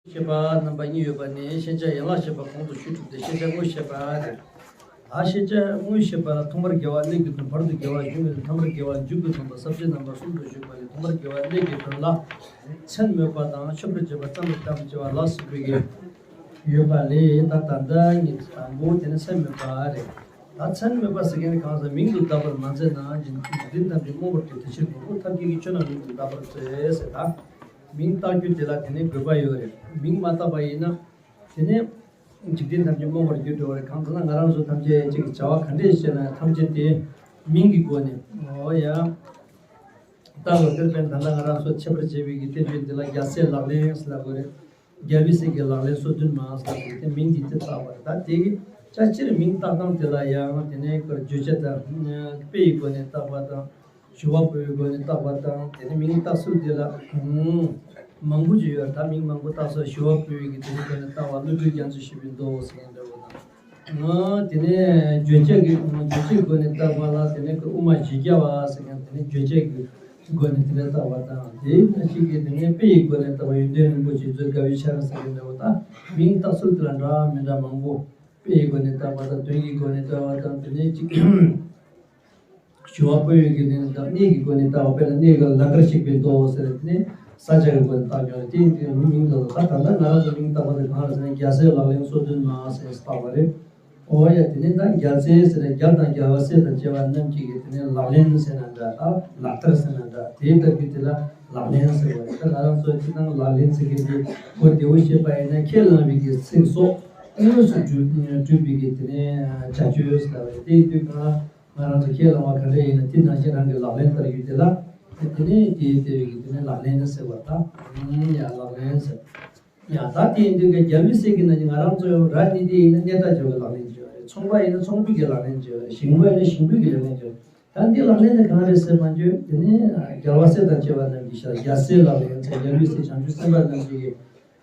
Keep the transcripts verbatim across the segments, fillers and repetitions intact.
ཤེས་པ་རྣམ་པ་གཉིས་ཡོད་པ་ནི་ཤེས་བྱ་ཡན་ལག་ཤེས་པ་གོང་དུ་ཞུས་གྲུབ་སྟེ་ཤེས་བྱ་དངོས་ཤེས་པ་རེད། ད་ཤེས་བྱ་དངོས་ཤེས་པ་ལ་ཐོག་མར་དགེ་བ་སླད་ཀྱི་དོན། བར་དུ་དགེ་བ་གཞུང་གི་དོན། ཐ་མར་དགེ་བ་མཇུག་གི་དོན་དང་ས་བཅད་རྣམ་པ་གསུམ་དུ་བཞུགས་པ་ལས། ཐོག་མར་དགེ་བ་སླད་ཀྱི་དོན་ལ་མཚན་སྨོས་པ་དང་། མཆོད་པར་བརྗོད་པ། བརྩམ་པར་བརྩམ་བྱ་བ་ལ་སོགས་པའི་གི་ཡོད་པ་ལས། ད་ད་ལྟ་ཉིད་དང་པོ་དེ་ནི་མཚན་སྨོས་པ་རེད། ད་མཚན་སྨོས་པ་ཟེར་མཁན་གང་ཟག་མིང་དུ་བཏགས་པར་མ་མཛད་ན། འཇིག་རྟེན་ཐམས་ཅད་རྨོངས་པར་འགྱུར། དེ་ཕྱིར་ངོ་བོ་ཐབས་མཁས་ཀྱི་ཆོས་རྣམས་མིང་དུ་བཏགས་པར་མཛོད་ཟེར། ད་མིང་བཏགས་རྒྱུ་དེ་ལ་དེ་ནི་དགོས་པ་ཡོད་རེད། མིང་མ་བཏགས་པ་ཡིན་ན་དེ་ནི་འཇིག་རྟེན་ཐམས་ཅད་རྨོངས་པར་འགྱུར་འགྲོ་བ་རེད། གང་ཟེར་ན་ང་རང་ཚོ་ཐམས་ཅད་ཅིག་བྱ་བ་ག་འདྲས་བྱས་ན་ཐམས་ཅད་དེ་མིང་གི་སྒོ་ནས། འོ་ཡ། ད་ལོ་དེར་བརྟེན་ད་ལྟ་ང་རང་ཚོ་འཆད་པར་བྱེད་པའི་གི་བསྟན་བཅོས་འདི་ལ་རྒྱལ་སྲས་ལག་ལེན་ཟེར་ལབ་དགོས་རེད། རྒྱལ་བའི་སྲས་ཀྱི་ལག་ལེན་སོ་བདུན་མ་ཟེར་ལབ་དགོས་རེད། དེ་མིང་འདི་དེ་བཏགས་པ་རེད། ད་དེ་གི་ཅག་སྤྱིར་མིང་བཏགས་སྟངས་དེ་ལ་ཡང་དེ་ནས་བརྗོད་བྱ་དང་དཔེ་ཡི་སྒོ་ནས་བཏགས་པ་དང་། ཞུ་བ་པོའི་སྒོ་ནས་བཏགས་པ་དང་། དེ་ནས་མིང་བཏགས་ཚུལ་དེ་ལ་མང་པོ་ཅིག་ཡོད། ད་མིང་མང་པོ་བཏགས་སོགས་ཞུ་བ་པོའི་གི་དེ་ནས་སྒོ་ནས་བཏགས་པ། བློ་གྲོས་རྒྱ་མཚོ་ཞེས་པའི་མདོ་ཟེར་མཁན་འདྲ་བོ་དང་། དེ་ནས་བརྗོད་བྱ་གི་བརྗོད་བྱའི་སྒོ་ནས་བཏགས་པ་ལ་དེ་ནས་དབུ་མ་བཞི་བརྒྱ་པ་ཟེར་མཁན། དེ་ནས་བརྗོད་བྱ་གི་སྒོ་ནས་དེ་ནས་བཏགས་པ་དང་། དེ་ནང་བཞིན་གྱི་དེ་ནས་དཔེ་ཡི་སྒོ་ནས་བཏགས་པ། ཡོན་ཏན་རིན་པོ་ཆེ་མཛོད་དགའ་བའི་ཆར་ཟེར་མཁན་འདྲ་བོ་དང་། མིང་བཏགས་ཚུལ་དེ་ལ་འདྲ་མི་འདྲ་མང་པོ། དཔེ་ཡི་སྒོ་ནས་བཏགས་པ་དང་། དོན་གྱི་སྒོ་ནས་བཏགས་པ་དང་། དེ་ནས་ཅིག་ཞུ་བ་པོ་ཡོད་ཀྱི་ནི་དང་། གནས་ཀྱི་སྒོ་ནས་བཏགས་པ། དཔེར་ན་གནས་ཀྱི་ལང་ཀར་གཤེགས་པའི་མདོ་ཟེར་དེ་ནས་ས་ཆ་གི་སྒོ་ནས་བཏགས་ཀྱང་རེད། དེ་ཡིན་དུས་མིང་དང་། ད་ད་ལྟ་ང་རང་ཚོ་མིང་བཏགས་པ་དེ་གང་རེད་ཟེར་ན་རྒྱལ་སྲས་ལག་ལེན་སོ་བདུན་མ་ཟེར་བཏགས་པ་རེད། འོ་ཡ། དེ་ནས་ད་རྒྱལ་སྲས་ཟེར་ན་རྒྱལ་དང་རྒྱལ་བ་སྲས་དང་བཅས་པ་རྣམས་ཀྱི་གི་དེ་ནས་ལག་ལེན་ཟེར་ན་འདྲ། ད་ལག་བསྟར་ཟེར་ན་འདྲ། དེ་ལྟ་བུའི་དེ་ལ་ལག་ལེན་ཟེར་བ་རེད། ད་ང་རང་ཚོ་སྤྱིར་བཏང་ལག་ལེན་ཟེར་གྱི་འདི་གོ་བདེ་བོ་ཤེས་པ་ཡིན་ན་ཁས་བླངས་པའི་གི་ཚིག་སོགས་དངོས་སུ་སྒྲུབ་སྒྲུབ་པའི་གི་དེ་ནས་བྱ་སྤྱོད་ཟེར་བ་རེད། དེ་ཡིན་དུས་གང་ང་རང་ཚོ་ཁས་བླངས་པ་ག་འདྲ་ཡིན་ན་དེ་ནང་བཞིན་རང་གི་ལག་ལེན་བསྟར་རྒྱུ་དེ་ལ། དེ་ནས་དེའི་ལྟ་བའི་གི་དེ་ནས་ལག་ལེན་ཟེར་བ། ད་ཡ་ལག་ལེན་ཟེར། ཡ། ད་དེ་ཡིན་དུས་ཀྱི་རྒྱལ་བའི་སྲས་ཀྱི་ནང་བཞིན་ང་རང་ཚོ་ཡང་ར་ནི་དེ་ཡིན་ན་གནས་རྟགས་སྦྱོར་བའི་ལག་ལེན་བྱེད་པ་རེད། ཚོང་པ་ཡིན་ན་ཚོང་འབུལ་གྱི་ལག་ལེན་བྱེད་པ་རེད། ཞིང་པ་ཡིན་ན་ཞིང་འབུལ་གྱི་ལག་ལེན་བྱེད་པ་རེད། ད་འདི་ལག་ལེན་དེ་གང་རེད་ཟེར་བ་ཅིན་དེ་ནི་རྒྱལ་བ་སྲས་དང་བཅས་པ་རྣམས་ཀྱི་ཞབས། རྒྱལ་སྲས་ལག་ལེན་ཟེར། རྒྱལ་བའི་སྲས་བྱང་ཆུབ་སེམས་དཔའ་རྣམས་ཀྱི་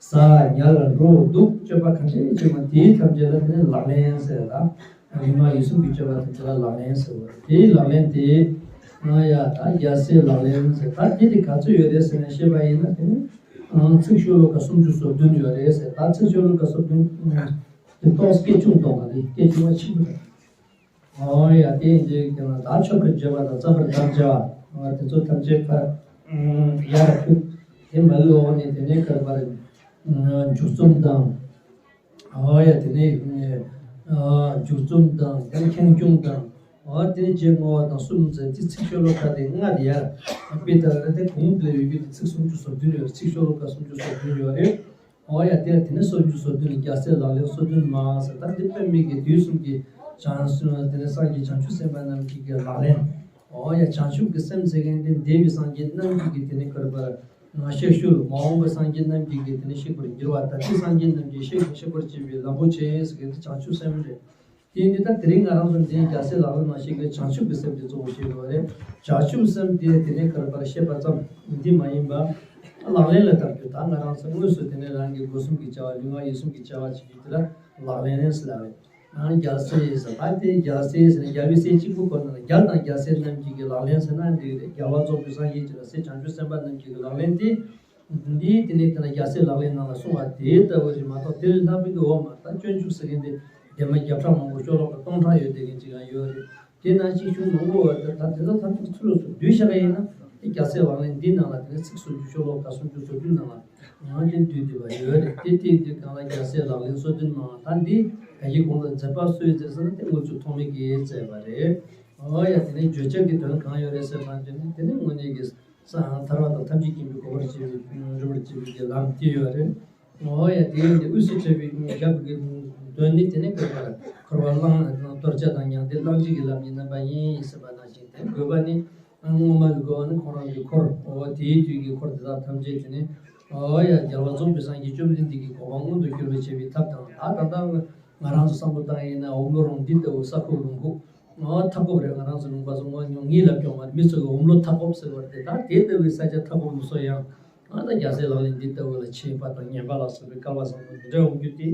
ཟ་ཉལ་འགྲོ་འདུག་སྤྱོད་པ་གང་འདྲ་བྱེད་པ་དེའི་ཐམས་ཅད་ལ་དེ་ནི་ལག་ལེན་ཟེར། ད་ལུས་ངག་ཡིད་གསུམ་གྱི་སྤྱོད་པ་ཐམས་ཅད་ལ་ལག་ལེན་ཟེར་བ་རེད། དེའི་ལག་ལེན་དེ། ཨ་ཡ། ད་རྒྱལ་སྲས་ལག་ལེན་ཟེར། ད་དེ་དེ་ག་ཚོད་ཡོད་རེད་ཟེར་ནས་བཤད་པ་ཡིན་ན། དེ་ནི་ཨང་ཚིག་ཤོ་ལོ་ཀ་སུམ་ཅུ་སོ་བདུན་ཡོད་རེད་ཟེར། ད་ཚིག་ཤོ་ལོ་ཀ་སོ་བདུན་དེ་ཏོག་སྐད་ཆུང་གཏོང་བ་དེ་སྐད་ཆུང་བ་ཆེན་པོ་རེད། ཨོ་ཡ། དེ་ཡིན་དུས་ཀྱང་ད་མཆོད་པར་བརྗོད་པ་དང་བརྩམ་པར་བརྩམ་བྱ་བ་དེ་ཚོ་ཐམས་ཅད་ཕར་ཡར་ཕུད། དེ་མ་ལུས་འོག་ནས་དེ་ནས་ཀར་པར་མཇུག་རྩོམ་དང་། ཨོ་ཡ། དེ་ནས་མཇུག་རྩོམ་དང་། དེ་ནས་ཁེངས་སྐྱུང་དང་། ཨོ་དེ་ནས་རྗེས་བསྔོ་བ་དང་གསུམ་ཟེར། དེ་ཚིག་ཤོ་ལོ་ཀ་དེ་ལྔ་དེ་ཡར་དཔེ་ལྟར་ན་དེ་གོང་དུ་ཡོད་རྒྱུ་དེ་ཚིག་སུམ་ཅུ་སོ་བདུན་ཡོད་རེད། ཚིག་ཤོ་ལོ་ཀ་སུམ་ཅུ་སོ་བདུན་ཡོད་རེད། ཨོ་ཡ། དེ་དེ་ནས་སོ་བཅུ་སོ་བདུན་ལ་རྒྱལ་སྲས་ལག་ལེན་སོ་བདུན་མ་ཟེར། ད་འདི་དཔེ་མེད་ཀྱི་དུས་གསུམ་གྱི་བྱང་སེམས། དེ་ནས་སངས་རྒྱས་བྱང་ཆུབ་སེམས་དཔའ་རྣམས་ཀྱི་གི་ལག་ལེན། ཨོ་ཡ། བྱང་ཆུབ་ཀྱི་སེམས་ཟེར་མཁན་དེ་འདས་པའི་སངས་རྒྱས་རྣམས་ཀྱིས་གི་དེ་ནས་ག་རེ་པར་གཤེགས་ཤུལ། མ་འོངས་པའི་སངས་རྒྱས་རྣམས་ཀྱིས་གི་དེ་ནས་གཤེགས་པར་འགྱུར་བ། ད་ལྟའི་སངས་རྒྱས་རྣམས་ཀྱིས་གཤེགས་གཤེགས་པར་བྱེད་པའི་ལམ་པོ་ཆེ་ཟེར་མཁན་དེ་བྱང་ཆུབ་སེམས་རེད། དེ་ཡིན་དུས་ད་དེ་རིང་ང་རང་ཚོ་འདིའི་རྒྱལ་སྲས་ལག་ལེན་ནང་བཤད་མཁན་བྱང་ཆུབ་ཀྱི་སེམས་དེ་གཙོ་བོ་བྱེད་དགོས་པ་རེད། བྱང་ཆུབ་སེམས་དེ་དེ་ནས་ག་རེ་པར་བཤད་པ་ཙམ་འདི་མ་ཡིན་པ། ལག་ལེན་ལ་བསྟར་རྒྱུ། ད་ང་རང་ཚོ་དངོས་སུ་དེ་ནས་རང་གི་སྒོ་གསུམ་གྱི་བྱ་བ། ལུས་ངག་ཡིད་གསུམ་གྱི་བྱ་བ་བྱེད་རྒྱུ་དེ་ལ་ལག་ལེན་ཟེར་ལབ་རེད། ཨང་། རྒྱལ་སྲས་ཟེར། ད་དེ་རྒྱལ་སྲས་ཟེར་ན་རྒྱལ་བའི་སྲས་གཅིག་པུ་ཁོ་ན་ལ། རྒྱལ་དང་རྒྱལ་སྲས་རྣམས་ཀྱི་གི་ལག་ལེན་ཟེར་ན་འགྲིག་རེད། རྒྱལ་བ་རྫོགས་པའི་སངས་རྒྱས་ཀྱི་ལག་ལེན། སྲས་བྱང་ཆུབ་སེམས་དཔའ་རྣམས་ཀྱི་གི་ལག་ལེན་དེ། འདིའི་དེ་ནས་དེ་ལ་རྒྱལ་སྲས་ལག་ལེན་ནང་ལ་གསུངས་པ་དེ་ལྟ་བུ་ཞིག་མ་གཏོགས། དེ་ལས་ལྷག་པའི་གི་འོག་མ། ད་སྤྱོད་འཇུག་ཟེར་མཁན་དེ་འདས་མ་བརྒྱ་ཕྲག་མང་པོ་ཤོ་ལོ་ཀ་སྟོང་ཕྲག་ཡོད་བསྡད་མཁན་ཅིག་ཡང་ཡོད་རེད། དེ་ནང་བཞིན་གཞུང་མང་པོ་བར་དུ་ད་དེ་ཚོ་ཐམས་ཅད་ཚུར་ལོག་སུ་བསྡུས་བཞག་པ་ཡིན་ན། དེ་རྒྱལ་སྲས་ལག་ལེན་འདི་ནང་ལ་དེ་ནས་ཚིག་སུམ་ཅུ་ཤོ་ལོ་ཀ་སུམ་ཅུ་སོ་བདུན་ནང་ལ་ཡང་དེ་འདུས་བསྡད་པ་ཡོད་རེད། དེ་དེ་དུས་གང་ལ་རྒྱལ་སྲས་ལག་ལེན་སོ་བདུན་མ། ད་འདི་ད་གིན་གོང་ལ་མཛད་པ་སུས་མཛད་ཟེར་ན་དེ་དངུལ་ཆུ་ཐོགས་མེད་ཀྱིས་མཛད་པ་རེད། ཨོ་ཡ། དེ་ནས་བརྗོད་བྱ་གི་དོན་གང་ཡོད་རེད་ཟེར་བ་དེ་ནི་དེ་ནི་དངོས་གནས་ཀྱི་ས་ཐར་པ་དང་ཐམས་ཅད་མཁྱེན་པའི་གོ་འཕང་རིན་པོ་ཆེ་གི་ལམ་དེ་ཡོད་རེད། ཨོ་ཡ། དེ་ཡིན་དུས་དབུས་སུ་ཁྲིད་པའི་རྒྱལ་པོ་གི་དོན་ནི་དེ་ནི་ག་རེ་པར་འཁོར་བ་གླང་གཏོར་བྱ་དང་མྱང་འདས་གླང་ཆེན་གྱི་ལམ་གྱི་རྣམ་པ་ཡིན་ཟེར་བ་ནང་བཞིན། དེ་དགོས་པ་ནི་སྔོན་མ་གི་དགོས་པ་ནི་ཁོང་རང་གི་འཁོར། ཨོ་དེའི་དུས་ཀྱི་འཁོར་དེ་དག་ཐམས་ཅད་དེ་ནི། ཨོ་ཡ། རྒྱལ་བ་རྫོགས་པའི་སངས་རྒྱས་བཅོམ་ལྡན་འདས་ཀྱི་གོ་འཕང་མངོན་དུ་གྱུར་པར་བྱེད་པའི་ཐབས་དང་། ད་ད་ལྟ་ང་རང་ཚོ་བསམ་བློ་བཏང་ཡིན་ན་འོམ་ལོ་རང་འདི་ལྟ་བུ་ས་ཁུག་ལུང་ཁུག་ཨོ་མཐའ་འཁོབ་རེད། ང་རང་ཚོ་ལུང་པ་ཚོ་ངོ་ཉོ་ངེས་ལ་སྐྱོང་བ་མི་ཚོ་གི་འོམ་ལོ་མཐའ་འཁོབ་ཟེར་བ་རེད། ད་དེ་ལྟ་བུའི་ས་ཆ་མཐའ་འཁོབ་ལུང་སོ་ཡང་། ཨ་ད་རྒྱལ་སྲས་ལག་ལེན་འདི་ལྟ་བུ་ལ་ཆད་པ་དང་ངན་པ་ལ་སོགས་པའི་སྐལ་བ་བཟང་པོ་འདི་འདྲ་འོང་རྒྱུ་དེ།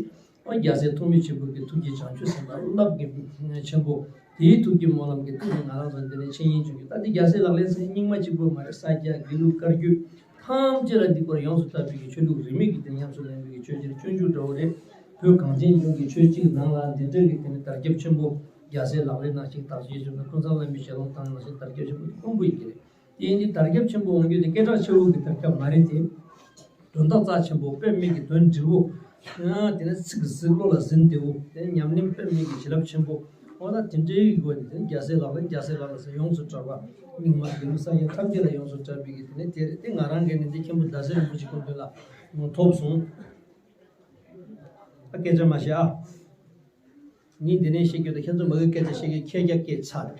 ཨ་རྒྱལ་སྲས་ཐོགས་མེད་ཆེན་པོ་གི་ཐུགས་རྗེ་བྱང་ཆུབ་སེམས་དཔའ་རླབས་ཀྱི་ཆེན་པོ་དེའི་ཐུགས་ཀྱི་སྨོན་ལམ་གྱི་ཐུགས་ཀྱི་ང་རང་ཚོ་འདི་ནས་འཆད་ཉན་བྱུང་རྒྱུ། ད་འདི་རྒྱལ་སྲས་ལག་ལེན་ཟེར་རྙིང་མ་གཅིག་པུ་མ་རེད། ས་སྐྱ་དགེ་ལུགས་བཀའ་བརྒྱུད། ཐམས་ཅད་ལ་འདི་སྐོར་ཡོངས་སུ་གྲགས་པའི་གི་ཆོས་ལུགས་རིས་མེད་ཀྱི་དེ་ཉམས་སུ་ལེན་པའི་གི་ཆོས་ཀྱི་སྤྱོད་འཇུག་འདྲ་བོ་རེད། བོད་གངས་ཅན་ལྗོངས་ཀྱི་ཆོས་སྤྱིའི་ནང་ལ་འདི་འདྲ་གི་དེ་ནི་དར་ཁྱབ་ཆེན་པོ་རྒྱལ་སྲས་ལག་ལེན་ནང་བཞིན་དར་རྒྱས་ཆེན་པོ། ཀུན་བཟང་བླ་མའི་ཞལ་ལུང་དང་ནང་བཞིན་དར་ཁྱབ་ཆེན་པོ་དེ་དཀོན་པོ་ཡིན་གྱི་རེད། དེ་ཡིན་དུས་དར་ཁྱབ་ཆེན་པོ་འོང་རྒྱུ་དེ་སྐད་གྲགས་ཆེ་བོ་གི་དར་ཁྱབ་མ་རེད་དེ། དོན་དག་རྩ་ཆེན་པོ་དཔེ་མིག་གི་དོན་འདྲིལ་བོ། དེ་ནས་ཚིག་གི་གཟིགས་བློ་ལ་ཟིན་བདེ་བོ། དེ་ནས་ཉམས་ལེན་དཔེ་མིག་གི་བྱིན་རླབས་ཆེན་པོ། འོ་ན་དེ་འདྲའི་སྒོ་ནས་དེ་ནས་རྒྱལ་སྲས་ལག་ལེན་རྒྱལ་སྲས་ལག་ལེན་ཟེར་ཡོངས་སུ་གྲགས་པ། རྙིང་མ་རྒྱུད་ལུགས་ས་ཡ་ཐམས་ཅད་ལ་ཡོངས་སུ་གྲགས་པའི་གི་དེ་ནས་དེ་རེད། དེ་ང་རང་གིས་ནི་འདི་མཁན་པོ་ཟླ་ཟེར་རིན་པོ་ཆེ་སྐུ་མདུན་ལ་ཐོབ་སོང་། ཨ། སྐད་ཆ་མ་བཤད་ཨ། ངས་འདི་ནས་བཤད་རྒྱུ་དང་ཁྱེད་ཚོ་མ་གི་སྐད་ཆ་བཤད་མཁན་ཁྱེད་རྒྱ་སྐད་ཚ་རེད།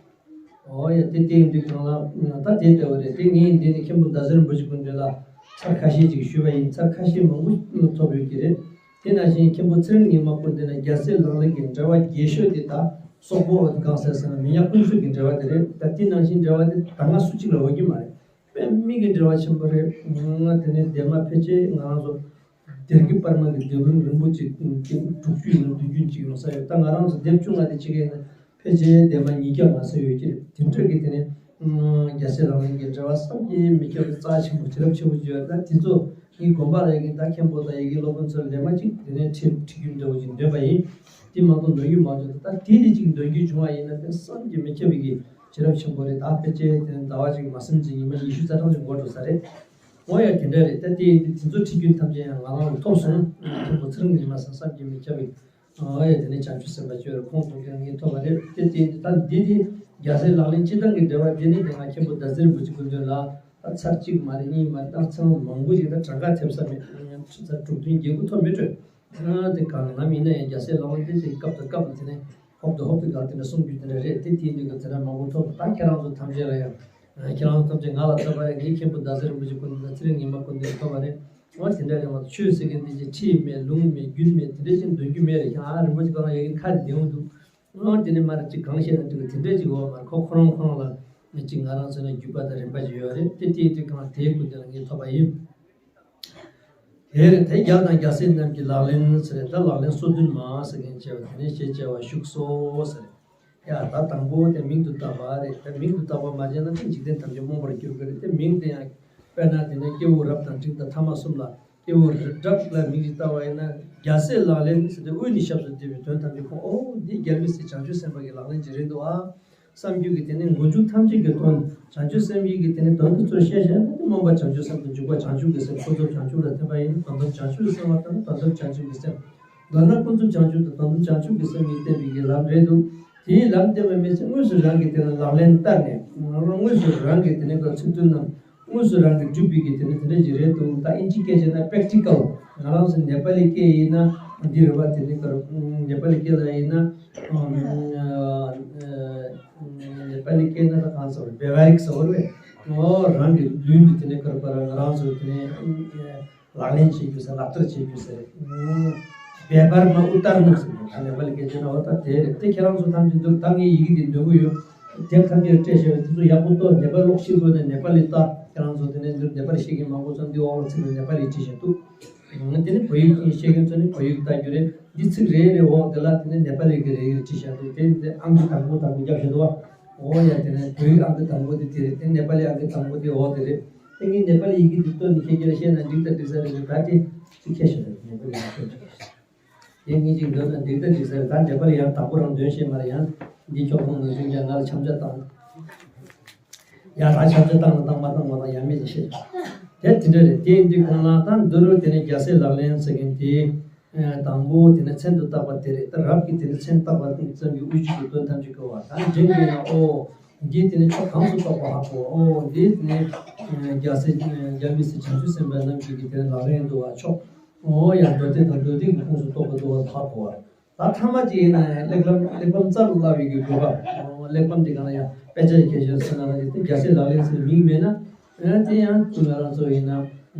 ཨོ་ཡ། དེ་བལྟས་དུས་གང་ལ་ད་དེ་ལྟ་བུ་རེད། དེ་ངས་འདི་ནས་མཁན་པོ་ཟླ་ཟེར་རིན་པོ་ཆེ་སྐུ་མདུན་ལ་ཚར་ཁ་ཤས་ཅིག་ཞུས་པ་ཡིན། ཚར་ཁ་ཤས་མང་པོ་ཐོབ་ཡོད་ཀྱི་རེད། དེ་ནང་བཞིན་མཁན་པོ་ཚེ་རིང་ཉི་མ་སྐུ་མདུན་ལ་རྒྱལ་སྲས་ལག་ལེན་གྱི་འགྲེལ་པ་རྒྱས་ཤོས་དེ་ད་སོག་པོ་གང་ཟེར་ཟེར་ན་མི་ཉག་ཀུན་གསོས་ཀྱི་འགྲེལ་པ་དེ་རེད། ད་དེ་ནང་བཞིན་འགྲེལ་པ་དེ་ད་སྔ་སུ་གཅིག་ལ་འོས་ཀྱི་མ་རེད། དཔེ་མིག་གི་འགྲེལ་པ་ཆེན་པོ་རེད། ང་དེ་ནས་འདས་མ་ཕལ་ཆེར་ང་རང་ཚོ་སྡེ་དགེ་པར་མ་གི་སྡེ་དཔོན་རིན་པོ་ཆེ་དྲུག་ཅུ་ཡིན་ན་བདུན་ཅུ་ཅིག་ཡོང་ས་ཡོད། ད་ང་རང་ཚོ་སྡེ་བཅུ་ལྔ་དེ་གཅིག་ཡིན་ན་ཕལ་ཆེར་འདས་མ་ཉིས་བརྒྱ་མ་ཟིན་ཡོད་ཀྱི་རེད། དེ་འདྲ་གི་དེ་ནས་རྒྱལ་སྲས་ལག་ལེན་གྱི་འགྲེལ་པ་བསམ་གྱིས་མི་ཁྱབ་པའི་རྩ་ཆེན་པོ་བྱིན་རླབས་ཆེན་པོ་ཅིག་ཡོད། ད་དེ་ཚོ་ངའི་དགོན་པ་ལ་ཡ་གི་ད་མཁན་པོ་དང་ཡ་གི་སློབ་དཔོན་ཚོར་ལས་མ་གཅིག་དེ་ནས་ཁྲིད་ཁྲིད་རྒྱུ་འདྲ་བོ་ཅིག་འདོན་པ་ཡིན། དེ་མ་གཏོགས་འདོན་རྒྱུ་མ་བྱུང་། ད་དེ་ནས་ཅིག་འདོན་རྒྱུ་བྱུང་བ་ཡིན་ན་དེ་བསམ་གྱིས་མི་ཁྱབ་པའི་གི་བྱིན་རླབས་ཆེན་པོ་རེད། ད་ཕལ་ཆེར་དེ་ནས་ཟླ་བ་གཅིག་མ་ཟིན་ཙམ་ཉི་མ་ཉི་ཤུ་རྩ་གྲངས་ཅིག་འགོར་འགྲོ་ས་རེད། འོ་ཡ། དེ་འདྲ་རེད། ད་དེ་དེ་ཚོ་ཁྲིད་རྒྱུན་ཐམས་ཅད་ཡང་ང་རང་ལ་ཐོབ་སོང་། ཐོབ་པ་ཚེ་རིང་ཉི་མ་ཟེར་བསམ་གྱིས་མི་ཁྱབ་པའི། འོ་ཡ། དེ་ནས་བྱང་ཆུབ་སེམས་དཔའ་སྤྱོད་རེད། ཁོང་ཚོ་གིས་ངས་ཐོབ་པ་རེད། དེ་དེ་ད་འདི་དེ་རྒྱལ་སྲས་ལག་ལེན་སྤྱི་དང་གི་འགྲེལ་པ་འདི་ནི་དེ་ང་མཁན་པོ་ཟླ་ཟེར་རིན་པོ་ཆེ་སྐུ་མདུན་ལ་ད་ཚར་གཅིག་མ་རེད། གཉིས་མ་རེད། ད་ཚར་མང་པོ་ཞིག་ད་གྲངས་ཀ་ཐེབས་ས་མེད། ཚར་དྲུག་བདུན་བརྒྱད་དགུ་ཐོབ་མི་སྤྲོད། དེ་གང་ལམ་ཡིན་ན་ཡང་རྒྱལ་སྲས་ལག་ལེན་དེ་དེ་སྐབས་དང་སྐབས་ལ་དེ་ནས་ཧོབ་ཏེ་ཧོབ་ཏེ་ག་དེ་འདྲ་གསུང་རྒྱུ་དེ་འདྲ་རེད། དེ་དེའི་དུས་ཀྱི་དེ་འདྲ་མང་པོ་ཐོབ། ད་ཁྱེད་རང་ཚོ་ཐམས་ཅད་ལ་ཡང་། ཁྱེད་རང་ཐམས་ཅད་ང་ལ་ཐོབ་པ་རེད། ངའི་མཁན་པོ་ཟླ་ཟེར་རིན་པོ་ཆེ་སྐུ་མདུན་དང་ཚེ་རིང་ཉི་མ་སྐུ་མདུན་ཐོབ་པ་རེད། འོ་དེ་འདྲ་རེད་མ་གཏོགས་ཆོས་ཟེར་མཁན་དེ་ཅིག་ཁྲིད་མེད་ལུང་མེད་རྒྱུན་མེད་དེ་འདྲ་ཅིག་འདོན་རྒྱུ་མེད་རེད། ཁྱེད་རང་རིན་པོ་ཆེ་ཁོ་རང་ཡ་གི་ཁ་རེ་བདེ་འོང་འདུག་འོ་དེ་ནས་མར་ཅིག་གང་བཤད་ན་འགྲིག་གི་དེ་འདྲ་ཅིག་འོ་མར་ཁོ་ཁོ་རང་ཁོ་རང་ལ་ཅིག་ང་རང་ཚོ་ནས་རྒྱུད་པ་དང་རིམ་པ་ཅིག་ཡོད་རེད། དེ་དེའི་དུས་གང་དེའི་སྐུ་མདུན་ལ་ངས་ཐོབ་པ་ཡིན། དེ་རེད། དེ་རྒྱལ་དང་རྒྱལ་སྲས་རྣམས་ཀྱི་ལག་ལེན་ཟེར་རེད། ད་ལག་ལེན་སོ་བདུན་མ་ཟེར་མཁན་བྱས་པ་དེ་ནས་ཞེས་བྱ་བ་བཞུགས་སོ་ཟེར། ཡ། ད་དང་པོ་དེ་མིང་དུ་བཏགས་པ་རེད། དེ་མིང་དུ་བཏགས་པ་མ་བྱས་ན་དེ་འཇིག་རྟེན་ཐམས་ཅད་རྨོངས་པར་འགྱུར་གི་རེད། དེ་མིང་དེ་ཡང་དཔེར་ན་དེ་ནས་སྐྱེས་བུ་རབ་དང་འབྲིང་དང་ཐ་མ་གསུམ་ལ། སྐྱེས་བུ་རབ་ལ་མིང་ཞིག་བཏགས་པ་ཡིན་ན། རྒྱལ་སྲས་ལག་ལེན་ཟེར་ཏེ་དབུས་ནས་ཞབས་སུ་བསྡུས་པའི་དོན་ཐམས་ཅད་ཁོ། ཨོ་འདི་རྒྱལ་བའི་སྲས་བྱང་ཆུབ་སེམས་དཔའ་གི་ལག་ལེན་ཅིག་རེད་འདུག་ཨ། བསམ་རྒྱུ་གི་དེ་ནི་མགོ་མཇུག་ཐམས་ཅད་ཀྱི་དོན། བྱང་ཆུབ་སེམས་ཡིན་གྱི་དེ་ནི་དོན་དེ་ཚོ་བཤད་བཤད་ན་དེ་སྨོན་པ་བྱང་ཆུབ་སེམས་དང་འཇུག་པ་བྱང་ཆུབ་ཀྱི་སེམས། ཀུན་རྫོབ་བྱང་ཆུབ་ལ་བརྟེན་པ་ཡིན་ན་ཀུན་རྫོབ་བྱང་ཆུབ་ཀྱི་སེམས། མདོར་ན་ཀུན་རྫོབ་བྱང་ཆུབ་ཀྱི་སེམས། མདོར་ན་ཀུན་རྫོབ་བྱང་ཆུབ་དང་དོན་དམ་བྱང་ཆུབ་ཀྱི་སེམས་གཉིས་བསྟན་པའི་གི་ལམ་རེད་འདུག་དེའི་ལམ་བསྟན་པ་མིན་ཚེ་དངོས་སུ་རང་གི་དེ་ལ་ལག་ལེན་བསྟར་ནས། དངོས་སུ་རང་གི་དེ་ནི་ག་ཚུལ་མཐུན་ནམ། དངོས་སུ་རང་གིས་བསྒྲུབས་པའི་གི་དེ་ནི་དེ་འདྲ་ཞིག་རེད་འདུག་ད་ཨིན་ཇིའི་སྐད་བྱས་ན་པེག་ཊི་ཀལ། ང་རང་ཚོ་ནེ་པ་ལི་སྐད་ཡིན་ན་འདི་རེད་པ། དེ་ནི་ག་རེ། ནེ་པ་ལི་སྐད་ལ་ཡིན་ན། ནེ་པ་ལི་སྐད་ན་ད་གང་ཟེར་བ་རེད། བེ་བྷ་རིག་ཟེར་བ་རེད། ཨོ་རང་གི་ལུས་འདི་དེ་ནི་ག་རེ་པ་ར། ང་རང་ཚོ་དེ་ནི་ལག་ལེན་བྱེད་རྒྱུ་ཟེར། ལག་བསྟར་བྱེད་རྒྱུ་ཟེར། བེ་བྷར་མ་ཨུ་ཏར་ནུ་ཟེར་གྱི། ད་ནེ་པ་ལི་སྐད་བྱས་ན་འོ་ད་དེ་རེད། དེ་ཁྱེད་རང་ཚོ་ཐམས་ཅད་འདུག་ད་ངས་ཡི་གེ་འདི་འདོན་གི་ཡོད། དེབ་ཐམས་ཅད་སྤྲད་བཞག་པའི་དེ་ཚོ་ཡག་པོ་ཏོ་ནེ་པ་ལི་ཀློག་ཤེས་དགོས་ན་ནེ་པ་ལི་ལྟ། ཁྱེད་རང་ཚོ་དེ་ནས་འདིར་ནེ་པ་ལི་ཤེས་མཁན་མང་པོ་ཚོ་འདི་འོག་ལ་ཚིག་ལ་ནེ་པ་ལི་བྲིས་བཞག་འདུག་དེ་ནས་བོད་ཡིག་ཤེས་མཁན་ཚོ་ནི་བོད་ཡིག་ལྟ་རྒྱུ་རེད། འདི་ཚིག་རེ་རེ་འོག་དེ་ལ་དེ་ནས་ནེ་པ་ལི་གི་རེ་རེ་བྲིས་བཞག་འདུག་དེ་ནི་དེ་ཨང་ཀི་དང་པོ་དང་པོ་རྒྱབ་བཞག་འདུག་བ། འོ་ཡ། དེ་ནས་བོད་ཡིག་ཨང་ཀི་དང་པོ་དེ་དེ་རེད། དེ་ནེ་པ་ལི་ཨང་ཀི་དང་པོ་དེ་འོག་དེ་རེད། དེ་ངས་ནེ་པ་ལི་ཡི་གེ་འདི་བཏོན་ནས་ཁྱེད་ཀྱི་ལ་བཤད་ན་འགྲིག་ད་འགྲིག་ས་རེད། ད་དེ་ཚིག་ཁྱད་ཤོད་རེད། ནེ་པ་ལི་ཡི་གེ་བཏོན་ཆོག་དེ་ངེད་ཅིག་འདོན་ན་འགྲིག་ད་འགྲིག་ཟེར། ད་ནེ་པ་ལི་ཡང་དང་པོ་རང་འདོན་ཤེས་མ་རེད། ཡང་འདི་ཁྱོད་ཁོང་ནང་བཞིན་ཀྱང་ང་ལ་འཆམ་ཆ་བཏང་། ཡང་ད་འཆམ་ཆ་བཏང་ན་བཏང་མ་བཏང་མ་བཏང་ཡང་མི་ཅིག་ཤེས། དེ་དེ་འདྲ་རེད། དེ་འདི་གོང་ལ་ད་འདི་རུ་དེ་ནས་རྒྱལ་སྲས་ལག་ལེན་ཟེར་མཁན་དེ། དང་པོ་དེ་ནས་མཚན་དུ་བཏགས་པ་དེ་རེད། ད་རབ་ཀྱི་དེ་ནས་མཚན་བཏགས་པ་ཙམ་གྱིས་དབུས་གཅིག་གི་དོན་ཐམས་ཅད་གོ་བ། ད་འབྲིང་གི་ན་ཨོ། འདི་དེ་ནས་ཕྱོགས་གང་སུ་གཏོགས་པ་ཧ་གོ། ཨོ་འདི་དེ་ནས་རྒྱལ་སྲས་རྒྱལ་བའི་སྲས་བྱང་ཆུབ་སེམས་དཔའ་རྣམས་ཀྱི་གི་དེ་ནས་ལག་ལེན་འདུ་བ་ཕྱོགས། འོ་ཡ། མདོ་སྡེ་དང་མདོ་སྡེ་གི་ཁོངས་སུ་གཏོགས་པ་འདུག་པ་ཧ་གོ་བ། ད་ཐ་མ་ཅིག་ཡིན་ན་ཡང་གླེགས་བམ་གླེགས་བམ་རྩ་རུ་བསླབ་པའི་གི་དགོས་པ། གླེགས་བམ་དེ་ག་ན་ཡང་དཔེ་ཆ་ཡི་གལ་ཆེན་ཟེར་ན་རང་གི་དེ་རྒྱལ་སྲས་ལག་ལེན་ཟེར་མིང་མེད་ན། ཨ་དེ་ཡང་ང་རང་ཚོ་ཡིན་ན་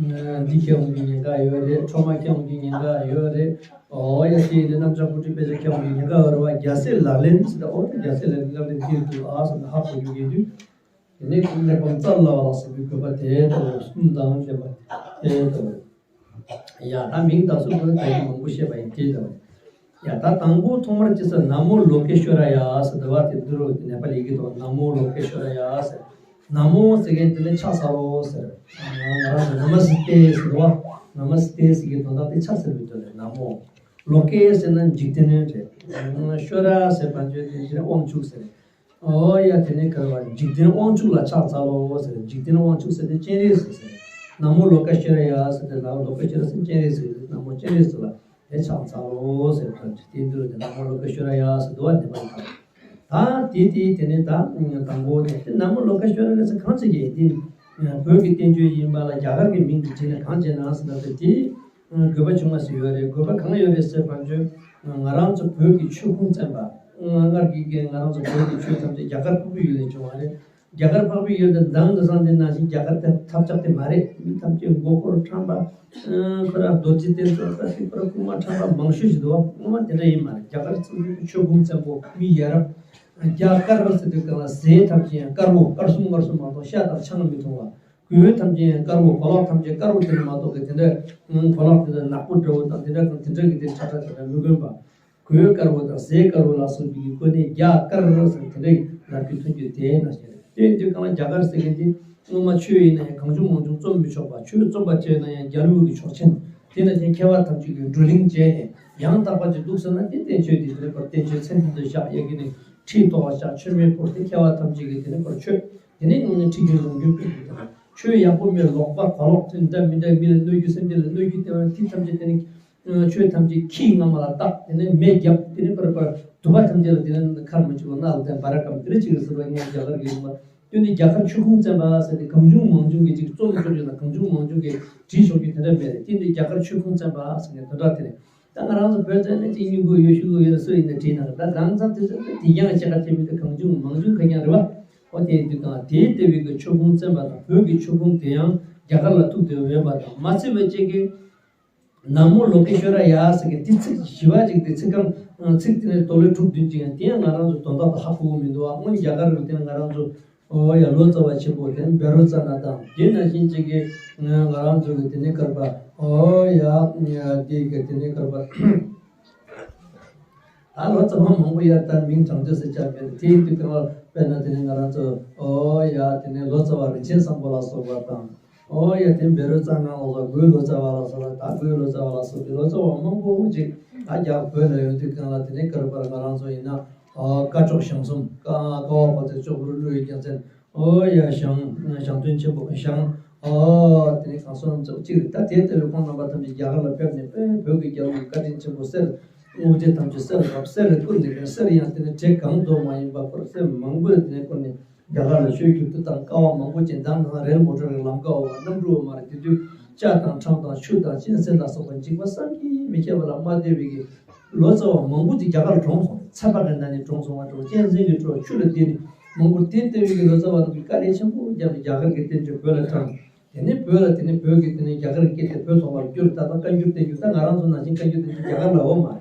འདི་ཁྱེར་འོང་གི་ཉེན་ཁ་ཡོད་རེད། འཕྲོ་མ་ཁྱེར་འོང་གི་ཉེན་ཁ་ཡོད་རེད། འོ་ཡ། དེ་ཡིན་ན་རྣམ་གཞག་ཀུན་བྲིས་དཔེ་ཆ་ཁྱེར་འོང་གི་ཉེན་ཁ་ཡོད་རེད་བ། རྒྱལ་སྲས་ལག་ལེན་ཟེར་ད་འོ་ད་རྒྱལ་སྲས་ལག་ལེན་འདི་འདུག་ཨ་ཟེར་ན་ཧ་གོ་རྒྱུ་ཡོད་དུས། དེ་ནས་གླེགས་བམ་རྩ་བསླབ་པ་ལ་སོགས་པའི་དགོས་པ་དེ་ལྟ་བུ། གསུམ་དང་བཅས་པ་དེ་ལྟ་བུ། ཡ། ད་མིང་དང་གསུམ་པོ་ད་ཡིག་མང་པོ་བཤད་པ་ཡིན། དེ་ལྟ་བུ། ཡ། ད་དང་པོ་ཐོག་མར་ཅི་ཟེར། ན་མོ་ལོ་ཀེ་ཤྭ་ར་ཡ་ཟེར་འདི་བ་དེ་འདི་རུ་ནེ་པ་ལི་ཡི་གེ་ཐོག་ན་མོ་ལོ་ཀེ་ཤྭ་ར་ཡ་ཟེར། ན་མོ་ཟེར་མཁན་དེ་ནི་ཕྱག་འཚལ་ལོ་ཟེར། ང་རང་ཚོ་ན་མ་སི་ཏེ་ཟེར་བ། ན་མ་སི་ཏེ་ཟེར་མཁན་དོན་དག་དེ་ཕྱག་འཚལ་བའི་དོན་རེད། ན་མོ། ལོ་ཀེ་ཟེར་ན་འཇིག་རྟེན་རེད། ཤྭ་ར་ཟེར་བ་ཆོས་དེ་དེ་དབང་ཕྱུག་ཟེར། ཨོ་ཡ་དེ་ནི་ག་རེ་བ། འཇིག་རྟེན་དབང་ཕྱུག་ལ་ཕྱག་འཚལ་ལོ་ཟེར། འཇིག་རྟེན་དབང་ཕྱུག་ཟེར་དེ་སྤྱན་རས་གཟིགས་ཟེར། ན་མོ་ལོ་ཀ་ཤྭ་ར་ཡ་ཟེར་དེ་ལ་ལོ་ཀ་ཤྭ་ར་ཟེར་སྤྱན་རས་གཟིགས། ན་མོ་སྤྱན་རས་གཟིགས་ལ། དེ་ཕྱག་འཚལ་ལོ་ཟེར་བ་དེ་འདུག་དེ་ན་མོ་ལོ་ཀ་ཤྭ་ར་ཡ་ཟེར་འདུག་བ། འདི་པར་དང་། ད་དེ་དེ་དེ་ནས་ད་དང་པོ་དེ་དེ་ན་མོ་ལོ་ཀ་ཤྭ་ར་ཡ་ཟེར་གང་ཟེར་གྱི་དེ་བོད་ཀྱི་བསྟན་བཅོས་ཡིན་པ་ལ་རྒྱ་གར་གྱི་མིང་དུ་བྱས་ནས་གང་བྱས་ན་ཟེར་ན་དེ་དེ་དགོས་པ་ཆུང་མ་ཞིག་ཡོད་རེད། དགོས་པ་གང་ཡོད་རེད་ཟེར་བ་ཆོས་ང་རང་ཚོ་བོད་ཀྱི་ཆོས་ཁུངས་བཙན་པ། སྔར་གྱི་ང་རང་ཚོ་བོད་ཀྱི་ཆོས་ཐམས་ཅད་རྒྱ་གར་འཕགས་པའི་ཡུལ་ནས་བྱུང་བ་རེད། རྒྱ་གར་འཕགས་པའི་ཡུལ་དུ་འདང་དུ་སང་དེ་ནང་བཞིན་རྒྱ་གར་དེ་ཐབས་ཆག་དེ་མ་རེད། མི་ཐམས་ཅད་མགོ་སྐོར་ཁྲམ་པ། ཁོ་རང་རྡོ་རྗེ་གདན་ཚོ་ལྟ་ཞིག་ཁོ་རང་རྐུན་མ་ཁྲམ་པ་མང་ཤོས་ཤིག་འདུག་བ། ངོ་མ་དེ་འདྲ་ཡིན་མ་རེད། རྒྱ་གར་ཚང་མ་ཆོས་ཁུངས་བཙན་པོ་མི་ཡ་རབས། རྒྱ་དཀར་ཟེར་དུས་གང་ལ་ཟས་ཐམས་ཅད་ཡང་དཀར་བོ། དཀར་གསུམ་དམར་གསུམ་མ་གཏོགས་ཤ་དང་ཆང་མི་འཐུང་བ། གོས་ཐམས་ཅད་ཡང་དཀར་བོ། གོ་ལག་ཐམས་ཅད་དཀར་བོ་དེ་མ་གཏོགས་ཀྱི་དེ་འདྲ་གོ་ལག་དེ་འདྲ་ནག་པོ་འདྲ་བོ་དང་དེ་འདྲ་གང་དེ་འདྲ་གི་དེ་ཁྲ་ཁྲ་དེ་འདྲ་མི་གོན་པ། གོས་དཀར་བོ་དང་ཟས་དཀར་བོ་ལ་སོགས་པའི་གི་སྒོ་ནས་རྒྱ་དཀར་ཟེར་དེ་འདྲའི་ལབ་རྒྱུ་ཐོན་རྒྱུ་དེ་ན་ཞེས་རེད། དེ་དུས་གང་ལ་རྒྱ་གར་ཟེར་མཁན་དེ་སྔོན་མ་ཆོས་ཡིན་ན་ཡང་གང་བྱུང་མང་བྱུང་རྩོམ་མི་ཆོག་པ། ཆོས་རྩོམ་པ་བྱས་ན་ཡང་རྒྱ་ལུགས་ཀྱི་ཆོག་མཆན། དེ་ན་དེ་མཁས་པ་ཐམས་ཅད་ཀྱིས་བགྲོ་གླེང་བྱས་ནས་ཡང་དག་པ་ཅིག་འདུག་ཟེར་ན་དེ་བསྟན་བཅོས་དེ་དེ་ནས་པར་བསྟན་བཅོས་མཚན་ཐོག་ཏུ་བཞག་ཡ་གི་ནི་ཁྲི་ཐོག་བཞག་མཆོད་མེ་ཕུལ་ཏེ་མཁས་པ་ཐམས་ཅད་ཀྱིས་དེ་ནས་པར་མཆོད། དེ་ནས་དངོས་གནས་ཁྲི་རྒྱུན་ལོངས་རྒྱུན་སྤེལ་དགོས་ཀྱང་། ཆོས་ཡག་པོ་མེད་ལོག་པ་གོ་ལོག་དེ་འདྲ་མི་འདྲ་མི་ལ་གནོད་རྒྱུ་སེམས་ཅན་ལ་གནོད་རྒྱུ་དེ་བ་དེ་ཐམས་ཅད་དེ་ནི་ཆོས་ཐམས་ཅད་ཁྱི་རྔ་མ་ལ་བཏགས། དེ་ནས་མེ་བརྒྱབ། དེ་ནས་པར་པར་དུ་བ་ཐམས་ཅད་ལ་དེ་ནས་ཁར་མ་བཅུག་པ་སྣ་ལ་བསྟན་པ་ར་ཀམ་དེ་རེ་ཅིག་རེད་ཟེར་བ་ངས་རྒྱ་གར་གྱི་ཡིན་པ། དེ་ནས་རྒྱ་གར་ཆོས་ཁུངས་བཙན་པ་ཟེར་ཏེ་གང་བྱུང་མང་བྱུང་གི་ཅིག་རྩོམ་ཆོག་རྒྱུ་དང་གང་བྱུང་མང་བྱུང་གི་བྲིས་ཆོག་རྒྱུ་དེ་འདྲ་མེད་རེད། དེ་ནས་རྒྱ་གར་ཆོས་ཁུངས་བཙན་པ་ཟེར་ནས་དོན་དག་དེ་རེད། ད་ང་རང་ཚོ་བོད་ཚོ་ནས་ཅིག་སྙིང་པོ་ཡོད་ཤུགས་ཡོད་སུ་ཡིན་ན་བྲིས་ན་ད་རང་ཚ་དེ་ཚོ་དེ་ཡང་ཆེ་ཁ་ཆེ་མི་དེ་གང་བྱུང་མང་བྱུང་ཁ་རྐྱང་རེད་བ། ཨོ་དེ་དུས་གང་དེའི་ལྟ་བའི་གི་ཆོས་ཁུངས་བཙན་པ་དང་བོད་ཀྱི་ཆོས་ཁུངས་དེ་ཡང་རྒྱ་གར་ལ་ཐུག་དེ་འོས་པ་དང་མ་ཚད་པའི་ཅིག་གི་ན་མོ་ལོ་ཀེ་ཤྭ་ར་ཡ་ཟེར་གི་དེ་ཚིག་བཞི་པ་ཅིག་དེ་ཚིག་རྐང་ཚིག་དེ་ནས་དོ་ལེ་དྲུག་བདུན་ཅིག་ཡང་དེ་ཡང་ང་རང་ཚོ་དོན་དག་ཏུ་ཧ་གོ་གི་མི་འདུག་བ། སྔོན་རྒྱ་གར་རུ་དེ་ནས་ང་རང་ཚོ་ཨོ་ཡ་ལོ་ཙཱ་བ་ཆེན་པོ་དེ་ནས་བཻ་རོ་ཙ་ན་དང་དེ་ནང་བཞིན་ཅིག་གི་ང་རང་ཚོ་གི་དེ་ནས་སྐར་པ་ཨོ་ཡ་དེ་གི་དེ་ནས་སྐར་པ། ད་ལོ་ཙཱ་བ་མང་པོ་ཡར་ལྟར་མིང་བྱང་ཆུབ་ཟེར་བྱ་མེད། དེའི་དུས་སྐབས་དཔེར་ན་དེ་ནས་ང་རང་ཚོ་ཨོ་ཡ་དེ་ནས་ལོ་ཙཱ་བ་རིན་ཆེན་བཟང་པོ་ལ་སོགས་པ་དང་། ཨོ་ཡ་དེ་བཻ་རོ་ཙ་ན་ལ་སོགས་གོས་ལོ་ཙཱ་བ་ལ་སོགས་པ། ད་གོས་ལོ་ཙཱ་བ་ལ་སོགས་པའི་ལོ་ཙཱ་བ་མང་པོ་ཅིག་ད་རྒྱ་བོད་ལ་ཡོང་དུས་སྐབས་ལ་དེ་ནས་སྐར་པར་ང་རང་ཚོ་ཡིན་ན་ཨོ་སྐ་ཅོག་ཞང་གསུམ་ཀ་ཀ་བ་པ་ཚེ་ཅོག་རུ་ཀླུ་ཡི་རྒྱལ་མཚན། ཨོ་ཡ་ཞང་ཞང་སྟོན་ཆེན་པོ་ཞང་། ཨོ་དེ་ནས་གང་སོང་ཙམ་གཅིག་རེད། ད་དེ་ལྟ་བུའི་ཁོང་རྣམ་པ་ཐམས་ཅད་རྒྱ་གར་ལ་ཕེབས་ནས་དཔེ་བོད་ཀྱི་རྒྱལ་བ་བཀའ་དྲིན་ཆེན་པོ་གསེར་དངོས་རྫས་ཐམས་ཅད་གསེར་བབས་གསེར་རེ་བསྐུར་ནས་གསེར་ཡང་དེ་ནས་བྲེ་གང་དུ་མ་ཡིན་པ་བསྐུར། གསེར་མང་པོ་དེ་ནས་བསྐུར་ནས་རྒྱ་གར་ལ་ཆོས་བསྒྱུར་དུ་དང་དཀའ་བ་མང་པོ་ཅན་དང་དང་རེལ་མོ་ཊར་གྱི་ལམ་ཀ་འོག་གནམ་གྲུ་བ་མ་རེད། དེ་དུས་ལྕགས་དང་ཁྲག་དང་ཆུ་དང་གཅན་གཟན་ལ་སོགས་པ་འཇིགས་པ་བསམ་གྱིས་མི་ཁྱབ་པ་ལ་མ་བདེ་བའི་གི་ལོ་ཙཱ་བ་མང་པོ་ཅིག་རྒྱ་གར་ལ་གྲོངས་སོང་། ཚ་བ་གི་ནང་ནས་གྲོངས་སོང་བ་འགྲོ། གཅན་གཟན་གྱི་ཁྲོད་ཆུ་ལ་བརྡིབས་ནས་མང་པོ་དེ་ལྟ་བུའི་གི་ལོ་ཙཱ་བ་རྣམས་ཀྱིས་དཀའ་ལས་ཆེན་པོ་བརྒྱབ་ནས་རྒྱ་གར་གྱི་བསྟན་བཅོས་བོད་ལ་དྲངས། དེ་ནས་བོད་ལ་དེ་ནས་བོད་ཀྱི་དེ་ནས་རྒྱ་གར་གྱི་སྐད་དེ་བོད་ཐོག་ལ་བསྒྱུར། ད་ལྟ་བཀའ་འགྱུར་བསྟན་འགྱུར་ད་ང་རང་ཚོ་ནང་བཞིན་བཀའ་འགྱུར་བསྟན་འགྱུར་རྒྱ་གར་ལ་ཡོད་མ་རེད།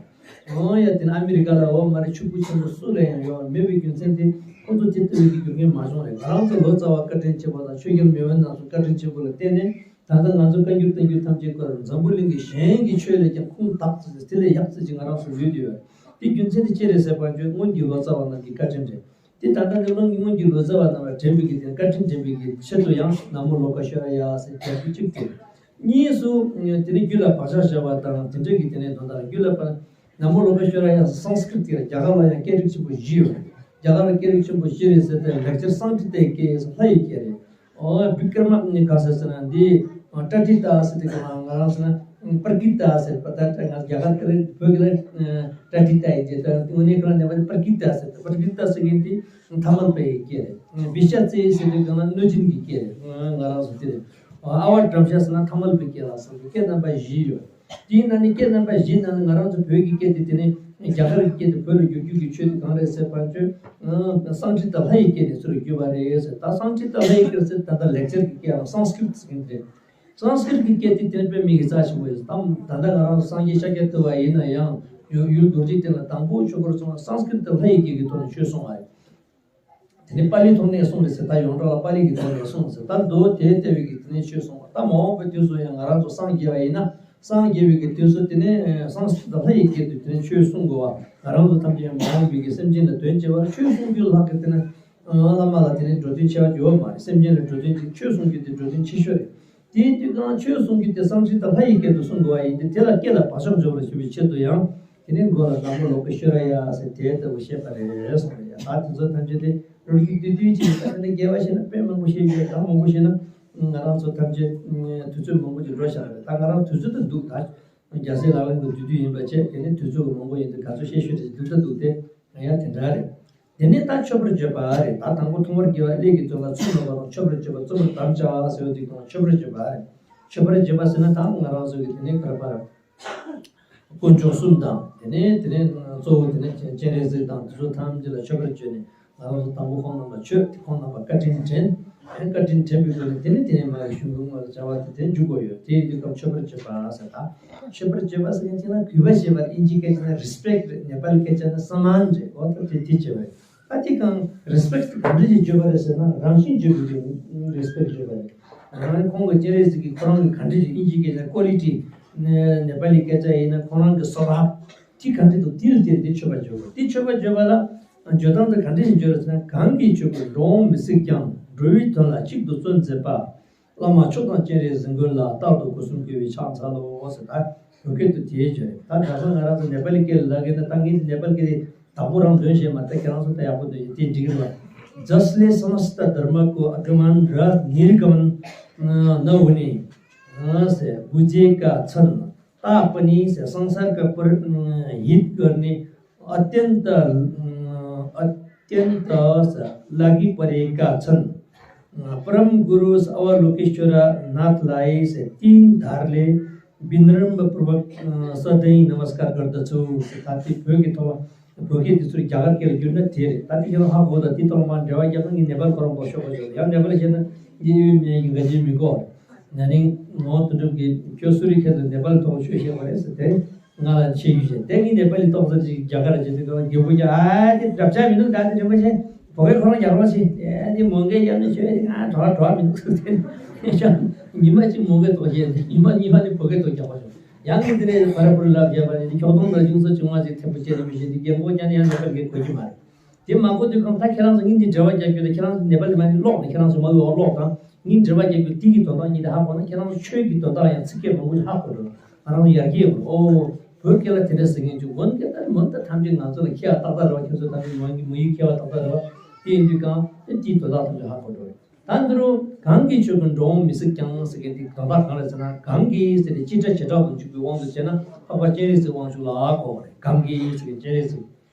འོ་ཡ་དེ་ནས་ཨ་མི་རི་ཀ་ལ་ཡོད་མ་རེད། ཕྱུག་པོ་ཆེན་པོ་སུ་ལ་ཡང་ཡོད་མེད་པའི་རྒྱུ་མཚན་དེ་ཁོང་ཚོ་དེ་ལྟ་བུའི་གི་བསྒྱུར་མཁན་མ་བྱུང་རེད། ང་རང་ཚོ་ལོ་ཙཱ་བ་བཀའ་དྲིན་ཆེན་པོ་དང་ཆོས་རྒྱལ་མེས་དབོན་རྣམ་གསུམ་བཀའ་དྲིན་ཆེན་པོ་ལ་བརྟེན་ནས། ད་ལྟ་ང་ཚོ་བཀའ་འགྱུར་བསྟན་འགྱུར་ཐམས་ཅད་ཀྱི་འཛམ་བུ་གླིང་གི་གཞན་གྱི་ཆོས་ལས་ཀྱང་ཁུངས་དག་ཙམ་ཅིག་དེ་ལས་ཡག་ཙམ་ཅིག་ང་རང་ཚོ་ཡོད་དེ་ཡོད། དེ་རྒྱུ་མཚན་དེ་ཅི་རེད་ཟེར་བ་ཆོས་སྔོན་གྱི་ལོ་ཙཱ་བ་རྣམས་ཀྱི་བཀའ་དྲིན་རེད། དེ་ད་ལྟ་ནི་སྔོན་གྱི་ལོ་ཙཱ་བ་རྣམས་ལ་དྲན་པའི་གི་དེ་བཀའ་དྲིན་དྲན་པའི་གི་ཆེད་དུ་ཡང་ན་མོ་ལོ་ཀ་ཤྭ་ར་ཡ་ཟེར་རྒྱག་རྒྱུ་གཅིག་དེ། གཉིས་སུ་དེ་ནི་རྒྱུད་ལ་བག་ཆགས་བཞག་པ་དང་དེ་འདྲ་གི་དེ་ནས་དོན་དག་རྒྱུད་ལ་བ། ན་མོ་ལོ་ཀ་ཤྭ་ར་ཡ་སཾ་སྐྲྀ་ཏ་རྒྱ་གར་ལ་ཡང་སྐད་རིགས་ཆེན་པོ་བཞི་ཡོད། རྒྱ་གར་ལ་སྐད་རིགས་ཆེན་པོ་བཞི་རེད་ཟེར་ཏེ་ལེགས་སྦྱར་སཾ་སྐྲྀ་ཏའི་སྐད་ཟེར་ལྷ་ཡི་སྐད་རེད། ཨོ་བི་ཀྲ་མ་ནི་ག་ཟེར་ཟེར་ན་འདི་པྲ་ཀྲི་ཏ་ཟེར་ཏེ་ག་ང་རང་ཟེར་ན་པྲ་ཀྲི་ཏ་ཟེར་པ་ད་ང་རྒྱ་གར་སྐད་རེད། བོད་སྐད་ལ་པྲ་ཀྲི་ཏ་ཡིན་ཏེ་ད་དངོས་གནས་ཁོ་རང་ནས་པྲ་ཀྲི་ཏ་ཟེར་ཏེ་པྲ་ཀྲི་ཏ་ཟེར་མཁན་འདི་ཐ་མལ་པའི་སྐད་རེད། བི་ཤ་ཙེ་ཟེར་ཏེ་ག་ན་གནོད་སྦྱིན་གྱི་སྐད་རེད། ང་རང་ཟེར་དེ་རེད། ཨ་བ་བྲམ་ཤ་ཟེར་ན་ཐ་མལ་པའི་སྐད་ལ་ཟེར་ཏེ་སྐད་རྣམ་པ་བཞི་ཡོད། དེའི་ནང་ནས་སྐད་རྣམ་པ་བཞིའི་ནང་ནས་ང་རང་ཚོ་བོད་ཀྱི་སྐད་དེ་དེ་ནས་རྒྱ་གར་གྱི་སྐད་དེ་བོད་ལ་བསྒྱུར་རྒྱུ་གི་ཆོས་དེ་གང་རེད་ཟེར་བ་ཆོས་སཾ་སྐྲྀ་ཏ་ལྷ་ཡི་སྐད་ནས་ཚུར་བསྒྱུར་བ་རེད་ཟེར། ད་སཾ་སྐྲྀ་ཏ་ལྷ་ཡི་སྐད་ཟེར་ད་ལྟ་ལེགས་སྦྱར་གྱི་སྐད་ལ་སཾ་སྐྲྀ་ཏ་ཟེར་མཁན་དེ་རེད། སཾ་སྐྲྀ་ཏ་གི་སྐད་དེ་དེ་དཔེ་མི་སྲིད་རྩ་ཆེན་པོ་ཡོད། ད་ད་ལྟ་ང་རང་ཚོ་སངས་རྒྱས་ཤཱཀྱ་ཐུབ་པ་ཡིན་ན་ཡང་ཡུལ་ཡུལ་རྡོ་རྗེ་གདན་ལ་དང་པོ་ཆོས་འཁོར་སོང་བ་སཾ་སྐྲྀ་ཏ་ལྷ་ཡི་སྐད་ཀྱི་ཐོག་ནས་ཆོས་གསུངས་པ་རེད། དེ་ནས་པཱ་ལིའི་ཐོག་ནས་གསུངས་རེད་ཟེར། ད་ཡོངས་གྲགས་ལ་པཱ་ལི་གི་ཐོག་ནས་གསུངས་ཟེར། ད་མདོ་དེ་ལྟ་བུའི་གི་དེ་ནས་ཆོས་གསུངས་པ། ད་མ་འོངས་པའི་དུས་སུ་ཡང་ང་རང་ཚོ་སངས་རྒྱས་པ་ཡིན་ན་སངས་རྒྱས་པའི་གི་དུས་སུ་དེ་ནས་སཾ་སྐྲྀ་ཏ་ལྷ་ཡི་སྐད་དུ་དེ་ནས་ཆོས་གསུང་དགོས་པ། ང་རང་ཚོ་ཐམས་ཅད་ཡང་མ་འོངས་པའི་གི་སེམས་ཅན་ལ་དོན་བྱེད་པར་ཆོས་གསུང་རྒྱུ་ལྷག་གི་དེ་ནས་ བླ་མ་ལ་དེ་ནི་འགྲོ་དོན་ཆེ་བ་ཡོད་མ་རེད། སེམས་ཅན་ལ་འགྲོ་དོན་ཅིག་ཆོས་གསུང་རྒྱུ་དེ་འགྲོ་དོན་ཆེ་ཤོས་རེད། དེའི་དུས་གང་ཆོས་གསུང་རྒྱུ་དེ་སཾ་སྐྲྀ་ཏ་ལྷ་ཡི་སྐད་དུ་གསུང་དགོས་པ་ཡིན་ཏེ། དེ་ལ་སྐད་ལ་བག་ཆགས་འཇོག་པར་ཞུ་བའི་ཆེད་དུ་ཡང་། དེ་ནས་མགོ་ལ་ཟླ་མགོ་ལོག་གི་ཤོ་ར་ཡ་ཟེར་དེ་ལྟ་བུ་བཤད་པ་རེད་གསུངས་པ་རེད། ད་དེ་ཚོ་ཐམས་ཅད་དེ་ལོ་རྒྱུས་བསྡུས་བསྡུས་ཅིག་ད་དེ་འདྲ་རྒྱས་པ་བཤད་ན་དཔེ་མང་པོ་བཤད་རྒྱུ་རེད། གང་མང་པོ་བཤད་ན་ང་རང་ཚོ་ཐམས་ཅད་དུས་ཚོད་མང་པོ་ཅིག་འགྲོ་བཞག་རེད། ད་ང་རང་དུས་ཚོད་དུ་འདུག་ད་རྒྱལ་སྲས་ལག་ལེན་དུ་བསྡུས་བསྡུས་ཡིན་པ་བྱས། དེ་ནས་དུས་ཚོད་ཀྱི་མང་པོ་ཡིན་དུས་ག་ཚོད་བཤད་ཤོད་རེད། འདུག་ད་འདུག་སྟེ་ཡང་དེ་འདྲ་རེད། དེ་ནས་ད་མཆོད་པར་བརྗོད་པ་རེད། ད་དང་པོ་ཐོག་མར་དགེ་བ་ཀླད་ཀྱིས་སྟོན་ལ་ཚུར་འགྲོ་བ་དང་། མཆོད་པར་བརྗོད་པ་རྩོམ་པར་དམ་བཅའ་ཟེར་བ་དེ་དང་མཆོད་པར་བརྗོད་པ་རེད། མཆོད་པར་བརྗོད་པ་ཟེར་ན་ད་ང་རང་ཚོ་གི་དེ་ནས་ག་རེ་པར་དཀོན་མཆོག་གསུམ་དང་། དེ་ནས་དེ་ནས་གཙོ་བོ་དེ་ནས་སྤྱན་རས་གཟིགས་དང་དེ་ཚོ་ཐམས་ཅད་ལ་མཆོད་པར་བརྗོད་ནས། ང་རང་ཚོ་དང་པོ་ཁོང་རྣམ་པ་མཆོད། ཁོང་རྣམ་པ་བཀའ་དྲིན་དྲན། ཨེ་བཀའ་དྲིན་དྲན་པའི་སྒོ་ནས་དེ་ནས་དེ་ནས་མ་གི་གཞུང་གི་ངོ་ལ་བྱ་བ་དེ་དེ་འཇུག་དགོས་ཡོད། དེ་ཡིན་དུས་སྐབས་མཆོད་པར་བརྗོད་པ་ཟེར། ད་མཆོད་པར་བརྗོད་པ་ཟེར་མཁན་ཅིག་ན་གུས་པ་ཞེས་པར་དབྱིན་ཇིའི་སྐད་ཆ་ན་རི་སི་པེག་རེད། ནེ་པ་ལི་སྐད་ཆ་ན་སྨ་མཱན་རེད། འོ་ད་དེ་དེ་བྱས་པ་རེད། ད་དེ་གང་རི་སི་པེག་ག་འདྲ་ཞིག་བརྗོད་པ་རེད་ཟེར་ན། རང་བཞིན་བརྗོད་པའི་རི་སི་པེག་བརྗོད་པ་རེད། ང་རང་ཁོང་གི་སྤྱན་རས་གཟིགས་ཀྱི་ཁོ་རང་གི་ག་འདྲ་ཞིག་དབྱིན་ཇིའི་སྐད་ཆ་ཀོ་ལི་ཊི། ནེ་པ་ལི་སྐད་ཆ་ཡིན་ན་ཁོ་རང་གི་སོ་བྷ་བ་དེ་ག་འདྲ་འདུག་དེ་ལ་བརྟེན་ཏེ་མཆོད་པ་བརྗོད་པ། དེ་མཆོད་པ་བརྗོད་པ་ལ་བརྗོད་སྟངས་དེ་ག་འདྲ་ཞིག་བརྗོད་རེད་ཟེར་ན། གང་གིས་ཆོས་ཀུན་འགྲོ་འོང་མི་གཟིགས་ཀྱང་། འགྲོ་བའི་དོན་ལ་གཅིག་ཏུ་བརྩོན་མཛད་པ། བླ་མ་མཆོག་དང་སྤྱན་རས་གཟིགས་མགོན་ལ། རྟག་ཏུ་སྒོ་གསུམ་གུས་པས་ཕྱག་འཚལ་ལོ་ཟེར། ད་བོད་སྐད་དུ་དེའི་བརྗོད་རེད། ད་ག་ས་ང་རང་ཚོ་ནེ་པ་ལི་སྐད་ལ་ལབ་ཀྱི་ན། ད་ངས་དེ་ནེ་པ་ལི་སྐད་དེ་དྭགས་པོ་རང་འདོན་བྱས་མ། ད་ཁྱེད་རང་ཚོ་ད་ཡག་པོ་འདོན་ཡིན་དེ་འགྲིག་གི་རེད་བ། जसले समस्त धर्मको आगमन र निर्गमन नहुने से बुझेका छन्। तापनि से संसारका हित गर्ने अत्यन्त अत्यन्त लागि परेका छन्। परम गुरु अवलोकेश्वरनाथलाई चाहिँ तीन धारले विनम्रपूर्वक सधैँ नमस्कार गर्दछु। ताकि भोगे थोड़ा भोगे तेस्रो जागर के जुन थिए ताकि यो हाँ होता ती तोर मान जवा क्या तो नेपाल करम बसो बसो या नेपाल के ना ये मैं गजे मिको ननी नौ तुम के क्यों सुरी के नेपाल तो शो शे वाले से थे ང་ལ་ཆེ་ཡུལ་ཆེ་དེ་གི་ནེ་པ་ལི་ཏོག་ཙམ་ཅིག་རྒྱ་གར་ཅིག་དེ་ག་རྒྱུ་བུ་ཅིག་ཨ་དེ་རབ་ཆ་མི་འདུག་ད་དེ་རིན་པོ་ཆེ་བོད་སྐད་ཁོ་རང་རྒྱག་རོགས་ཞེས་དེ་མོ་འགའི་ཡབ་ནི་ཆོས་དེ་ང་གྲོགས་གྲོགས་མི་འདུག་ཟེར་ཏེ་ཉི་མ་གཅིག་མོ་འགའི་ཏོག་བཤད་ཉི་མ་གཉིས་པ་ནི་བོད་སྐད་ཏོག་རྒྱག་པ་བྱུང་། ཡང་ནི་དེ་ནས་བར་བུར་ལབ་བྱས་པ་ནི་ཁྱོག་ཐོང་དང་ཡུང་ས་ཆུང་མ་ཞིག་ཐེབས་པོ་བྱས་ནས་མི་ཤེས་དེ་རྒན་གོག་ཀྱང་ནི་ཡང་ནེ་པ་ལི་སྐད་གོ་གི་མ་རེད། དེ་མ་གོ་དུས་གང་ལྟར་ཁྱེད་རང་ཚོ་གཉིས་འདི་འབྲེལ་བ་རྒྱག་རྒྱུ་དང་ཁྱེད་རང་ཚོ་ནེ་པ་ལི་མ་ནི་ཀློག་ནས་ཁྱེད་རང་ཚོ་མ་འོས་པ་ཀློག་དང་གཉིས་འབྲེལ་བ་རྒྱག་རྒྱུ་དེ་གི་དོན་དག་གཉིས་དེ་ཧ་གོ་ན་ཁྱེད་རང་ཚོ་ཆོས་ཀྱི་དོན་དག་ལ་ཡང་ཚིག་སྐད་མང་པོ་ཞིག་ཧ་གོ་འགྲོ། ང་རང་ཚོ་ཡར་རྒྱས་ཡོང་འགྲོ། ཨོ་བོད་སྐད་ལ་དེ་འདྲ་ཟེར་མཁན་ཅིག་འོན་ཀྱང་ད་མོ་ད་ཐམས་ཅད་ང་ཚོ་ལ་མཁས་པ་ཏག་ཏག་རེད་བ། ཁྱོད་ཚོ་ཐམས་ཅད་མོ་ཡིག་མོ་ཡིག་མཁས་པ་ཏག་ཏག་རེད་བ། དེ་ཡིན་དུས་གང་དེ་དེའི་དོན་དག་ཐམས་ཅད་ཧ་གོ་འགྲོ་རེད། ད་འདི་རུ་གང་གིས་ཆོས་ཀུན་འགྲོ་འོང་མི་གཟིགས་ཀྱང་ཟེར་མཁན་དེ་དོན་དག་གང་རེད་ཟེར་ན། གང་གིས་ཟེར་ནས་སྤྱི་སྒྲ་བྱེ་བྲག་ཏུ་འཇུག་པའི་དབང་དུ་བྱས་ན་འཕགས་པ་སྤྱན་རས་གཟིགས་དབང་ཕྱུག་ལ་གོ་བ་རེད། གང་གིས་ཟེར་མཁན་སྤྱན་རས་གཟིགས།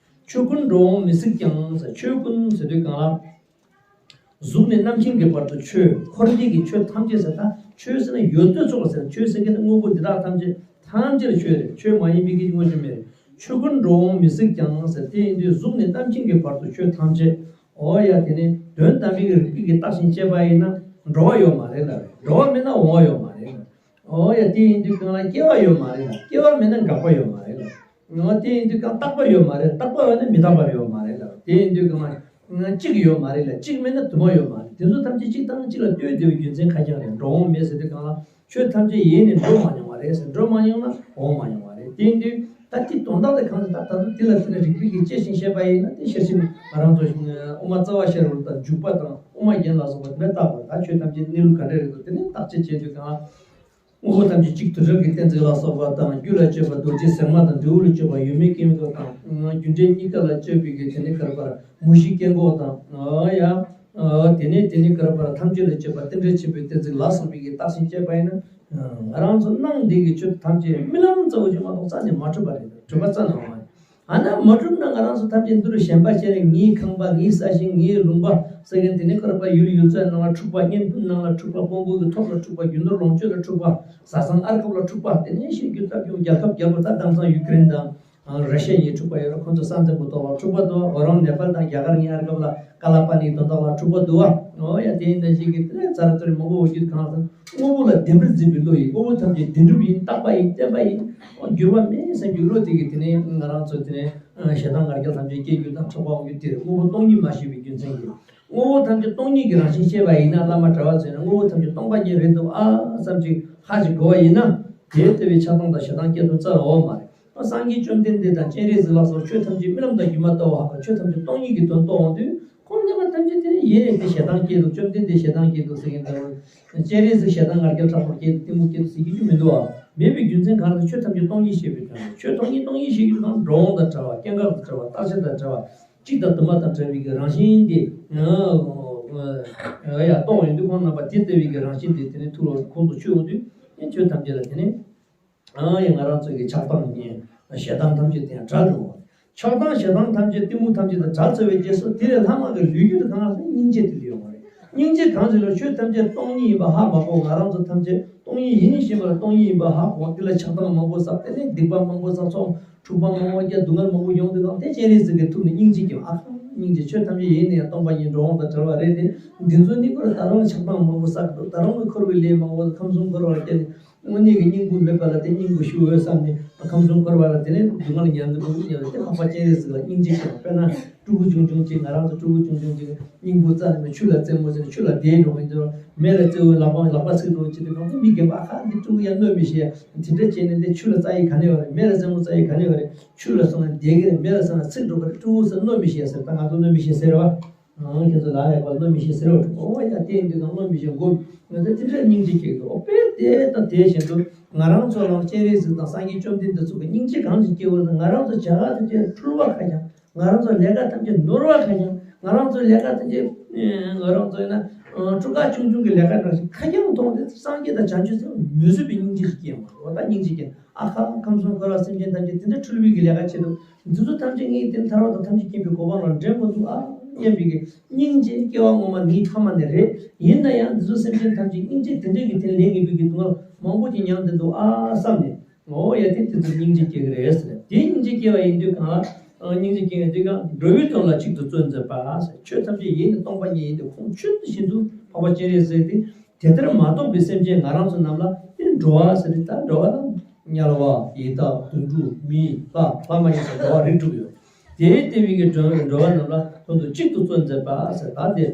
ཆོས་ཀུན་འགྲོ་འོང་མི་གཟིགས་ཀྱང་ཟེར། ཆོས་ཀུན་ཟེར་དུས་གང་ལ། གཟུགས་ནས་རྣམ་མཁྱེན་གྱི་བར་དུ་ཆོས། འཁོར་འདས་ཀྱི་ཆོས་ཐམས་ཅད་ཟེར། ད་ཆོས་ཟེར་ན་ཡོད་དོ་ཅོག་ཟེར། ཆོས་ཟེར་མཁན་ནི་དངོས་པོ་འདི་དག་ཐམས་ཅད་ཐམས་ཅད་ལ་ཆོས་རེད། ཆོས་མ་ཡིན་པའི་གི་དངོས་ཆོས་མེད་རེད། ཆོས་ཀུན་འགྲོ་འོང་མི་གཟིགས་ཀྱང་ཟེར། དེ་ཡིན་དུས་གཟུགས་ནས་རྣམ་མཁྱེན་གྱི་བར་དུ་ཆོས་ཐམས་ཅད། འོ་ཡ་དེ་ནི་དོན་དམ་པའི་རིགས་པའི་གི་བརྟགས་ཤིང་དཔྱད་པ་ཡིན་ན་འགྲོ་བ་ཡོད་མ་རེད་ལ། འགྲོ་བ་མེད་ན་འོང་བ་ཡོད་མ་རེད་ལ། འོ་ཡ་དེ་ཡིན་དུས་གང་ལ་སྐྱེ་བ་ཡོད་མ་རེད་ལ། སྐྱེ་བ་མེད་ན་འགག་པ་ཡོད་མ་རེད་ལ། འོ་དེ་ཡིན་དུས་གང་རྟག་པ་ཡོད་མ་རེད། རྟག་པ་ཡོད་ན་མི་རྟག་པ་ཡོད་མ་རེད་ལ། དེ་ཡིན་དུས་གང་ལ་གཅིག་ཡོད་མ་རེད་ལ། གཅིག་མེད་ན་དུ་མ་ཡོད་མ་རེད། དེ་ཚོ་ཐམས་ཅད་གཅིག་དང་གཅིག་ལ་ལྟོས་བསྡད་པའི་རྒྱུ་མཚན་ཁ་རྐྱང་རེད། འགྲོ་འོང་མེད་ཟེར་དུས་གང་ལ་ཆོས་ཐམས་ཅད་ཡེ་ནས་འགྲོ་མ་མྱོང་བ་རེད་ཟེར། འགྲོ་མ་མྱོང་ན་འོང་མ་མྱོང་བ་རེད། དེ་ཡིན་དུས་ད་དེ་དོན་དག་དེ་གང་ཟེར་ད་ད་དུང་དེ་ལ་དེ་ལ་རིགས་པའི་གི་དཔྱད་ཤིང་བཤད་པ་ཡིན་ན་དེ་ཤེར་ཕྱིན་ང་རང་ཚོ་དབུ་མ་རྩ་བ་ཤེས་རབ་དང་འཇུག་པ་དང་དབུ་མ་རྒྱན་ལ་སོགས་པ་དེ་འདྲ་བརྟག་པ། ད་ཆོས་ཐམས་ཅད་གནས་ལུགས་ག་འདྲ་རེད་འདུག་དེ་ནས་བརྟག་དཔྱད་བྱེད་དུས་གང་ལ། དངོས་པོ་ཐམས་ཅད་གཅིག་ཏུ་རང་གི་གཏན་ཚིགས་ལ་སོགས་པ་དང་། རྒྱུ་ལ་དཔྱོད་པ་རྡོ་རྗེ་ཟེགས་མ་དང་། འབྲས་བུ་ལ་དཔྱོད་པ་ཡོད་མེད་སྐྱེ་མེད་དང་། རྒྱུ་འབྲས་གཉིས་ཀ་ལ་དཔྱོད་པའི་གི་དེ་ནི་ག་རེ་པར་མུ་བཞི་སྐྱེ་འགོག་དང་། ཨ་ཡ། ཨ་དེ་ནས་དེ་ནི་ག་རེ་པར་ཐམས་ཅད་ལ་དཔྱོད་པ་རྟེན་འབྲེལ་ཆེན་པོའི་གཏན་ཚིགས་ལ་སོགས་པའི་གི་བརྟག་ཤིང་དཔྱད་པ་ཡིན་ན། ང་རང་ཚོ་སྣང་འདི་གི་ཆོས་ཐམས་ཅད་རྨི་ལམ་གཙོ་བོ་ཅིག་མ་གཏོགས་རྩ་ནས་མ་གྲུབ་པ་རེད། གྲུབ་པ་རྩ་ནས་མ་རེད། ཨ་ན་མ་གྲུབ་ན་ང་རང་ཚོ་ཐམས་ཅད་འདི་རུ་ཞེན་པ་བྱས་ནས་ངའི་ཁང་པ་ངའི་ས་ཞིང་ངའི་ལུང་པ་ཟེར་མཁན་དེ་ནི་ཁོ་ར་པ་ཡུལ་ཡུལ་ཚོའི་ནང་ལ་འཁྲུག་པ། གཉེན་སྤུན་ནང་ལ་འཁྲུག་པ། དཔོན་པོ་གི་ཐོབ་ལ་འཁྲུག་པ། རྒྱུ་ནོར་ལོངས་སྤྱོད་ལ་འཁྲུག་པ། བཟའ་ཚང་ཨར་ཁབ་ལ་འཁྲུག་པ། དེ་ནས་ཤིན་རྒྱུ་སྟབས་ཀྱང་རྒྱལ་ཁབ་རྒྱལ་པོ་ད་དེང་སང་ཡུ་ཀེ་རེན་དང་ར་ཤི་ཡ་གཉིས་འཁྲུག་པ་ཡོད་ར། ཁོ་ཚོ་ས་འཛིན་པོ་ཐོག་ལ་འཁྲུག་པ་འདུག་འོ་རང་ནེ་པཱལ་དང་རྒྱ་གར་གཉིས་ཨར་ཁབ་ལ་ཀ་ལ་པ་ནི་དོན་དག་ལ་འཁྲུག་པ་འདུག་བ། འོ་ཡ་དེ་ཡིན་ད་ཞིག་གི་དེ་ནས་ཚ་ར་ཚ་རི་མང་པོ་འོ་རྒྱུ་གང་ལ་དངོས་པོ་ལ་བདེན་པར་འཛིན་པའི་བློ་ཡིས། དངོས་པོ་ཐམས་ཅད་བདེན་གྲུབ་ཡིན། རྟག་པ་ཡིན། བརྟན་པ་ཡིན། འགྱུར་བ་མེད་བསམ་རྒྱུ་བློ་དེ་གིས་དེ་ནས་ང་རང་ཚོ་དེ་ནས་ཞེ་སྡང་ང་རྒྱལ་ཐམས་ཅད་སྐྱེ་རྒྱུ་དང་འཕྲོག་པ་འོང་རྒྱུ་དེ་རེད། དངོས་པོ་སྟོང་ཉིད་མ་ཤེས་པའི་རྒྱུ་མཚན་གྱིས། དངོས་པོ་ཐམས་ཅད་སྟོང་ཉིད་ཀྱི་རང་བཞིན་ཤེས་པ་ཡིན་ན་བླ་མ་གྲྭ་བ་ཚོས་ནི་དངོས་པོ་ཐམས་ཅད་སྟོང་པ་ཉིད་རེད་འདུག་ཨ་བསམ་ཅིག་ཧ་ཅིག་གོ་བ་ཡིན་ན། དེ་ལྟ་བུའི་ཆགས་སྡང་དང་ཞེ་སྡང་སྐྱེ་དོན་རྩ་བ་འོང་མ་རེད། སངས་རྒྱས་བཅོམ་ལྡན་འདས་དང་སྤྱན་རས་གཟིགས་ལ་སོགས་ཆོས་ཐམས་ཅད་རྨི་ལམ་དང་སྒྱུ་མ་ལྟ་བུ་ཧ་གོ། ཆོས་ཐམས་ཅད་སྟོང་ཉིད་ཀྱི་དོན་རྟོགས་འོང་དུས། ཁོང་རྣམ་པ་ཐམས་ཅད་དེ་ནི་ཡེ་ནས་དེ་ཞེ་སྡང་སྐྱེས་འདུག་བཅོམ་ལྡན་འདས་ཞེ་སྡང་སྐྱེས་འདུག་ཟེར་གྱི་འདུག་སྤྱན་རས་གཟིགས་ཞེ་སྡང་ང་རྒྱལ་དྲག་པོ་སྐྱེས་འདུག་གཏི་མུག་སྐྱེས་འདུག་ཟེར་གྱི་རྒྱུ་མི་འདུག་ཨ། མེད་པའི་རྒྱུ་མཚན་གང་ལ་ཆོས་ཐམས་ཅད་སྟོང་ཉིད་ཤེས་པའི་དོན་ལ། ཆོས་སྟོང་ཉིད་སྟོང་ཉིད་ཤེས་རྒྱུ་དང་འགྲོ་འོང་དང་བྲལ་བ། སྐྱེ་འགག་དང་བྲལ་བ། རྟག་ཆད་དང་བྲལ་བ། གཅིག་དང་དུ་མ་དང་བྲལ་བའི་གི་རང་བཞིན་དེ་ཡ་རྟོགས་ཡོང་དུས་ཁོང་རྣམ་པ་དེ་ལྟ་བུའི་གི་རང་བཞིན་དེ་དེ་ནི་ཐུགས་ལ་ཁོང་དུ་ཆུད་ཡོང་དུས་ཆོས་ཐམས་ཅད་ལ་དེ་ནི། ཨང་ཡང་ང་རང་ཚོ་གི་ཆགས་སྡང་ཉེ་ཞེ་སྡང་ཐམས་ཅད་དེ་ཡང་བྲལ་འགྲོ་བ། ཆགས་སྡང་ཞེ་སྡང་ཐམས་ཅད་གཏི་མུག་ཐམས་ཅད་དེ་བྲལ་ཚར་བའི་རྗེས་སུ་དེ་ལས་ལྷག་མ་གི་ལུས་རྒྱུད་དུ་གང་ལ་སྙིང་རྗེ་དེ་ལུས་ཡོང་བ་རེད། སྙིང་རྗེ་གང་ཞིག་ལ་ཆོས་ཐམས་ཅད་སྟོང་ཉིད་ཡིན་པ་ཧ་མ་གོ། ང་རང་ཚོ་ཐམས་ཅད་སྟོང་ཉིད་ཡིན་ཞེས་པ་ལ་སྟོང་ཉིད་ཡིན་པ་ཧ་གོ། དེ་ལ་ཆགས་སྡང་མང་པོ་བསགས། དེ་ནས་སྡིག་པ་མང་པོ་བསགས། ཚོགས་འཁྲུག་པ་མང་པོ་བསྐྱལ། སྡུག་བསྔལ་མང་པོ་ཡོང་དུས་གང་དེ་སྤྱན་རས་གཟིགས་ཀྱི་ཐུགས་ནས་སྙིང་རྗེ་སྐྱེ་བ། ཨ་ཁ་སྙིང་རྗེ། ཆོས་ཐམས་ཅད་ཡེ་ནས་ཡང་སྟོང་པ་ཉིད། འགྲོ་འོང་དང་བྲལ་བ་རེད་དེ། འདི་ཚོ་ནི་ཁོ་ར་ད་རུང་ཆགས་སྡང་མང་པོ་བསགས་འདུག་ད་རུང་གི་འཁོར་བའི་ལས་མང་པོ། ཁམས་གསུམ་འཁོར་བར་བསྐྱལ་ནས་དངོས་གནས་ཀྱི་སྙིང་པོ་མེད་པ་ལ་དེ་སྙིང་པོ་ཞུ་འོས་བསམ་ནས་ཁམས་གསུམ་འཁོར་བ་ལ་དེ་ནས་སྡུག་བསྔལ་མྱང་འདི་མང་པོ་མྱོང་བས། དེ་འཕགས་པ་སྤྱན་རས་གཟིགས་ལ་སྙིང་རྗེ་སྐྱེ་བ། དཔེར་ན་སྤྲུལ་སྐུ་ཆུང་ཆུང་གཅིག་ང་རང་ཚོ་སྤྲུལ་སྐུ་ཆུང་ཆུང་གཅིག་སྙིང་པོ་རྩ་ནས་མེད། ཆུ་ལ་རྩེད་མོ་བྱས་ནས་ཆུ་ལ་བསྡད་འགྲོ་གི་འདུག་མེ་ལ་རྩེ་འོས། ལག་པ་ལག་པ་ཚིག་འགྲོ་གི་ཅི་སྟེ་གང་དུ་མི་རྒན་པ་ཨ་ཁ་འདི་སྤྲུལ་སྐུ་ཡང་གནོད་མི་ཤེས། དེ་འདྲ་བྱས་ནས་འདི་ཆུ་ལ་རྩེ་ཡི་ག་ནས་བ་རེད། མེ་ལ་རྩེད་མོ་རྩེ་ཡི་ག་ནས་བ་རེད། ཆུ་ལ་སོང་ན་བསྡད་ཀྱི་རེད། མེ་ལ་སོང་ན་ཚིག་འགྲོ་གི་རེད། སྤྲུལ་སྐུ་ཟེར་གནོད་མི་ཤེས་ཟེར། ད་ང་ཚོ་གནོད་མི་ཤེས་ཟེར་བ། ཨང་ཁྱེད་ཚོ་ལ་ཡག་པ་གནོད་མི་ཤེས་ཟེར་བ། ཨོ་ཡ་དེ་འདི་གང་གནོད་མི་ཤེས་མགོ་ང་ཚོ་དེ་འདྲ་སྙིང་རྗེ་སྐྱེ་གི་འདུག་ཨོ་དཔེ་དེ་དང་དེ་བཞིན་དུ་ང་རང་ཚོ་ལ་སྤྱན་རས་གཟིགས་དང་སངས་རྒྱས་བཅོམ་ལྡན་འདས་ཚོ་གི་སྙིང་རྗེ་གང་ཞིག་སྐྱེ་བ་ན། ང་རང་ཚོ་བྱ་བ་ཐམས་ཅད་འཁྲུལ་བ་ཁ་རྐྱང་། ང་རང་ཚོ་ལས་ཀ་ཐམས་ཅད་ནོར་བ་ཁ་རྐྱང་། ང་རང་ཚོ་ལས་ཀ་ཐམས་ཅད་ང་རང་ཚོ་ཡིན་ན་འཁྲུ་ཁ་ཆུང་ཆུང་གི་ལས་ཀ་འདྲ་ཞིག་ཁ་རྐྱང་མཐོང་སྟེ་སངས་རྒྱས་དང་བྱང་ཆུབ་སེམས་མི་བཟོད་པའི་སྙིང་རྗེ་ཞིག་སྐྱེ་ཡོང་བ་རེད། འོ་ད་སྙིང་རྗེ་སྐྱེ། ཨ་ཁ་ཁམས་གསུམ་འཁོར་བ་སེམས་ཅན་ཐམས་ཅད་དེ་འདྲ་འཁྲུལ་བའི་གི་ལས་ཀ་བྱེད་དུ། འདི་ཚོ་ཐམས་ཅད་ངས་དེ་ཐར་བ་དང་ཐམས་ཅད་མཁྱེན་པའི་གོ་འཕང་ལ་འདྲེན་དགོས་འདུག་ཨ་སྙམ་པའི་གི་སྙིང་རྗེ་སྐྱེ་བ་སྔོན་མ་ངའི་ཕ་མ་ནས་རེད། ཡིན་ན་ཡང་འདི་ཚོ་སེམས་ཅན་ཐམས་ཅད་སྙིང་རྗེ་དེ་འདྲའི་གི་དེ་ལས་ངེས་པའི་གི་སྡུག་བསྔལ་མང་པོ་ཅིག་མྱངས་བསྡད་འདུག་ཨ་བསམ་ནས། འོ་ཡ་དེ་དེ་ཚོ་སྙིང་རྗེ་སྐྱེ་གི་རེད་ཟེར། དེ་སྙིང་རྗེ་སྐྱེ་བ་ཡིན་དུས་གང་ལ་སྙིང་རྗེ་སྐྱེ་བའི་དུས་གང་འགྲོ་བའི་དོན་ལ་གཅིག་ཏུ་བརྩོན་མཛད་པ་ཟེར། ཆོས་ཐམས་ཅད་ཡེ་ནས་སྟོང་པ་ཉིད་ཡིན་དུས་ཁོང་ཆོས་དེ་བཞིན་དུ་འཕགས་པ་སྤྱན་རས་གཟིགས་དེ། དེ་ལྟར་མ་རྟོགས་པའི་སེམས་ཅན་ང་རང་ཚོ་རྣམས་ལ་དེ་འགྲོ་བ་ཟེར་ཏེ། ད་འགྲོ་བ་ལ་དམྱལ་བ་ཡི་དྭགས་དུད་འགྲོ་མི་ལྷ་ལྷ་མ་ཡིན་པའི་འགྲོ་བ་རིགས་དྲུག་ཡོད། དེ་ལྟ་བུའི་གི་འགྲོ་འགྲོ་བ་རྣམས་ལ་དོན་དུ་གཅིག་ཏུ་བརྩོན་མཛད་པ་ཟེར། ད་དེ་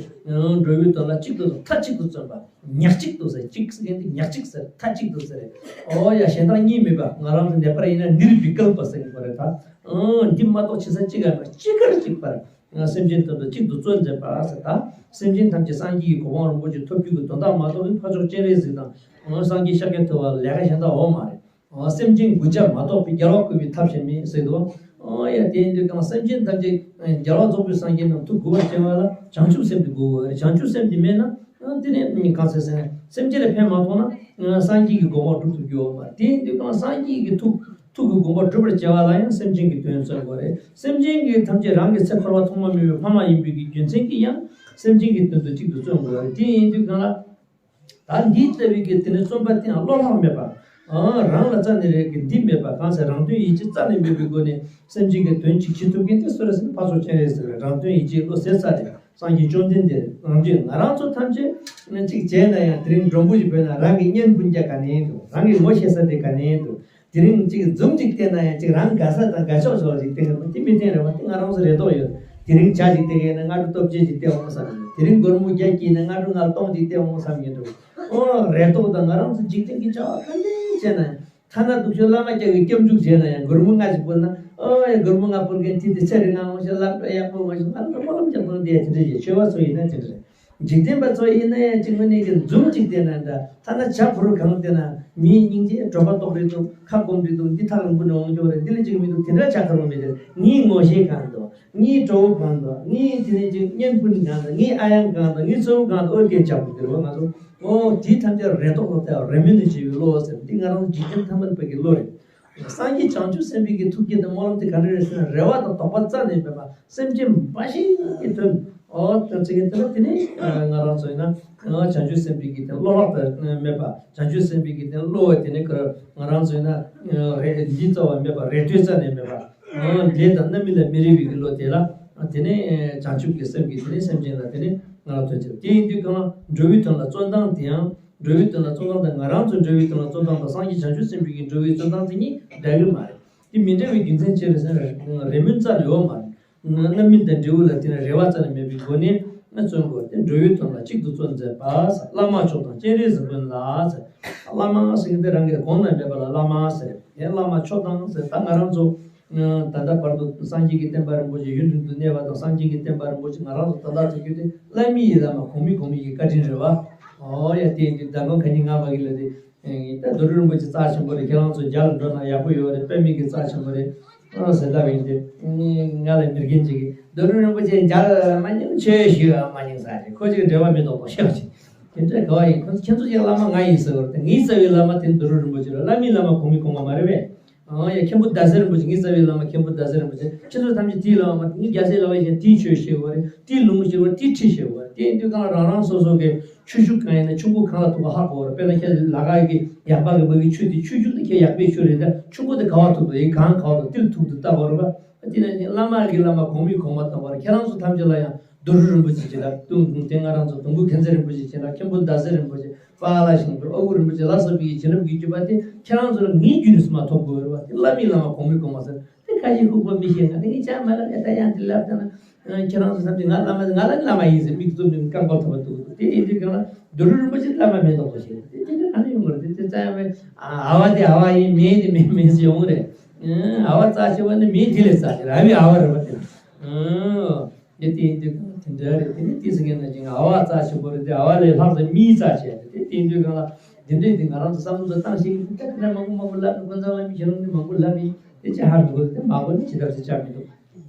འགྲོ་བའི་དོན་ལ་གཅིག་ཏུ་མཐའ་གཅིག་ཏུ་བརྩོན་པ། ཉག་གཅིག་ཏུ་ཟེར། གཅིག་ཟེར་མཁན་དེ་ཉག་གཅིག་ཟེར། མཐའ་གཅིག་ཏུ་ཟེར། ཨོ་ཡ་གཞན་དག་གཉིས་མེད་པ། ང་རང་ཚོ་ནེ་པ་ལ་ཡིན་ན་ནིར་བི་ཀལ་པ་ཟེར་གི་པ་རེད། ད་འདི་མ་གཏོགས་ཅི་ས་གཅིག་ག་མེད། གཅིག་གར་གཅིག་པར། སེམས་ཅན་དོན་དུ་གཅིག་ཏུ་བརྩོན་མཛད་པ་ཟེར། ད་སེམས་ཅན་ཐམས་ཅད་སངས་རྒྱས་ཀྱི་གོ་འཕང་རིན་པོ་ཆེ་ཐོབ་རྒྱུ་གི་དོན་དག་མ་གཏོགས་ཕར་ཕྱོགས་སྤྱན་རས་གཟིགས་དང་སངས་རྒྱས་ཤཱཀྱ་ཐུབ་པ་ལ་ལས་ཀ་གཞན་དག་ཡོད་མ་རེད། སེམས་ཅན་མགོ་བཅག་མ་གཏོགས་པའི་རྒྱལ་བ་བཀོད་པའི་ཐབས་གཞན་མེད་ཟེར་འདུག་ཨོ་ཡ་དེ་ཡིན་དུས་གང་སེམས་ཅན་ཐམས་ཅད་རྒྱལ་བ་རྫོགས་པའི་སངས་རྒྱས་རྣམས་ཐུགས་མགུ་བར་བྱེད་པ་ལ་བྱང་ཆུབ་སེམས་དེ་དགོས་པ་རེད། བྱང་ཆུབ་སེམས་དེ་མེད་ན་དེ་ནས་གང་ཟེར་ཟེར་ན་སེམས་ཅན་ལ་ཕན་མ་ཐོགས་ན་སངས་རྒྱས་ཀྱི་གོ་འཕང་སྒྲུབ་ཐུབ་རྒྱུ་ཡོད་མ་རེད། དེ་ཡིན་དུས་གང་སངས་རྒྱས་ཀྱི་ཐུགས། ཐུགས་ཀྱི་དགོངས་པ་སྒྲུབ་པར་བྱ་བ་ལ་ཡང་སེམས་ཅན་གྱི་དོན་བརྩོན་དགོས་རེད། སེམས་ཅན་གྱི་ཐམས་ཅད་རང་གི་ཚེ་འཁོར་བ་ཐོག་མ་མེད་པའི་ཕ་མ་ཡིན་པའི་གི་རྒྱུ་མཚན་གྱིས་ཡང་སེམས་ཅན་གྱི་དོན་དུ་གཅིག་ཏུ་བརྩོན་དགོས་རེད། དེ་ཡིན་དུས་གང་ལ། ད་འདི་ལྟ་བུའི་གི་དེ་ནི་བརྩོན་པ་དེ་ཡང་བློ་ལྷག་མེད་པ། ཨང་རང་ལ་རྩ་ནས་རེ་གི་འདི་མེད་པ། གང་ཟེར་རང་དོན་ཡིད་ཆེས་རྩ་ནས་མེད་པའི་སྒོ་ནས་སེམས་ཅན་གྱི་དོན་གཅིག་བྱེད་ཐུབ་མཁན་དེ་སུ་རེད་ཟེར་ན་ཕར་ཕྱོགས་སྤྱན་རས་གཟིགས་རེད། རང་དོན་ཡིད་ཆེས་བློ་ཟད་ཚར་རེད། སངས་རྒྱས་བཅོམ་ལྡན་འདས་རང་རྒྱུད་ང་རང་ཚོ་ཐམས་ཅད་གཅིག་བྱས་ན་ཡང་དེ་རིང་མགྲོན་པོ་ཞིག་བོས་ན་རང་གི་བརྙན་སྤུན་ཀྱག་ག་ནས་འདུག་རང་གི་ངོ་ཤེས་ས་དེ་ག་ནས་འདུག་དེ་རིང་གཅིག་འཛུམ་གཅིག་བསྟན་ན་ཡང་གཅིག་རང་དགའ་ས་དང་དགའ་ཕྱོགས་ཕྱོགས་ཅིག་བསྟན་ན་དེ་མི་བསྟན་རེད་བ། དེ་ང་རང་ཚོ་རེ་དོགས་ཡོད། དེ་རིང་ཇ་ཅིག་སྟེར་གི་ཡིན་ན་སྔ་དྲོ་སྟོབས་ཆེན་ཅིག་སྟེར་འོང་བསམ་གི་འདུག་དེ་རིང་སྒོར་མོ་བརྒྱ་སྐྱེས་ན་སྔ་དྲོ་ང་སྟོང་ཅིག་སྟེར་འོང་བསམ་གི་འདུག་ཨོ་རེ་དོགས་དང་ང་རང་ཚོ་འཇིག་རྟེན་གྱི་བྱ་བ་ག་འདྲ་བྱས་ན་ཡང་། ཐ་ན་སྡུག་ཤོས་བླ་མ་རྒྱལ་བའི་སྐྱབས་འཇུག་བྱས་ན་ཡང་སྒོར་མོ་ལྔ་ཅིག་ཕུལ་ན། ཨོ་ཡ་སྒོར་མོ་ལྔ་ཕུལ་མཁན་དེ་དེ་ཚེ་རིང་ང་འོང་ཤག་སློབ་གྲྭ་ཡག་པོ་འོང་ཤག་ང་ཚོ་སྨོན་ལམ་རྒྱག་སྟངས་དེ་ཡ་དེ་འདྲ་ཡིན། ཆོས་པ་ཚོ་ཡིན་ན་དེ་འདྲ་རེད། འཇིག་རྟེན་པ་ཚོ་ཡིན་ན་ཡང་གཅིག་དངོས་གནས་ཀྱི་འཛུམ་གཅིག་བསྟན་ན་འདྲ། ཐ་ན་ཇ་ཕུར་གང་བསྟན་ན་མིའི་སྙིང་རྗེ་གྲོད་པ་ལྟོགས་རེད་འདུག་ཁ་སྐོམ་རེད་འདུག་འདི་ཐག་རིང་པོ་ནས་འོང་རྒྱུ་རེད། འདི་ལས་གཅིག་མི་འདུག་དེ་འདྲ་ཆགས་ཁ་རུ་མི་རེད། ངའི་ངོ་ཤེས་གང་འདུག་ངའི་གྲོགས་པོ་གང་འདུག་ངའི་དེ་ནས་ཅིག་གཉེན་སྤུན་གང་འདུག་ངའི་ཨ་ཡང་གང་འདུག་ངའི་ཚ་བོ་གང་འདུག་ཨོ་དེ་ཆགས་པོ་དེ་རེད་བ། ང་ཚོ་ཨོ་དེའི་ཐམས་ཅད་རེ་དོགས་དང་བརྟག་རེ་སྨོན་དུ་བྱེད་པའི་བློ་ཟེར། འདི་ང་རང་ཚོ་འཇིག་རྟེན་ཐ་མལ་པ་གི་བློ་རེད། སངས་རྒྱས་བྱང་ཆུབ་སེམས་དཔའི་གི་ཐུགས་བསྐྱེད་དང་སྨོན་ལམ་དེ་ག་འདྲ་རེད་ཟེར་ན། རེ་བ་དང་དོགས་པ་རྩ་ནས་མེད་པ། སེམས་ཅན་འབའ་ཞིག་གི་དོན། ཨོ་ད་ཚིག་གི་དེ་ལ་དེ་ནི་ང་རང་ཚོ་ཡིན་ན་བྱང་ཆུབ་སེམས་དཔའི་གི་དེ་བློ་ལྷག་ཏུ་མེད་པ། བྱང་ཆུབ་སེམས་དཔའི་གི་དེ་བློ་བ་དེ་ནི་ང་རང་ཚོ་ཡིན་ན་རེ་འདི་རྩ་བ་མེད་པ། རེ་ལྟོས་རྩ་ནས་མེད་པ། ལས་དང་རྣམ་སྨིན་ལ་མི་རེ་བའི་གི་བློ་དེ་ལ་དེ་ནི་བྱང་ཆུབ་ཀྱི་སེམས་ཀྱི་དེ་ནི་སེམས་ཅན་ལ་དེ་ནི་ང་རང་དོན་ཆེ། དེ་ཡིན་དུས་གང་ལ་འགྲོ་བའི་དོན་ལ་བརྩོན་སྟངས་དེ་ཡང་། འགྲོ་བའི་དོན་ལ་བརྩོན་སྟངས་དང་ང་རང་ཚོའི་འགྲོ་བའི་དོན་ལ་བརྩོན་སྟངས་དང་སངས་རྒྱས་བྱང་ཆུབ་སེམས་དཔའི་གི་འགྲོ་བའི་བརྩོན་སྟངས་དེ་གཉིས་འདྲ་གི་མ་རེད། དེ་མི་འདྲ་བའི་རྒྱུ་མཚན་ཅི་རེད་ཟེར་ན། རེ་སྨོན་རྩ་ནས་ཡོད་མ་རེད། རྣམ་སྨིན་དང་འབྲས་བུ་ལ་དེ་ནི་རེ་བ་རྩ་ནས་མེད་པའི་སྒོ་ནས་ན་བརྩོན་དགོས། དེ་འགྲོ་བའི་དོན་ལ་གཅིག་ཏུ་བརྩོན་མཛད་པ། བླ་མ་མཆོག་དང་སྤྱན་རས་གཟིགས་མགོན་ལ་ཟེར། བླ་མ་ཟེར་གྱི་དེ་རང་གི་གོང་ན་མེད་པ་ལ་བླ་མ་ཟེར། དེ་བླ་མ་མཆོག་དང་ཟེར། ད་ང་རང་ཚོ་ ད་ལྟ་བར་དུ་སངས་རྒྱས་ཀྱི་བསྟན་པ་རིན་པོ་ཆེ་ཡུན་རིང་དུ་གནས་པ་དང་། སངས་རྒྱས་ཀྱི་བསྟན་པ་རིན་པོ་ཆེ་ང་རང་ཚོ་དོན་དག་ཐུག་རྒྱུ་དེ་བླ་མའི་བླ་མ་གོང་མའི་གོང་མའི་གི་བཀའ་དྲིན་རེད་བ། ཨོ་ཡ། དེ་ཡིན་དུས་ཟླ་གམ་ག་ཉིན་ང་མ་གི་ལ་དེ། ད་རྡོ་རུ་རིན་པོ་ཆེ་རྩ་ཆེན་པོ་རེད། ཁྱེད་རང་ཚོ་མཇལ་ལ་འགྲོ་ན་ཡག་པོ་ཡོད་རེད། དཔེ་མི་གི་རྩ་ཆེན་པོ་རེད། ཨོ་ཟེར་ལབ་ཡིན་དུས། ང་ལ་མི་རྒན་ཅིག་གིས་རྡོ་རུ་རིན་པོ་ཆེ་མཇལ་མ་མྱོང་ཆོས་ཞུ་ཡ་མ་མྱོང་ས་རེད། ཁོ་ཅིག་འབྲེལ་བ་མི་འདུག་པ་ཤེས་ཅིག་དེ་འདྲ་ག་བ་ཡིན། ཁོ་ཁྱེད་ཚོ་ཅིག་བླ་མ་ང་ཡིན་ཟེར་བར་དེ། ངའི་རྩ་བའི་བླ་མ་དེ་རྡོ་རུ་རིན་པོ་ཆེ་རེད། བླ་མའི་བླ་མ་གོང་མའི་གོང་མ་མ་རེད་པས། ཨང་། ཡ། མཁན་པོ་ཟླ་ཟེར་རིན་པོ་ཆེ། ངའི་རྩ་བའི་བླ་མ་མཁན་པོ་ཟླ་ཟེར་རིན་པོ་ཆེ། ཁྱེད་ཚོ་ཐམས་ཅད་དེའི་བླ་མ། ངའི་རྒྱལ་སྲས་ལག་པའི་ཞལ་དེའི་ཆོས་ཞེས་པ་རེད། དེའི་ལུང་ཞེས་པ། དེའི་ཁྲིད་ཞེས་པ་རེད། དེ་ཡིན་དུས་གང་ལ་རང་རང་སོ་སོ་གི་ཆོས་ཞུ་གང་ཡིན་ན་ཆུང་ཀུ་གང་ལ་ཐུག་པ་ཧ་གོ་བ་རེད། དཔེར་ན་ཁྱེད་ལ་ག་གི་ཡག་པ་གི་མ་གི་ཆོས་དེ་ཆོས་ཆུང་དུ་ཁྱེད་ཡག་པའི་ཆོས་རེད། ད་ཆུང་ཀུ་དེ་ག་བ་ཐུག་འདུག་ཡིན་གང་ག་བ་ཐུག་དེ་ལ་ཐུག་དུ་ལྟ་དགོས་རེད་པ། དེ་ནས་བླ་མ་གི་བླ་མ་གོང་མའི་གོང་མ་དང་བར། ཁྱེད་རང་ཚོ་ཐམས་ཅད་ལ་ཡང་རྡོ་རུ་རིན་པོ་ཆེ་བྱིན་རླབས་དུང་དེ། ང་རང་ཚོ་དུང་དཀར་མཁྱེན་བརྩེ་རིན་པོ་ཆེ་བྱིན་རླབས། མཁན་པོ་ཟླ་ཟེར་རིན་པོ་ཆེ། པཱ་ལགས་ཤིང་ཨ་ཁུ་རིན་པོ་ཆེ་ལ་སོགས་པའི་བྱིན་རླབས་ཀྱི་བརྒྱུད་པ་དེ་ཁྱེད་རང་ཚོ་ལ་ངའི་བརྒྱུད་ནས་སུ་མ་ཐོབ་དགོས་རེད་པ། དེ་བླ་མའི་བླ་མ་གོང་མའི་གོང་མ་ཟེར། དེ་ཁ་ཞིག་ལྐུགས་པ་མི་ཤེས་ན། དེ་ངས་ཅང་མ་ལབ་ཡ། ད་ཡང་དེ་ལབ་ད་ན། ཁྱེད་རང་ཚོ་བསམ་གྱི། ང་བླ་མ། ང་ལ་བླ་མ་ཡིན་ཟེར་མིག་བཙུམ་ནས་རྐང་པ་ཐོབ་པ་འདུག་དེ་ཡིན་དུས་གང་ལ་རྡོ་རུ་རིན་པོ་ཆེ་བླ་མ་མེད་མདོག་པོ་ཞིག་རེད། དེ་དེ་འདྲ་ག་ནས་ཡོང་གི་རེད། དེ་དེ་རྩ་ཡང་མེད། ཨ་བ་དེ་ཨ་བ་ཡིན། མེ་དེ་མེ་མེ་ཟེར་ཡོང་གི་རེད། ཨ་བ་རྩ་ཆེ་བ་ནི་མེ་དེ་ལས་རྩ་ཆེ་རེད། ཨ་བའི་ཨ་བ་རེད་པ་དེ། ཨ་དེ་དེ་ཡིན་དུས་གང་ལ་དེ་འདྲ་རེད། དེ་ནི་དེ་ཟེར་མཁན་ནང་བཞིན་ཨ་བ་རྩ་ཆེན་པོ་རེད་དེ། ཨ་བ་ལས་ལྷག་ཙམ་མེའི་རྩ་ཆེ་རེད། དེ་དེ་ཡིན་དུས་གང་ལ་དེ་འདྲས་དེ་ང་རང་ཚོ་བསམ་བློ་ཚོ་བཏང་ཤེས་ཀྱི་འདུག་ད་དེ་འདྲ་མང་པོ་མང་པོ་ལབ་ནས། ཀུན་བཟང་བླ་མས་ཁྱེད་རང་ནི་མང་པོ་ལབ་ཡིན། དེ་ཅི་ཧ་མི་གོ། དེ་མ་གོ་ནི་ཇི་ལྟར་ཟེར་ཆ་མི་འདུག་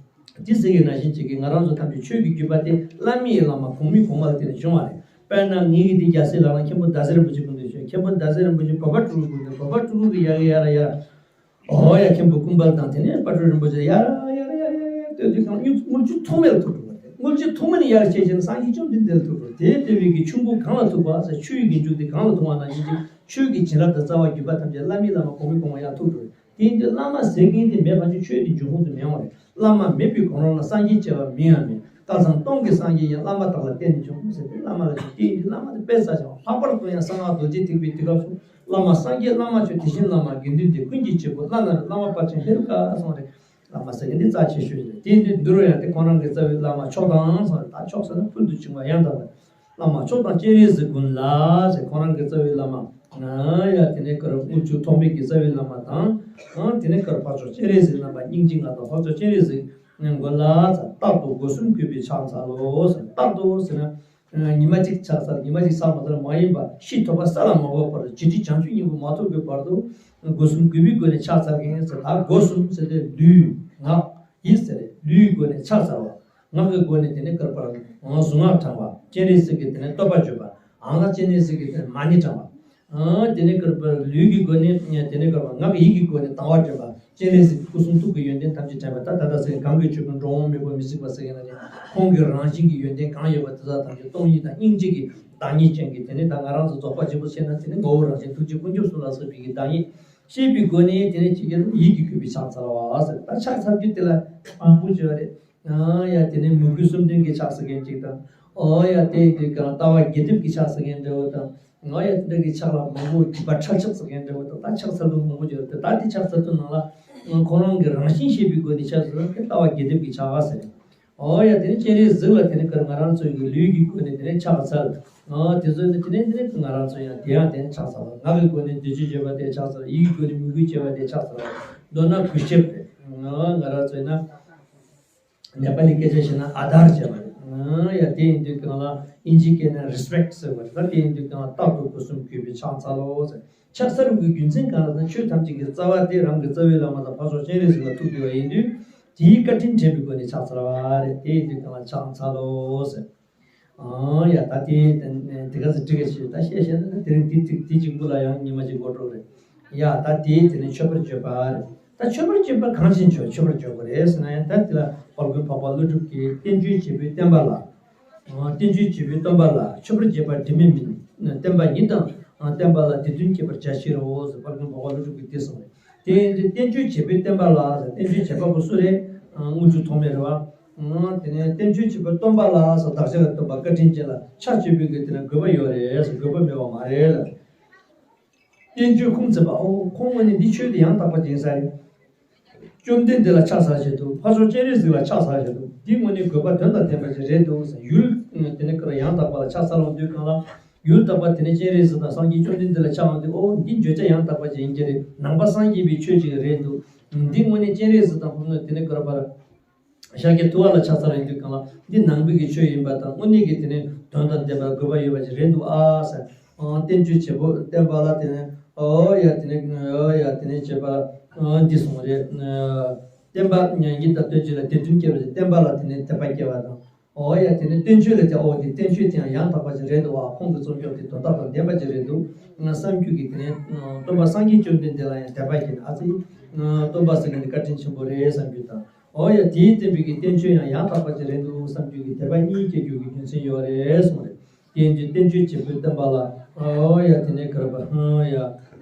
དེ་ཟེར་གྱི་ནང་བཞིན་བྱེད་ཀྱི། ང་རང་ཚོ་ཐམས་ཅད་ཆོས་ཀྱི་བརྒྱུད་པ་དེ་བླ་མའི་བླ་མ་གོང་མའི་གོང་མ་ལ་བརྟེན་ནས་བྱུང་བ་རེད། དཔེར་ན་ངེད་ཀྱི་འདི་རྒྱལ་སྲས་ལག་ན་མཁན་པོ་ཟླ་ཟེར་རིན་པོ་ཆེ་སྐུ་མདུན་ཞུ། མཁན་པོ་ཟླ་ཟེར་རིན་པོ་ཆེ་བོད་པ་སྤྲུལ་སྐུ་མདུན། བོད་པ་སྤྲུལ་སྐུ་གི་ཡ་གི་ཡ་ར་ཡ་ར། ཨོ་ཡ། མཁན་པོ་ཀུན་དཔལ་དང་དེ་ནས་དཔལ་སྤྲུལ་རིན་པོ་ཆེ་ཡ་ར་ཡ་ར་ཡ་ར་ཡ་ར་སྟོན་དུས་གང་དངུལ་དངུལ་ཆུ་འཐུང་མེད་ལ་ཐུག་འགྲོ་བ་རེད། དངུལ་ཆུ་འཐུང་མེད་ནས་ཡར་བཤད་བྱས་ན་སངས་རྒྱས་བཅོམ་ལྡན་འདས་ལ་ཐུག་འགྲོ། དེ་ལྟ་བུའི་གི་ཆུ་འབུ་གང་ལ་ཐུག་པ་ཟེར། ཆུ་ཡི་གི་མཇུག་དེ་གང་ལ་ཐུག་པ་ནང་བཞིན་གྱི་ཆོས་ཀྱི་བྱིན་རླབས་དང་རྩ་བ་བརྒྱུད་པ་ཐམས་ཅད་བླ་མའི་བླ་མ་གོང་མའི་གོང་མ་ཡར་ཐུག་འགྲོ་རེད། དེ་ཡིན་དུས་བླ་མ་ཟེར་མཁན་དེ་མེད་པ་ཅིག་ཆོས་དེ་འབྱུང་ཁུངས་སུ་མེད་པ་རེད། བླ་མ་མེད་པའི་གོ་རིམ་ལ་སངས་རྒྱས་བྱེ་བ་མིང་ཡང་མེད། བསྐལ་བཟང་སྟོང་གི་སངས་རྒྱས་ཡང་བླ་མ་དག་ལ་བརྟེན་ནས་བྱུང་ཟེར་ཏེ། བླ་མ་ལ་བྱུང་། དེ་ཡིན་དུས་བླ་མ་དེ་དཔེ་ས་ཆེ་བ། ལྷག་པར་དུ་ཡང་གསང་སྔགས་རྡོ་རྗེ་ཐེག་པའི་དེ་སྐབས་སུ། བླ་མ་སངས་རྒྱས་བླ་མ་མཆོག་དེ་བཞིན་བླ་མ་དགེ་འདུན་ཏེ། ཀུན་གྱི་བྱེད་པོ་བླ་ན་མེད། བླ་མ་དཔལ་ཆེན་ཧེ་རུ་ཀ་གསུངས་རེད། བླ་མ་ཟེར་མཁན་འདི་རྩ་ཆེ་ཤོས་རེད། དེ་ཡིན་དུས་འདི་རུ་ཡང་དེ་ཁོང་རང་གི་རྩ་བའི་བླ་མ་མཆོག་དང་གསུངས་རེད། ད་མཆོག་ཟེར་ན་ཕུལ་དུ་བྱུང་བ་ཡང་དག་པ། བླ་མ་མཆོག་དང་སྤྱན་རས་གཟིགས་ཀུན་ལ་ཟེར། ཁོང་རང་གི་རྩ་བའི་བླ་མ། ཡ། དེ་ནས་ཀར་དངུལ་ཆུ་ཐོགས་མེད་ཀྱི་རྩ་བའི་བླ་མ་དང་། དེ་ནས་ཀར་འཕགས་མཆོག་སྤྱན་རས་གཟིགས་རྣམ་པ་སྙིང་རྗེ་མངའ་ཐང་འཕགས་མཆོག་སྤྱན་རས་གཟིགས་ཀུན་ལ་ཟེར། རྟག་ཏུ་སྒོ་གསུམ་གུས་པས་ཕྱག་འཚལ་ལོ་ཟེར། རྟག་ཏུ་ཟེར་ན། ཉི་མ་གཅིག་ཕྱག་འཚལ། ཉི་མ་གཅིག་ཕྱག་མ་འཚལ་མ་ཡིན་པ། ཤི་ཐོབ་པ་ས་ལ་མ་འགོད་པར། འཇིགས་བྲལ་བྱང་ཆུབ་སྙིང་པོ་མ་ཐོབ་པའི་བར་དུ། སྒོ་གསུམ་གུས་པའི་སྒོ་ནས་ཕྱག་འཚལ་མཁན་ཟེར། ད་སྒོ་གསུམ་ཟེར་དུས་ལུས་ངག་ཡིད་ཟེར། ལུས་ཀྱི་སྒོ་ནས་ཕྱག་འཚལ་བ། ངག་གི་སྒོ་ནས་དེ་ནས་ཀར་པར་གཟུངས་སྔགས་བགྲང་བ། སྤྱན་རས་གཟིགས་ཀྱི་དེ་ནས་བསྟོད་པ་བརྗོད་པ། ཨ་ང་སྤྱན་རས་གཟིགས་ཀྱི་དེ་ནས་མ་ཎི་བགྲང་བ། དེ་ནས་ཀར་པར་ལུས་ཀྱི་སྒོ་ནས་དེ་ནས་ཀར་པར་ངག་གི་ཡིད་ཀྱི་སྒོ་ནས་དང་བ་བགྲང་བ། སྤྱན་རས་གཟིགས་སྐུ་གསུང་ཐུགས་ཀྱི་ཡོན་ཏན་ཐམས་ཅད་དྲན་པ། ད་ད་ལྟ་ཟེར་གང་གི་ཆོས་ཀུན་འགྲོ་འོང་མེད་པར་མི་གཟིགས་པ་ཟེར་མཁན་ནང་བཞིན་ཁོང་གི་རང་བཞིན་གྱི་ཡོན་ཏན་གང་ཡོད་པ་དེ་དག་ཐམས་ཅད་སྟོང་ཉིད་དང་སྙིང་རྗེ་གི་བདག་ཉིད་ཅན་གྱི། དེ་ནས་ད་ང་རང་ཚོ་རྫོགས་པ་ཆེན་པོ་བཤད་ན་དེ་ནི་ངོ་བོ་རང་བཞིན་ཐུགས་རྗེ་དཀོན་མཆོག་གསུམ་ལ་སོགས་པའི་གི་བདག་ཉིད་ཤེས་པའི་སྒོ་ནས། དེ་ནས་ཅི་ཡིན་ཡིད་ཀྱིས་གུས་པས་ཕྱག་འཚལ་བ་ཟེར། ད་ཕྱག་འཚལ་རྒྱུ་དེ་ལ་མང་པོ་བརྗོད་རེད། ཡ། དེ་ནས་མོས་གུས་གསུམ་ལྡན་གྱི་ཕྱག་འཚལ་མཁན་གཅིག་དང་། ཨོ་ཡ། དེ་དེ་གང་ལྟ་བ་རྒྱས་བསྡུས་ཀྱི་ཕྱག་འཚལ་མཁན་འདྲ་བོ་དང་། ཨོ་ཡ། དེ་འདྲ་གི་ཕྱག་ལ་མང་པོ་རྒྱུད་པ་ཁྲ་ཆག་འཚལ་མཁན་འདྲ་བོ་དང་། ད་ཕྱག་འཚལ་ལུགས་མང་པོ་བརྗོད་རེད། ད་དེ་ཕྱག་འཚལ་དུས་ནང་ལ་ཁོང་རང་གི་རང་བཞིན་ཤེས་པའི་སྒོ་ནས་ཕྱག་འཚལ་ལུགས་དེ་ལྟ་བ་རྒྱས་བསྡུས་ཀྱི་ཕྱག་ཟེར། ཨོ་ཡ། དེ་ནས་སྤྱན་རས་གཟིགས་ལ་དེ་ནས་ཀར་ང་རང་ཚོའི་གི་ལུས་ཀྱི་སྒོ་ནས་དེ་ནས་ཕྱག་འཚལ། ཨོ་དེ་ཚོ་ནི་དེ་ནས་དེ་ནས་ང་རང་ཚོ་ཡང་དེ་ཡང་དེ་ནས་ཕྱག་འཚལ་བ། ངག་གི་སྒོ་ནས་འདི་ཅི་བརྗོད་པ་དེ་ཕྱག་འཚལ། ཡིད་ཀྱི་སྒོ་ནས་མོས་གུས་བྱེད་པ་དེ་ཕྱག་འཚལ་བ། མདོར་ན་གུས་ཞབས་རེད། ཨོ་ང་རང་ཚོ་ཡིན་ན་ནེ་པ་ལི་སྐད་ཆ་བཤད་ན་ཨ་དར་བྱས་པ་རེད། ཨོ་ཡ། དེ་ཡིན་དུས་གང་ལ་ཨིན་ཇིའི་སྐད་ནས་རི་སི་པེག་ཟེར་བ་རེད། ད་དེ་ཡིན་དུས་གང་ལ་རྟག་ཏུ་སྒོ་གསུམ་གུས་པས་ཕྱག་འཚལ་ལོ་ཟེར། ཕྱག་འཚལ་ལུགས་ཀྱི་རྒྱུ་མཚན་གང་ལ་ཟེར་ན། ཆོས་ཐམས་ཅད་ཀྱི་རྩ་བ་དེ་རང་གི་རྩ་བའི་བླ་མ་དང་འཕགས་མཆོག་སྤྱན་རས་གཟིགས་ལ་ཐུག་དགོས་པ་ཡིན་དུས། དེའི་བཀའ་དྲིན་དྲན་པའི་སྒོ་ནས་ཕྱག་འཚལ་བ་རེད། དེ་ཡིན་དུས་གང་ལ་ཕྱག་འཚལ་ལོ་ཟེར། ཨང་། ཡ། ད་དེ་དེ་ག་ཚོད་འགྲིག་ག་ཞེས་ད་བཤད་བཤད་ན། དེ་རིང་དེ་དེ་དེ་གཅིག་པུ་ལ་ཡང་ཉི་མ་གཅིག་འགོར་འགྲོ་རེད། ཡ། ད་དེ་དེ་ནས་མཆོད་པར་བརྗོད་པ་རེད། ད་མཆོད་པར་བརྗོད་པ་གང་ཕྱིན་ཆོག་མཆོད་པར་བརྗོད་དགོས་རེད་ཟེར་ན། ཡང་ད་དེ་ལ་དཔལ་མགོན་འཕགས་པ་ཀླུ་སྒྲུབ་ཀྱིས་བསྟན་བཅོས་བྱེད་པོའི་བསྟན་པ་ལ། ཨང་། བསྟན་བཅོས་བྱེད་པོའི་བསྟན་པ་ལ། མཆོད་པར་བརྗོད་པ་དྲི་མེད་མིན། བསྟན་པ་ཡིན་དང་བསྟན་པ་ལ། དེ་དོན་བསྐྱེད་པར་བྱ་ཕྱིར་རོ་ཟེར། དཔལ་མགོན་འཕགས་པ་ཀླུ་སྒྲུབ་ཀྱིས་དེ་གསུངས་རེད། དེ་ཡིན་དུས་བསྟན་བཅོས་བྱེད་པོའི་བསྟན་པ་ལ་ཟེར། བསྟན་བཅོས་བྱེད་པ་པོ་སུ་རེད། དངུལ་ཆུ་ཐོགས་མེད་རེད་བ། དེ་ནས་བསྟན་བཅོས་བྱེད་པའི་སྟོན་པ་ལ་ཟེར། བདག་ཅག་གི་སྟོན་པ་བཀའ་དྲིན་ཅན་ལ་ཕྱག་མཆོད་པའི་གི་དེ་ན་དགོས་པ་ཡོད་རེད་ཟེར། དགོས་པ་མེད་པ་མ་རེད་ལ། བསྟན་བཅོས་ཁུངས་བཙུན་པ། ཨོ་ཁོང་ངོས་ནས་འདི་ཆོས་དེ་ཡང་དག་པ་ཅིག་ཡིན་ས་རེད། བཅོམ་ལྡན་འདས་ལ་ཕྱག་འཚལ་བཞིན་དུ། འཕགས་མཆོག་སྤྱན་རས་གཟིགས་ལ་ཕྱག་འཚལ་བཞིན་དུ། འདི་དངོས་གནས་དགོས་པ་དོན་དང་ལྡན་པ་ཅིག་རེད་འདུག་ཟེར། ཡུལ་དེ་ནས་ཀར་ཡང་དག་པ་ལ་ཕྱག་འཚལ་ལོང་དུས་གང་ལ། ཡུལ་དག་པ་དེ་ནས་སྤྱན་རས་གཟིགས་དང་སངས་རྒྱས་བཅོམ་ལྡན་འདས་ལ་ཕྱག་འཚལ་དུས། ཨོ་འདི་བརྗོད་བྱ་ཡང་དག་པ་ཅིག་ཡིན་གྱི་རེད། ནང་པ་སངས་རྒྱས་པའི་ཆོས་ཅིག་རེད་འདུག་འདི་དངོས་གནས་སྤྱན་རས་གཟིགས་དང་ཕུབ་ནོ་དེ་ནས་གོ་ར་པར། ཤཱཀྱ་ཐུབ་པ་ལ་ཕྱག་འཚལ་ཡོང་དུས་གང་ལ་འདི་ནང་པའི་གི་ཆོས་ཡིན་པ་དང་དངོས་གནས་ཀྱི་དེ་ནས་དོན་དང་ལྡན་པ་དགོས་པ་ཡོད་པ་ཅིག་རེད་འདུག་ཨ་ཟེར། ཨང་བསྟན་བཅོས་བྱེད་པོ་བསྟན་པ་ལ་དེ་ནས་ཨོ་ཡ་དེ་ནས་ཨོ་ཡ་དེ་ནས་བྱེད་པ་ཨང་འདི་གསུངས་རེད། བསྟན་པ་ཉན་གྱི་དང་བསྟན་བཅོས་ལ་དེ་མཐུན་སྐྱེ་བ་ཅིག་བསྟན་པ་ལ་དེ་ནས་དད་པ་སྐྱེ་བ་དང་། ཨོ་ཡ་དེ་ནས་བསྟན་བཅོས་ལ་དེ་ཨོ་དེ་བསྟན་བཅོས་དེ་ཡང་ཡང་དག་པ་ཅིག་རེད་འདུག་བ། ཁོང་གི་རྩོམ་སྐྱོར་དེ་དོན་དག་དང་ལྡན་པ་ཅིག་རེད་འདུག་བསམ་རྒྱུ་གི་དེ་ནས་སྟོན་པ་སངས་རྒྱས་བཅོམ་ལྡན་འདས་ལ་ཡང་དད་པ་སྐྱེས་ནས་ཨ་ཙི། སྟོན་པ་ཟེར་མཁན་དེ་བཀའ་དྲིན་ཆེན་པོ་རེད་བསམ་རྒྱུ་དང་། ཨོ་ཡ་དེའི་བསྟན་པའི་གི་བསྟན་བཅོས་ཡང་ཡང་དག་པ་ཅིག་རེད་འདུག་བསམ་རྒྱུ་གི་དད་པ་གཉིས་སྐྱེ་རྒྱུ་གི་རྒྱུ་མཚན་ཡོད་རེད་གསུངས་རེད། དེ་ཡིན་དུས་བསྟན་བཅོས་བྱེད་པོའི་བསྟན་པ་ལ་ཨོ་ཡ་དེ་ནས་ག་རེ་པ་ཧང་ཡ་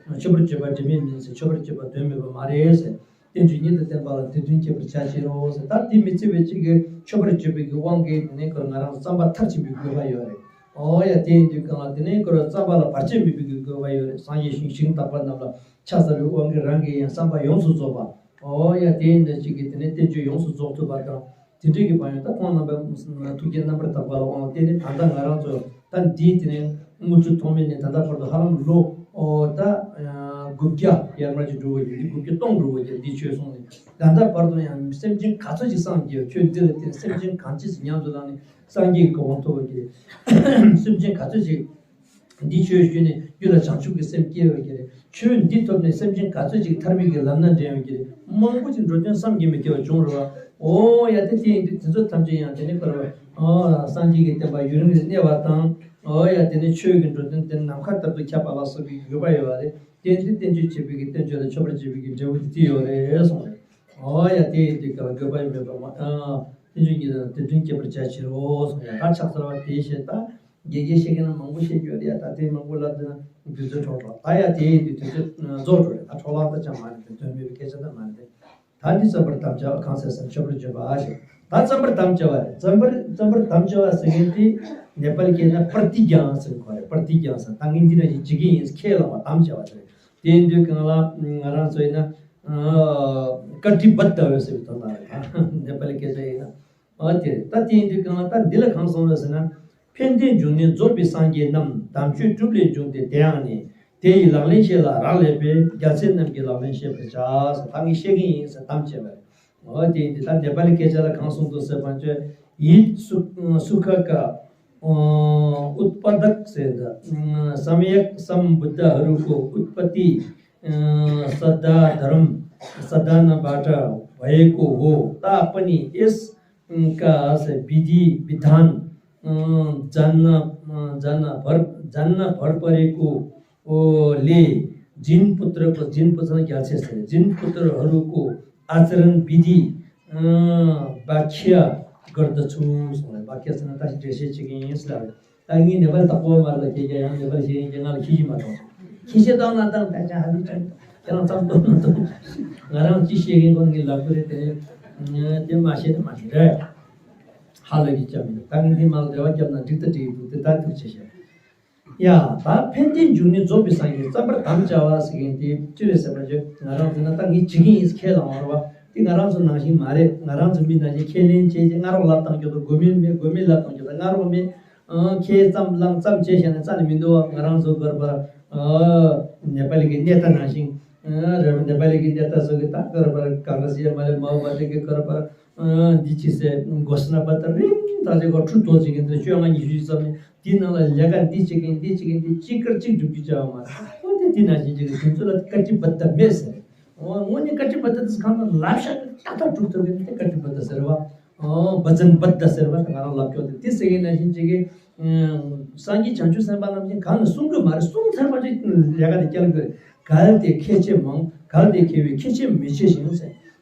མཆོད་པར་བརྗོད་པ་དྲི་མེད་མིན་ཟེར། མཆོད་པར་བརྗོད་པ་དོན་མེད་པ་མ་རེད་ཟེར། བསྟན་བཅོས་ཉིད་དུ་བསྟན་པ་ལ་དེ་མཐུན་སྐྱེ་བར་བྱ་ཕྱིར་རོ་ཟེར། ད་དེ་མི་བརྩི་བའི་གཅིག་གིས་མཆོད་པར་བརྗོད་པའི་གི་དབང་གིས་དེ་ནས་ཁོ་ང་རང་བསམ་པ་མཐར་ཕྱིན་པའི་དགོས་པ་ཡོད་རེད། ཨོ་ཡ་དེ་ཡིན་དུས་གང་ལ་དེ་ནས་ཁོ་བསམ་པ་ལ་བར་ཆད་མེད་པའི་གི་དགོས་པ་ཡོད་རེད། སངས་རྒྱས་ཞིང་ཞིང་དག་པ་རྣམས་ལ་ཕྱག་འཚལ་བའི་དབང་གིས་རང་གི་ཡང་བསམ་པ་ཡོངས་སུ་རྫོགས་པ། ཨོ་ཡ་དེ་ཡིན་ན་གཅིག་གིས་དེ་ནས་བསྟན་བཅོས་ཡོངས་སུ་རྫོགས་ཐུབ་པ་དང་། དེ་འདྲའི་གི་བག་ཡོད་ད་ཁོང་རྣམ་པ་ཐུགས་བསྐྱེད་རྣམ་པར་དག་པ་ལ་དབང་བསྟན་ནས་ད་ལྟ་ང་རང་ཚོ་ད་འདིའི་དེ་ནས་དངོས་གྲུབ་ཐོགས་མེད་ནས་ད་ལྟ་བར་དུ་ཧ་ལམ་ལོ་ཨོ་ད་དགུ་བརྒྱ་ཡར་མར་ཅིག་འགྲོ་བ་ཡོད། འདི་དགུ་བརྒྱ་སྟོང་འགྲོ་བ་ཡོད། འདི་ཆོས་གསུངས་ནས་ད་ལྟ་བར་དུ་ཡང་སེམས་ཅན་ག་ཚོད་ཅིག་སངས་རྒྱས། ཆོས་འདི་ལ་བརྟེན་སེམས་ཅན་གང་ཅི་ཞིག་ཉམས་སུ་བླངས་ནས་སངས་རྒྱས་ཀྱི་གོ་འཕང་ཐོབ་པ་གི་སེམས་ཅན་ག་ཚོད་ཅིག་འདི་ཆོས་ཞུས་ནས་རྒྱུད་ལ་བྱང་ཆུབ་ཀྱི་སེམས་སྐྱེ་བའི་གི་རེད། ཆོས་འདི་ཐོབ་ནས་སེམས་ཅན་ག་ཚོད་ཅིག་ཐར་པའི་གི་ལམ་སྣ་འདྲེན་ཡོད་ཀྱི་རེད། མང་པོ་ཅིག་འགྲོ་དོན་བསམ་གྱིས་མི་ཁྱབ་པ་བྱུང་རེད་བ། ཨོ་ཡ་དེ་དེ་ཡིན་དུས་དེ་ཚོ་ཐམས་ཅད་ཡང་དེ་ནས་ཁོ་ར་བ་ཨོ་སངས་རྒྱས་ཀྱི་བསྟན་པ་ཡུན་རིང་ནས་གནས་པ་དང་། ཨོ་ཡ་དེ་ནས་ཆོས་ཀྱི་འགྲོ་དོན་དེ་ནམ་མཁའ་ལྟར་དུ་ཁྱབ་པ་ལ་སོགས་པའི་དགོས་པ་ཡོད་པ་རེད། དེ་ཡིན་དུས་བསྟན་བཅོས་བྱེད་པའི་གི་བསྟན་བཅོས་ལ་མཆོད་པར་བྱེད་པའི་གི་འབྲས་བུ་དེ་དེ་ཡོད་རེད་གསུངས་རེད། ཨོ་ཡ་དེ་ཡིན་དུས་ག་ལ་དགོས་པ་ཡོད་མེད་པ་མ་ཨ་བསྟན་བཅོས་ཉིད་དང་དེ་མཐུན་སྐྱེ་བར་བྱ་ཕྱིར་རོ་གསུངས་ཡ། ད་ཕྱག་འཚལ་བ་དེའི་ཞེས་ད། དགེ་རྒན་བཤད་མཁན་ལ་མང་པོ་བཤད་རྒྱུ་རེད་ཡ། ད་དེ་མང་པོ་ལབ་དུས་ན་དུས་ཚོད་འཕྲོ་འགྲོ། ད་ཡ་དེ་ཡིན་དུས་དུས་ཚོད་རྫོགས་འགྲོ་རེད། ད་འཕྲོ་བརླག་ད་ཅང་མ་རེད། དེ་དོན་མེད་པའི་སྐད་ཆ་ད་མ་རེད། ད་འདི་བརྩམ་པར་དམ་བཅའ་བ་གང་ཟེར་ཟེར་མཆོད་པར་བརྗོད་པ་ཞེས། ད་བརྩམ་པར་དམ་བཅའ་བ་རེད། བརྩམ་པར་བརྩམ་པར་དམ་བཅའ་བ་ཟེར་མཁན་དེ་ནེ་པ་ལི་སྐད་ན་པར་ཏི་རྒྱང་ཟེར་གོ་རེད། པར་ཏི་རྒྱང་ཟེར། ད་ངས་འདི་ནང་བཞིན་བྱེད་ཀྱི་ཡིན་ཁས་བླངས་པ་དམ་བཅའ་བ་ཟེར། དེ་ཡིན་དུས་གང་ལ་ང་རང་ཚོ་ཡིན་ན་ཀ་ཏི་བད་དཱ་ཟེར་བའི་དོན་དག་རེད། ནེ་པ་ལི་སྐད་ཆ་ཡིན་ན། ཨ་དེ་རེད། ད་དེ་ཡིན་དུས་གང་ལ་ད་འདི་ལ་གང་གསུངས་རེད་ཟེར་ན། ཕན་བདེའི་འབྱུང་གནས་རྫོགས་པའི་སངས་རྒྱས་རྣམས། དམ་ཆོས་གྲུབ་ལས་བྱུང་སྟེ་དེ་ཡང་ནི། དེ་ཡི་ལག་ལེན་ཤེས་ལ་རག་ལས་པས། རྒྱལ་སྲས་རྣམས་ཀྱི་ལག་ལེན་ཤེས་པར་བྱ། ཟེར་ད་ངས་བཤད་ཀྱི་ཡིན་ཟེར་དམ་བཅས་པ་རེད། ཨོ་དེ་ཡིན་དུས་ད་ནེ་པ་ལི་སྐད་ཆ་ལ་གང་གསུངས་འདུག་ཟེར་བ་ཅོ། ཡིད་སུ་སུ་ཁ་ཀ་ཨོ་ཨུཏྤ་དག་ཟེར་ད་སམ་ཡཀ་སམ་བུདྡྷ་ཧ་རུ་ཀོ་ཨུཏྤ་ཏི་སད་དྷ་དྷརྨ་སད་དྷ་ན་བྷ་ཏྲ་བྷ་ཡེ་ཀོ་ཧོ། ཏ་པ་ནི་ཨེས། ཀ་ས་བི་དྷི་བི་དྷཱན། ཛ་ན་ཛ་ན་བར་ཛ་ན་བར་པ་རི་ཀོ་ཨོ་ལེ། ཇིན་པུ་ཏྲ་ཀོ་ཇིན་པུ་ཏྲ་རྒྱལ་སྲས་ཟེར། ཇིན་པུ་ཏྲ་ཧ་རུ་ཀོ་ཨ་ཙ་རན་བི་དྷི་བྷ་ཁྱ་གར་དྷ་ཚུ་གསུངས་ལ། བྷ་ཁྱ་ཟེར་ན་ད་འགྲེལ་བཤད་བྱེད་ཀྱི་ཡིན་ཟེར་ལ། ད་ངས་ནེ་པ་ལི་བདག་པོ་མ་རེད་པ། ཁྱེད་ཀྱང་ཡང་ནེ་པ་ལི་ཤེས་ཡིན་ཀྱང་ང་ལ་ཁྱེད་ཀྱིས་མ་གཏོང་། ཁྱེད་ཤེས་སྟངས་ན་སྟངས་ད་ཅང་ཧ་ལས་ཅང་ཁྱེད་རང་ཙམ་གཏོང་མ་གཏོང་། ང་རང་ཅི་ཤེས་མཁན་ཁོ་ངས་ལབ་དགོས་རེད་དེ། དེ་མ་ཤེས་ན་མ་ཤེས་རེད། ཧ་ལས་ཀྱི་ཅང་མི་འདུག་ད་ངས་འདི་མ་ལ་འབྲེལ་བ་བརྒྱབ་ན་འགྲིག་ད་འགྲིག་འདུག་དེ་ད་ཐུགས་ཆེ་ཞེས། ཡ། ད་ཕན་བདེའི་འབྱུང་གནས་རྫོགས་པའི་སངས་རྒྱས་བརྩམ་པར་དམ་བཅའ་བ་ཟེར་མཁན་དེ་ཅི་རེད་ཟེར་བ་ཅོ། ང་རང་ཚོ་ན་ད་ངས་བྱེད་ཀྱི་ཡིན་ཁས་བླངས་པ་རེད་བ། དེ་ང་རང་ཚོ་ནང་བཞིན་མ་རེད། ང་རང་ཚོ་མི་ནང་བཞིན་ཁས་ལེན་བྱས་ཀྱི་སྔ་རོགས་ལབ་བཏང་རྒྱུ་དང་དགོས་མིན་མེད། དགོས་མིན་ལབ་བཏང་རྒྱུ་དང་སྔ་རོགས་མེད། ཨང་ཁས་ཙམ་བླངས་ཙམ་བྱས་བཞག་ན་རྩ་ནས་མི་འདུག་བ། ང་རང་ཚོ་གར་པར་ཨ་ནེ་པ་ལི་གི་གནས་སྟངས་ནང་བཞིན་ཨ་རེད་བ། ནེ་པ་ལི་གི་གནས་སྟངས་སོགས་ཀྱི་ད་གར་པར་གང་ག་སི་ཡ་མ་ལེ་མའོ་བ་ཏི་གི་གར་པར་ཨ་འདི་ཅི་སེ་གོ་ས་ན་པ་ད་རིང་ད་ཅི་གོ་ཁྲུ་ཐོག་ཅིག་གི་འདི་བཅོ་ལྔ་ཉི་ཤུ་ཅིག་ཙམ་ནས་དེའི་ནང་ལ་ལས་ཀ་འདི་བྱེད་མཁན་འདི་བྱེད་མཁན་འདི་གཅིག་གར་གཅིག་སྒྲུབ་རྒྱུ་བྱ་བ་མ་རེད། འོ་དེ་དེ་ནང་བཞིན་ཅིག་གི་དེ་ཚོ་ལ་ཀ་ཊི་བ་ཏ་མེད་ཟེར། འོ་དངོས་གནས་ཀ་ཊི་བ་ཏ་དེ་གང་ལ་ལབ་ཤག་ཏག་ཏག་སྒྲུབ་ཐུབ་མཁན་དེ་ཀ་ཊི་བ་ཏ་ཟེར་བ། ཨོ་བཛྲ་བྷ་དྲ་ཟེར་བ་དེ་ང་རང་ལབ་ཀྱོག་དེ་དེ་ཟེར་མཁན་ནང་བཞིན་ཅིག་གི་སངས་རྒྱས་བྱང་ཆུབ་སེམས་དཔའ་རྣམས་ཀྱིས་གང་ནས་གསུང་གི་མ་རེད། གསུང་ཚར་བ་ཅིག་ལས་ཀ་དེ་སྐྱེལ་དགོས་རེད། གལ་ཏེ་ཁས་འཆེ་མང་། གལ་ཏེ་མཁས་པས་ཁས་འཆེ་མི་ཆེ་ཞིང་ཟེར།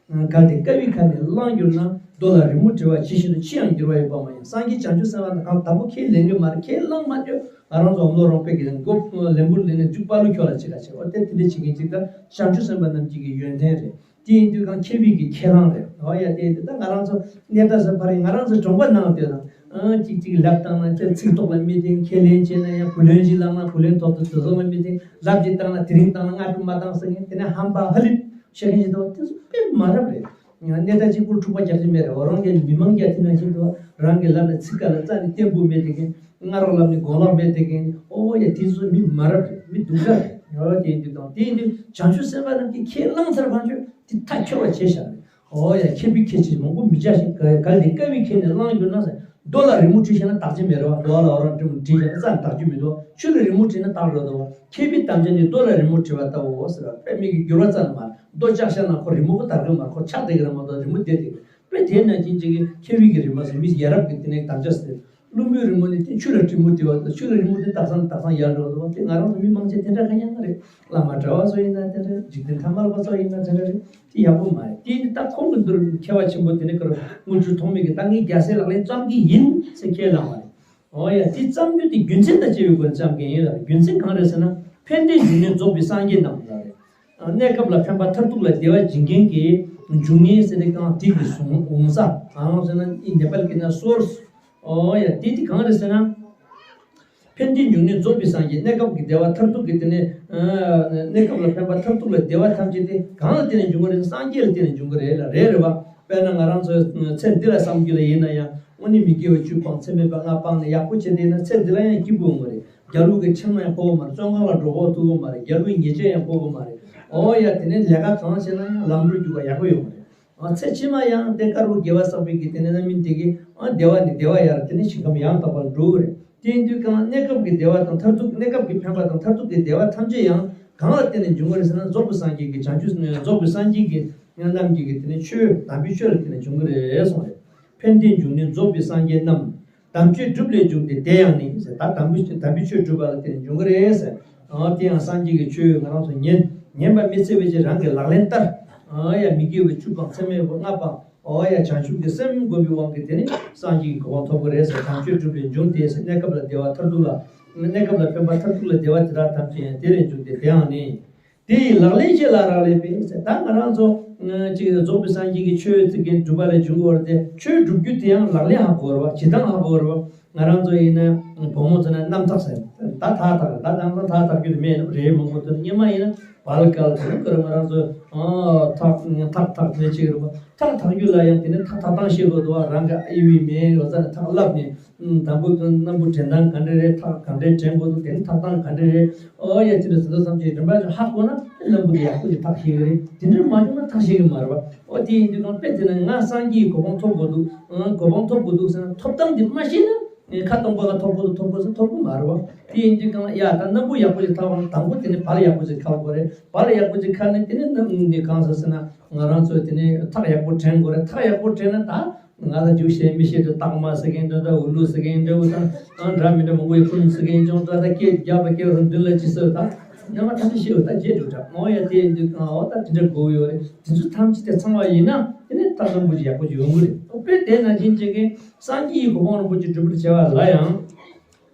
གལ་ཏེ་དཀའ་བའི་ཁ་ནས་བླངས་གྱུར་ན། རྡོ་ལ་རི་མོ་བྲི་བ་ཇི་བཞིན་དུ། ཅི་ཡང་འགྱུར་བ་ཡོད་པ་མ་ཡིན། སངས་རྒྱས་བྱང་ཆུབ་སེམས་དཔའ་དང་གང་དག་པོ་ཁས་ལེན་གྱི་མ་རེད། ཁས་བླངས་མ་འདོད་ང་རང་ཚོ་འོམ་ལོ་རོང་པའི་གི་ལན་མགོ་ལན་བུར་ལེན་ནས་མཇུག་པ་ལུ་ཁྱོད་ལ་ཅི་ག་བྱེད། འོ་དེ་དེ་འདྲ་བྱེད་མཁན་ཅིག་ད་བྱང་ཆུབ་སེམས་དཔའ་རྣམས་ཀྱི་གི་ཡོན་ཏན་རེད། དེ་ཡིན་དུས་གང་མཁས་པའི་གི་ཁས་བླངས་རེད། འོ་ཡ་དེ་ཡིན་དུས་ད་ང་རང་ཚོ་གནས་བདག་ཟེར་ཕ་རེད། ང་རང་ཚོ་གྲོང་པ་ནང་དེ་དང་ཨང་ཅིག་ཅིག་ལབ་བཏང་ན་ཁྱེད་ཚིག་ཐོག་ལ་མི་བརྟེན། ཁས་ལེན་བྱས་ན་ཡང་བུ་ལོན་ཞིག་བླངས་ན་བུ་ལོན་ཐོབ་ཏུ་དེ་ཚོ་ལ་མི་བརྟེན། ལབ་ཅིག་བཏང་ན་དེ་རིང་བཏང་ན་སྔ་དྲོ་མ་བཏང་ཟེར་མཁན་དེ་ནས་ཧམ་པ་ཧ་ལི་བཤད་མཁན་ཞིག་འདུག་དེ་ཚོ་དཔེ་མ་རབས་རེད། གནས་བདག་གཅིག་པུར་འཁྲུག་པ་རྒྱག་གི་མེད་རེད། འོ་རང་གི་མི་མང་རྒྱ་དེ་ནང་བཞིན་དུ་རང་གི་ལབ་ན་ཚིག་ཀ་ལ་རྩ་ནས་བརྟན་པོ་མེད་དེ་མཁན། སྔ་རོགས་ལབ་ནས་དགོང་ལོག་མེད་དེ་མཁན། ཨོ་ཡ་དེ་ཚོ་མི་མ་རབས་རེད། མི་སྡུག་ཅག་རེད། འོ་དེ་ཡིན་དུས་དང་དེ་ཡིན་དུས་བྱང་ཆུབ་སེམས་དཔའ་རྣམས་ཀྱིས་ཁས་བླངས་ཚར་བ་ཆོད་ མཐའ་འཁྱོལ་བ་བྱས་བཞག་རེད། ཨོ་ཡ། མཁས་པའི་ཁྱད་ཆོས་མང་པོ་མི་བྱ་ཞིང་། གལ་ཏེ་དཀའ་བའི་ཁྱད་ནི་བླངས་གྱུར་ན་ཟེར། རྡོ་ལ་རི་མོ་བྲིས་ཤེས་ན་དག་ཅི་མེད་རེད་བ། རྡོ་ལ་འོ་རང་རི་མོ་བྲིས་ཤེས་ན་རྩ་ནས་དག་རྒྱུ་མི་འདུག་ཆུ་ལ་རི་མོ་བྲིས་ན་དག་འགྲོ་འདུག་མཁས་པའི་དམ་བཅའ་ནི་རྡོ་ལ་རི་མོ་བྲིས་པ་ལྟ་བུའོ་ཟེར་བ། དཔེ་མི་གི་འགྱུར་བ་རྩ་ནས་མ་རེད། རྡོ་བཅག་བཞག་ན་ཁོ་རི་མོ་ཁོ་དར་གི་མ་རེད། ཁོ་ཆག་བསྡད་ཀྱི་རེད་མ་གཏོགས་རི་མོ་བསྡད་བསྡད་ཀྱི་རེད། དཔེ་དེ་ནང་བཞིན་ཅིག་གི་མཁས་པའི་གི་རིག་མ་ཟེར། མི་ཡ་རབས་ཀྱི་དེ་ནས་དམ་བཅའ་ཟེར། བླུན་པོའི་རི་མོ་ནི་དེ་ཆུ་ལ་རི་མོ་བྲིས་པ་དང་། ཆུ་ལ་རི་མོ་དེ་དག་ས་དག་ས་ཡར་འགྲོ་འདུག་དེ་ང་རང་ཚོ་མི་མང་ཆེ་དེ་འདྲ་ག་ཡང་རེད། བླ་མ་གྲྭ་བ་ཚོ་ཡིན་ན་དེ་འདྲ་རེད། འཇིག་རྟེན་ཐ་མལ་པ་ཚོ་ཡིན་ན་དེ་འདྲ་རེད། དེ་ཡག་པོ་མ་རེད། དེ་ནི་ད་ཁོང་གི་འདུལ་མཁས་པ་ཆེན་པོ་དེ་ནི་དངུལ་ཆུ་ཐོགས་མེད་ཀྱིས་ད་ངས་རྒྱལ་སྲས་ལག་ལེན་བརྩམས་ཀྱི་ཡིན་ཟེར་ཁས་བླངས་པ་རེད། ཨོ་ཡ། དེ་བརྩམས་རྒྱུ་དེ་རྒྱུ་མཚན་དང་བཅས་པའི་སྒོ་ནས་བརྩམས་མཁན་ཡིན་ལ། རྒྱུ་མཚན་གང་རེད་ཟེར་ན། ཕན་བདེའི་འབྱུང་གནས་རྫོགས་པའི་སངས་རྒྱས་རྣམས་ལ་རེད། གནས་སྐབས་ལ་ཕན་པ་མཐར་ཐུག་ལ་བདེ་བ་སྦྱིན་མཁན་གྱི་འབྱུང་གནས་ཟེར་ཏེ་གང་དེ་གི་གཟུང་འོང་ས། གང་ཟེར་ན་ཨི་ནེ་པཱལ་གྱི་ན་སོརས། ཨོ་ཡ། དེ་དེ་གང་རེད་ཟེར་ན། ཕན་བདེའི་འབྱུང་གནས་རྫོགས་པའི་སངས་རྒྱས། གནས་སྐབས་ཀྱི་བདེ་བ་མཐར་ཐུག་གི་དེ་ནས། གནས་སྐབས་ལ་ཕན་པ་མཐར་ཐུག་ལ་བདེ་བ་ཐམས་ཅད་དེ་གང་ལ་བརྟེན་ནས་འབྱུང་གི་རེད། སངས་རྒྱས་ལ་བརྟེན་ནས་འབྱུང་གི་རེད་ལ། རེད་རེད་བ། དཔེར་ན་ང་རང་ཚོ་ཚེ་འདི་ལ་བསམ་རྒྱུ་ལ་ཡིན་ན་ཡང་། དངོས་གནས་མི་དགེ་བ་བཅུ་སྤངས། མཚམས་མེད་པ་ལྔ་སྤངས་ནས་ཡག་པོ་བྱས་བསྡད་ན་ཚེ་འདི་ལ་ཡང་སྐྱིད་པོ་ཡོང་གི་རེད། རྒྱལ་པོ་གི་ཆང་ཡང་ཕོག་གི་མ་རེད། བཙོན་ཁང་ལ་འགྲོ་དགོས་ཐུག་གི་མ་རེད། རྒྱལ་པོའི་ཉེས་ཆད་ཡང་ཕོག་གི་མ་རེད། ཨོ་ཡ། དེ་ནས་ལས་ཀ་གང་བྱས་ན་ཡང་ལམ་འགྲོ་རྒྱུག་པ་ཡག་པོ་ཡོང་གི་རེད། ཨ། ཚེ་ཕྱི་མ་ཡང་དེ་དཀར་པོ་དགེ་བ་བསགས་པའི་གི་དེ་ནས་རྣམ་སྨིན་དེ་གིས། ཨ། བདེ་བ་ནས་བདེ་བ་ཡར་དེ་ནས་ཞིང་ཁམས་ཡང་དག་པར་འགྲོ་གི་རེད། དེ་ཡིན་དུས་གང་གནས་སྐབས་ཀྱི་བདེ་བ་དང་མཐར་ཐུག་གནས་སྐབས་ཀྱི་ཕན་པ་དང་མཐར་ཐུག་གི་བདེ་བ་ཐམས་ཅད་ཡང་གང་ལ་བརྟེན་ནས་འབྱུང་གི་རེད་ཟེར་ན། རྫོགས་པའི་སངས་རྒྱས་ཀྱི་བྱང་ཆུབ། རྫོགས་པའི་སངས་རྒྱས་ཀྱི་རྣམས་ཀྱི་གི་དེ་ནས་ཆོས། དམ་པའི་ཆོས་ལ་བརྟེན་ནས་འབྱུང་གི་རེད་གསུངས་རེད། ཕན་བདེའི་འབྱུང་གནས་རྫོགས་པའི་སངས་རྒྱས་རྣམས། དམ་ཆོས་བསྒྲུབས་ལས་བྱུང་སྟེ་དེ་ཡང་ནི་ཟེར། ད་དམ་པའི་དམ་པའི་ཆོས་བསྒྲུབས་པ་ལ་བརྟེན་ནས་འབྱུང་གི་རེད་ཟེར། ཨ། དེ་ཡང་སངས་རྒྱས་ཀྱི་ཆོས་ང་རང་ཚོ་ཉན། ཉན་པ་མི་འཚེ་བའི་ཕྱིར་རང་གི་ལག་ལེན་བསྟར། ཨ་ཡ། མི་དགེ་བ་བཅུ་སྤངས། མཚམས་མེད་པ་ལྔ་སྤངས། ཨོ་ཡ། བྱང་ཆུབ་ཀྱི་སེམས་བསྒོམས་པའི་དབང་གིས་དེ་ནི་སངས་རྒྱས་ཀྱི་གོ་འཕང་ཐོབ་ཀྱི་རེད་ཟེར། དམ་ཆོས་བསྒྲུབས་ལས་བྱུང་སྟེ་ཟེར། གནས་སྐབས་ལ་བདེ་བ་མཐར་ཐུག་ལ། གནས་སྐབས་ལ་ཕན་པ་མཐར་ཐུག་ལ་བདེ་བ་དེ་དག་ཐམས་ཅད་ཡང་དེ་ལས་བྱུང་སྟེ་དེའང་ནི། དེ་ཡི་ལག་ལེན་ཤེས་ལ་རག་ལས་པས་ཟེར། ད་ང་རང་ཚོ་ཅིག་རྫོགས་པའི་སངས་རྒྱས་ཀྱི་ཆོས་ཚིག་གི་སྒྲུབ་པ་ལ་འཇུག་དགོས་རེད་དེ། ཆོས་སྒྲུབ་རྒྱུ་དེ་ཡང་ལག་ལེན་ཧ་གོ་རེད་བ། བྱེད་སྟངས་ཧ་གོ་རེད་བ། ང་རང་ཚོ་ཡིན་ན་བུ་མོ་ཚོ་ན་རྣམ་ཐག་ཟེར། ད་ཐག་ཐག་ད་དེང་སང་ཐག་ཐག་རྒྱུ་དེ་མེད་ནམ་རེད། མང་པོ་དེ་སྔོན་མ་ཡིན་ན་བལ་དཀར་དེ་ནི་ཁོ་རང་ང་རང་ཚོ་ཨ་ཐག་ཐག་ཐག་དེ་ཅིག་རེད་བ། ཐག་ཐག་རྒྱུ་ལ་ཡང་དེ་ནི་ཐག་ཐག་སྟངས་ཤེས་དགོས་འདུག་བ། རང་གི་ཨ་ཡི་བི་མེད་ལོ་ཙཱ་ནས་ཐག་བསླབ་ནས། ཨུམ། དང་པོ་སྣམ་བུ་འདྲེན་སྟངས་ག་འདྲ་རེད། ཐག་ག་འདྲས་འདྲེན་དགོས་འདུག་དེ་ནི་ཐག་སྟངས་ག་འདྲ་རེད། ཨོ་ཡ། དེ་འདྲ་ཟེར་ཚོ་བསམ་གྱི་རིམ་པ་ཅིག་ཧ་གོ་ན་སྣམ་བུ་དེ་ཡག་པོ་ཅིག་ཐག་ཤེས་ཀྱི་རེད། དེ་འདྲ་མ་བྱུང་ན་ཐག་ཤེས་ཀྱི་མ་རེད་བ། ཨོ་དེ་ཡིན་དུས་གང་དཔེ་དེ་ན་ང་སངས་རྒྱས་ཀྱི་གོ་འཕང་ཐོབ་དགོས་འདུག་ཨང་། གོ་འཕང་ཐོབ་དགོས་འདུག་ཟེར་ན་ཐོབ་སྟངས་དེ་མ་ཤེས་ན། ཁ་སྟོང་པ་ལ་ཐོབ་དགོས་འདུག་ཐོབ་དགོས་ཟེར་ཐོབ་ཀྱི་མ་རེད་བ། དེ་ཡིན་དུས་གང་ཡ་ད་སྣམ་བུ་ཡག་པོ་ཅིག་ཐག་པ་ན་དང་པོ་དེ་ནི་བལ་ཡག་པོ་ཅིག་འཁར་དགོས་རེད། བལ་ཡག་པོ་ཅིག་འཁར་ནས་དེ་ནི་སྣམ་བུ་གང་ཟེར་ཟེར་ན་ང་རང་ཚོས་དེ་ནི་ཐག་ཡག་པོ་འདྲེན་དགོས་རེད། ཐག་ཡག་པོ་འདྲེན་ན་ད། ང་ལ་རྒྱུགས་ཤེས་མི་ཤེས་དུ་སྟག་མ་ཟེར་མཁན་འདྲ་འདྲ། འུ་ལུ་ཟེར་མཁན་འདྲ་བོ་དང་། ཨང་། འདྲ་མི་འདྲ་མང་པོ་ཡོད། ཁུ་ནུ་ཟེར་མཁན་ཅུང་ཙག་ད་སྐད་རྒྱག་པ་སྐད་རུ་མདུན་ལ་ཅི་ཟེར་ད། ཉམས་པ་ཐམས་ཅད་ཤེས་བ་ད་རྗེས་འགྲོ་འདྲ། ཨོ་ཡ། དེ་འདི་གང་འོ་ད་དེ་འདྲ་དགོས་ཡོད་རེད། དེ་ཚོ་ཐམས་ཅད་དེ་ཚང་བ་ཡིན་ན་དེ་ནས་ད་སྣམ་བུ་ཅིག་ཡག་པོ་ཅིག་ཡོང་གི་རེད། དཔེ་དེ་ནང་བཞིན་བྱེད་མཁན་སངས་རྒྱས་ཀྱི་གོ་འཕང་རིན་པོ་ཆེ་སྒྲུབ་པར་བྱ་བ་ལ་ཡང་།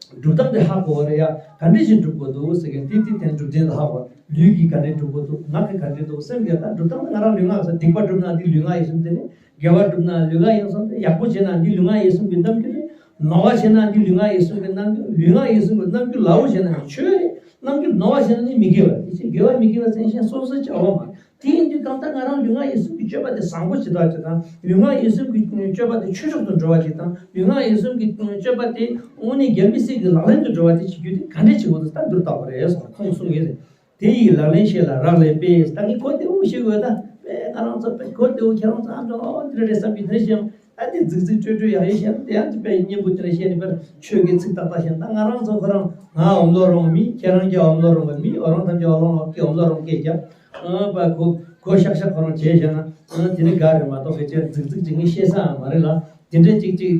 སྒྲུབ་སྟངས་དེ་ཧ་གོ་བ་རེད་ཡ། ག་འདྲ་ཞིག་སྒྲུབ་དགོས་འདུག་ཟེར་མཁན་དེ་དེ་དེ་སྒྲུབ་ཆེན་ལ་ཧ་གོ། ལུས་ཀྱིས་ག་འདྲ་སྒྲུབ་དགོས་འདུག་ངག་གིས་ག་འདྲ་འདུག་སེམས་ཀྱིས་ད་སྒྲུབ་སྟངས་ང་རང་ལུས་ངག་ཟེར། སྡིག་པ་སྒྲུབ་ན་འདི་ལུས་ངག་ཡིད་གསུམ་དེ་ནི། དགེ་བ་སྒྲུབ་ན་ལུས་ངག་ཡིད་གསུམ་དེ། ཡག་པོ་བྱས་ན་འདི་ལུས་ངག་ཡིད་གསུམ་གྱི་རྣམ་འགྱུར་རེད། ནོར་བ་བྱས་ན་འདི་ལུས་ངག་ཡིད་གསུམ་གྱི་རྣམ་འགྱུར། ལུས་ངག་ཡིད་གསུམ་གྱི་རྣམ་འགྱུར་ལ་འོ་བྱས་ན་ནི་ཆོས་རེད། རྣམ་འགྱུར་ནོར་བ་བྱས་ན་ནི་མི་དགེ་བ་རེད། དེ་བཞིན་དགེ་བ་མི་དགེ་བ་ཟེར་མཁན་སོ་སོའི་བྱ་བ་མ་རེད། དེ་ཡིན་དུས་གང་ལྟར་ང་རང་ལུས་ངག་ཡིད་གསུམ་གྱི་སྤྱོད་པ་དེ་བཟང་པོ་ཇི་ལྟར་ཇི་ལྟར། ལུས་ངག་ཡིད་གསུམ་གྱི་སྤྱོད་པ་དེ་ཆོས་ཕྱོགས་སུ་འགྲོ་བ་ཇི་ལྟར། ལུས་ངག་ཡིད་གསུམ་གྱི་སྤྱོད་པ་དེ་དངོས་གནས་རྒྱལ་བའི་སྲས་ཀྱི་ལག་ལེན་དུ་འགྲོ་བ་དེ་བྱེད་རྒྱུ་དེ་ག་འདྲས་བྱེད་དགོས་འདུག་ད་འདིར་བལྟ་དགོས་རེད་གསུངས། ཁོང་གསུངས་ཡོད་རེད། དེ་ཡི་ལག་ལེན་ཤེས་ལ་རག་ལས་པས། ད་ངས་གོ་བདེ་བོ་ཤེས་དགོས། ད་དཔེ་ང་རང་ཚོ་དཔེ་གོ་བདེ་བོ་ཁྱེད་རང་ཚོ་ཨ་འདྲ་ཨོ་འདི་འདྲ་རེད་བསམ་གྱི་འདི་འདྲ་ཤེས། ད་དེ་རྫིག་རྫིག་སྤྲོས་སྤྲོས་ཡག་ཡོད་ཤེས། དེ་ཡང་དེ་དཔེ་སྙན་པོ་དེ་འདྲ་བཤད་ནས་དཔེར་ཆོས་ཀྱི་ཚིག་ཏག་ཏག་བཤད། ད་ང་རང་ཚོ་ཁོ་རང་ང་འོམ་ལོ་རོང་མི། ཁྱེད་རང་གི་འོམ་ལོ་རོང་གི་མི། འོ་རང་ཐམས་ཅད་འོ་ལོང་ལོང་གི་འོམ་ལོ་རོང་སྐད་རྒྱབ། ཨ་ཕ་གོ་གོ་ཤག་ཤག་ཁོ་རང་བྱས་བཞག་ན་ཨ་དེ་ནི་དགའ་རེད་མ་གཏོགས་སྐད་ཆ་རྫིག་རྫིག་ཅིག་ངས་བཤད་ས་ཡང་མ་རེད་ལ། དེ་འདྲ་ཅིག་ཅིག་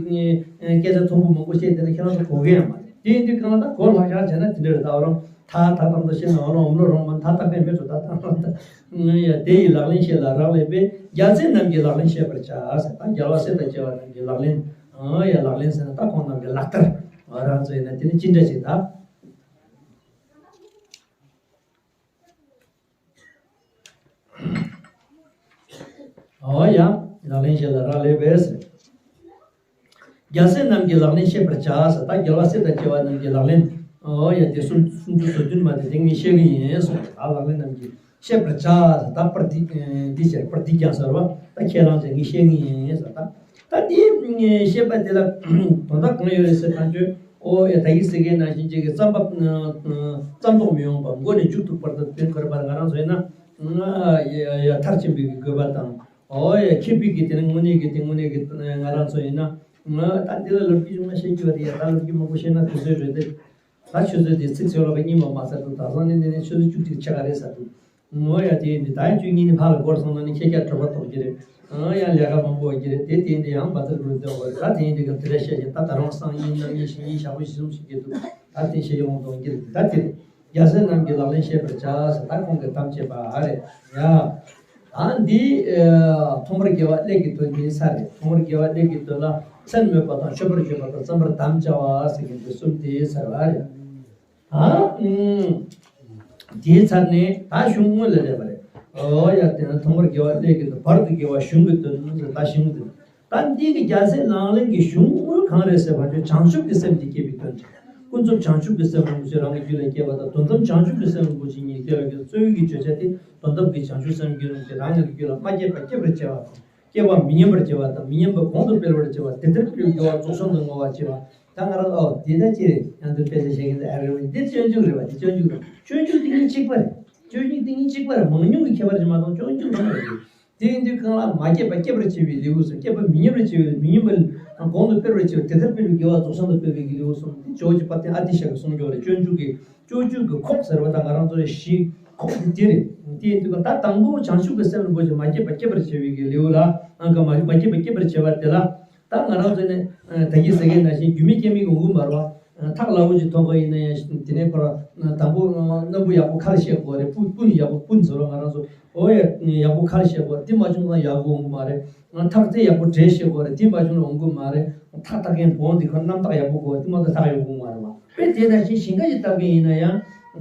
སྐད་ཆ་མཐོན་པོ་མང་པོ་བཤད་དེ་ནི་ཁྱེད་རང་ཚོ་གོ་གི་ཡང་མ་རེད། དེ་ཡིན་དུས་གང་ལྟར་གོ་ལྷག་ཤག་བྱས་ན་དེ་འདྲ་རེད། ད་འོ་རང་ད་ད་དང་དུ་བཤད་ན་འོ་ལོང་འོམ་ལོ་རོང་མ་ད་ད་གས་མེད་དུ་ད་ད་ད་ཡ། དེ་ཡི་ལག་ལེན་ཤེས་ལ་རག་ལས་པས། རྒྱལ་སྲས་རྣམས་ཀྱི་ལག་ལེན་ཤེས་པར་བྱ་ཟེར། ད་རྒྱལ་བ་སྲས་དང་བཅས་པ་རྣམས་ཀྱི་ལག་ལེན། ཨ་ཡ། ལག་ལེན་ཟེར་ན་ད་ཁོང་རྣམས་ཀྱི་ལག་བསྟར། ང་རང་ཚོ་ཡིན་ན་དེ་ནི་ཅི་འདྲ་ཞིག་ད། ཨོ་ཡ། ལག་ལེན་ཤེས་ལ་རག་ལས་པས་ཟེར། རྒྱལ་སྲས་རྣམས་ཀྱི་ལག་ལེན་ཤེས་པར་བྱ་ཟེར། ད་རྒྱལ་བ་སྲས་དང་བཅས་པ་རྣམས་ཀྱི་ལག་ལེན། ཨོ་ཡ། དེ་སུམ་སུམ་ཅུ་སོ་བདུན་མ་དེ་དེ་ངས་བཤད་གི་ཡིན་གསུངས། ད་ལག་ལེན་རྣམས་ཀྱི་ཤེས་པར་བྱ་ཟེར། ད་པར་འདི་འདི་ཟེར། པར་འདི་ཀྱང་ཟེར་བ། ད་ཁས་བླངས་ཟེར། ངས་བཤད་གི་ཡིན་ཟེར། ད་ད་འདི་ཤེས་པ་དེ་ལ་དོན་དག་གང་ཡོད་རེད་ཟེར་ཐག་ཆོད། ཨོ་ཡ། ད་ཡིག་ཟེར་མཁན་ནང་བཞིན་ཅིག་གི་བརྩམ་པ་ཨ་བརྩམ་དོགས་མི་ཡོང་བ། མགོ་ནས་མཇུག་ཐུག་བར་དུ་དོན་གོ་རེ་བར་ང་རང་ཚོ་ཡིན་ན་ ང་ཡ་ཡ་མཐར་ཕྱིན་པའི་གི་དགོས་པ་དང་། ཨོ་ཡ་མཁས་པའི་གི་དེ་ནི་དངོས་གནས་ཀྱི་དེ་དངོས་གནས་ཀྱི་ང་རང་ཚོ་ཡིན་ན། ང་ད་འདི་ལ་ལོ་རྒྱུས་ཆུང་མ་བཤད་རྒྱུ་བ་དེ་ཡ་ད་ལོ་རྒྱུས་མང་པོ་བཤད་ན་དུས་ཚོད་རེད་དེ། ད་ཆུ་ཚོད་དེ་ཚིག་ཚོད་ལ་གཉིས་མ་མ་ཟ་འདུག་ད་སང་ནི་འདི་ནི་ཆུ་ཚོད་བཅུ་གཅིག་ཆགས་ཀ་རེད་ཟ་འདུག་ངོ་ཡ་དེ་ཡིན་དུས་ད་ཡང་བཅུ་གཉིས་ནི་ཕར་ལ་འགོར་སོང་ན་ནི་ཁྱེད་ཀྱ་གྲོད་པ་ལྟོགས་ཀྱི་རེད། ཨང་ཡང་ལས་ཀ་མང་པོ་ཡོད་ཀྱི་རེད། དེ་དེ་ཡིན་དུས་ཡང་བ་ཚར་དགོས་འདོད་པ་རེད། ད་དེ་ཡིན་དུས་ཀྱང་དེ་འདྲ་བཤད་ཀྱི་ད་ད་རུང་སང་ཉིན་གནངས་ཉིན་གཞེས་ཉིན་ཞག་པོ་བཞི་གསུམ་ཞིག་སྐྱེལ་འདུག་ད་དེ་བཤད་ཡོང་གཏོང་གི་རེད། ད་དེ་རེད། རྒྱལ་སྲས་རྣམས་ཀྱི་ལག་ལེན་བཤད་པར་བྱ་ཟེར་ད་ཁོང་གི་གཏམ་བྱས་པ་རེད་ཡ། ཨ་འདི་ཐོག་མར་དགེ་བ་ཀླད་ཀྱི་དོན་དེ་ས་རེད། ཐོག་མར་དགེ་བ་ཀླད་ཀྱི་དོན་ལ་སེམས་མོས་པ་དང་མཆོད་པར་བརྗོད་པ་དང་བརྩམ་པར་དམ་བཅའ་བ་ཟེར་མཁན་དེ་གསུམ་དེ་ས་རེད། ཨ་རེད། ཨ་ཨུམ། དེའི་ཚར་ནས་ད་གཞུང་དངོས་ལ་རེད་པ་རེད། ཨོ་ཡ་དེ་ན་ཐོག་མར་དགེ་བ་ཀླད་ཀྱི་དོན། བར་དུ་དགེ་བ་གཞུང་གི་དོན་ཟེར་ད་གཞུང་དེ། ད་འདི་གི་རྒྱལ་སྲས་ལག་ལེན་གྱི་གཞུང་དངོས་གང་རེད་ཟེར་བ་ཅོ་བྱང་ཆུབ་ཀྱི་སེམས་ཀྱིས་བསྐྱེད་པའི་དོན་ཏེ། ཀུན་རྫོབ་བྱང་ཆུབ་ཀྱི་སེམས་རིན་པོ་ཆེ་རང་གི་རྒྱུད་ལ་སྐྱེ་བ་དང་དོན་དམ་བྱང་ཆུབ་ཀྱི་སེམས་རིན་པོ་ཆེ་གཉིས་སྐྱེ་བའི་གི་རྩོལ་བའི་གི་བརྗོད་བྱ་སྟེ་དོན་དམ་གྱི་བྱང་ཆུབ་སེམས་ཀྱི་རིན་པོ་ཆེ་རང་གི་རྒྱུད་ལ་མ་སྐྱེས་པ་སྐྱེད་པར་བྱ་བ་དང་། སྐྱེས་པ་མི་ཉམས་པར་བྱ་བ་དང་། མི་ཉམས་པ་གོང་དུ་སྤེལ་བར་བྱ་བ། དེ་ལྟར་སྤེལ་དགེ་བ་རྫོགས་བྱང་དུ་བསྔོ་བར་བྱ་བ། ད་ང་རང་ཨོ་དེ་ལྟ་ཅི་རེད། ཡང་དུ་དཔེ་ཆ་བཤད་མཁན་དེ་ཨ་རེ་བ་འདི་སྤྱོད་འཇུག་རེད་བ། འདི་སྤྱོད་འཇུག་དང་སྤྱོད་འཇུག་དེ་གཉིས་གཅིག་པ་རེད། སྤྱོད་འཇུག་དེ་གཉིས་གཅིག་པ་རེད། མང་ཉུང་གི་ཁྱད་པར་ཅིག་མ་གཏོགས་སྤྱོད་འཇུག་རང་རེད། དེ་ཡིན་དུས་གང་ལ་མ་སྐྱེས་པ་སྐྱེད་པར་བྱེད་པའི་ལེའུ་སོ། སྐྱེས་པ་མི་ཉམས་པར་བྱེད་པའི་མི་ཉམས་པ་གོང་དུ་སྤེལ་བར་བྱེད་པ། དེ་ལྟར་སྤེལ་བའི་དགེ་བ་རྫོགས་བྱང་དུ་སྤེལ་བའི་གི་ལེའུ་གསུམ་དེ་ཇོ་བོ་རྗེ་དཔལ་ལྡན་ཨ་ཏི་ཤ་གི་གསུང་སྐྱོར་རེད། སྤྱོད་འཇུག་གི་སྤྱོད་འཇུག་གི་ཁོག་ཟེར་བ་དང་ང་རང་ཚོ་ལ་གཞི་ཁོག་དེ་དེ་རེད། དེ་ཡིན་དུས་ད་དང་པོ་བྱང་ཆུབ་ཀྱི་སེམས་རིན་པོ་ཆེ་མ་སྐྱེས་པ་སྐྱེད་པར་བྱེད་པའི་གི་ལེའུ་ལ་ཨང་ཀ་མ་མ་སྐྱེས་པ་སྐྱེད་པར་བྱེད་པ་དེ་ལ། ད་ང་རང་ཚོ་ནི་ད་གིན་ཟེར་མཁན་ནང་བཞིན་རྒྱུ་མེད་རྐྱེན་མེད་ཀྱི་འོང་གི་མ་རེད་བ། ཐག་སླ་བོ་ཅིག་ཐོགས་པ་ཡིན་ན་ཡང་དེ་ནས་ཁོ་ར་དང་པོ་སྣམ་བུ་ཡག་པོ་ཁ་ལ་བཤད་དགོས་རེད། སྤུ་སྤུན་ཡག་པོ་སྤུན་ཟེར་བ་ང་རང་ཚོ་ཨོ་ཡ་ཡག་པོ་ཁ་ལ་བཤད་དགོས་རེད། དེ་མ་བྱུང་ན་ཡག་པོ་འོང་གི་མ་རེད། ཐག་རྩེ་ཡག་པོ་བྲེས་བཤད་དགོས་རེད། དེ་མ་བྱུང་ན་འོང་གི་མ་རེད། ཐག་བཏགས་མཁན་བོང་དེ་ཁོ་རྣམ་ཐག་ཡག་པོ་དགོས་རེད། དེ་མ་གཏོགས་ཐག་ཡག་པོ་འོང་མ་རེད་བ། དཔེ་དེ་ནང་བཞིན་ཞིང་ཁ་ཅིག་བཏབ་མཁན་ཡིན་ན་ཡང་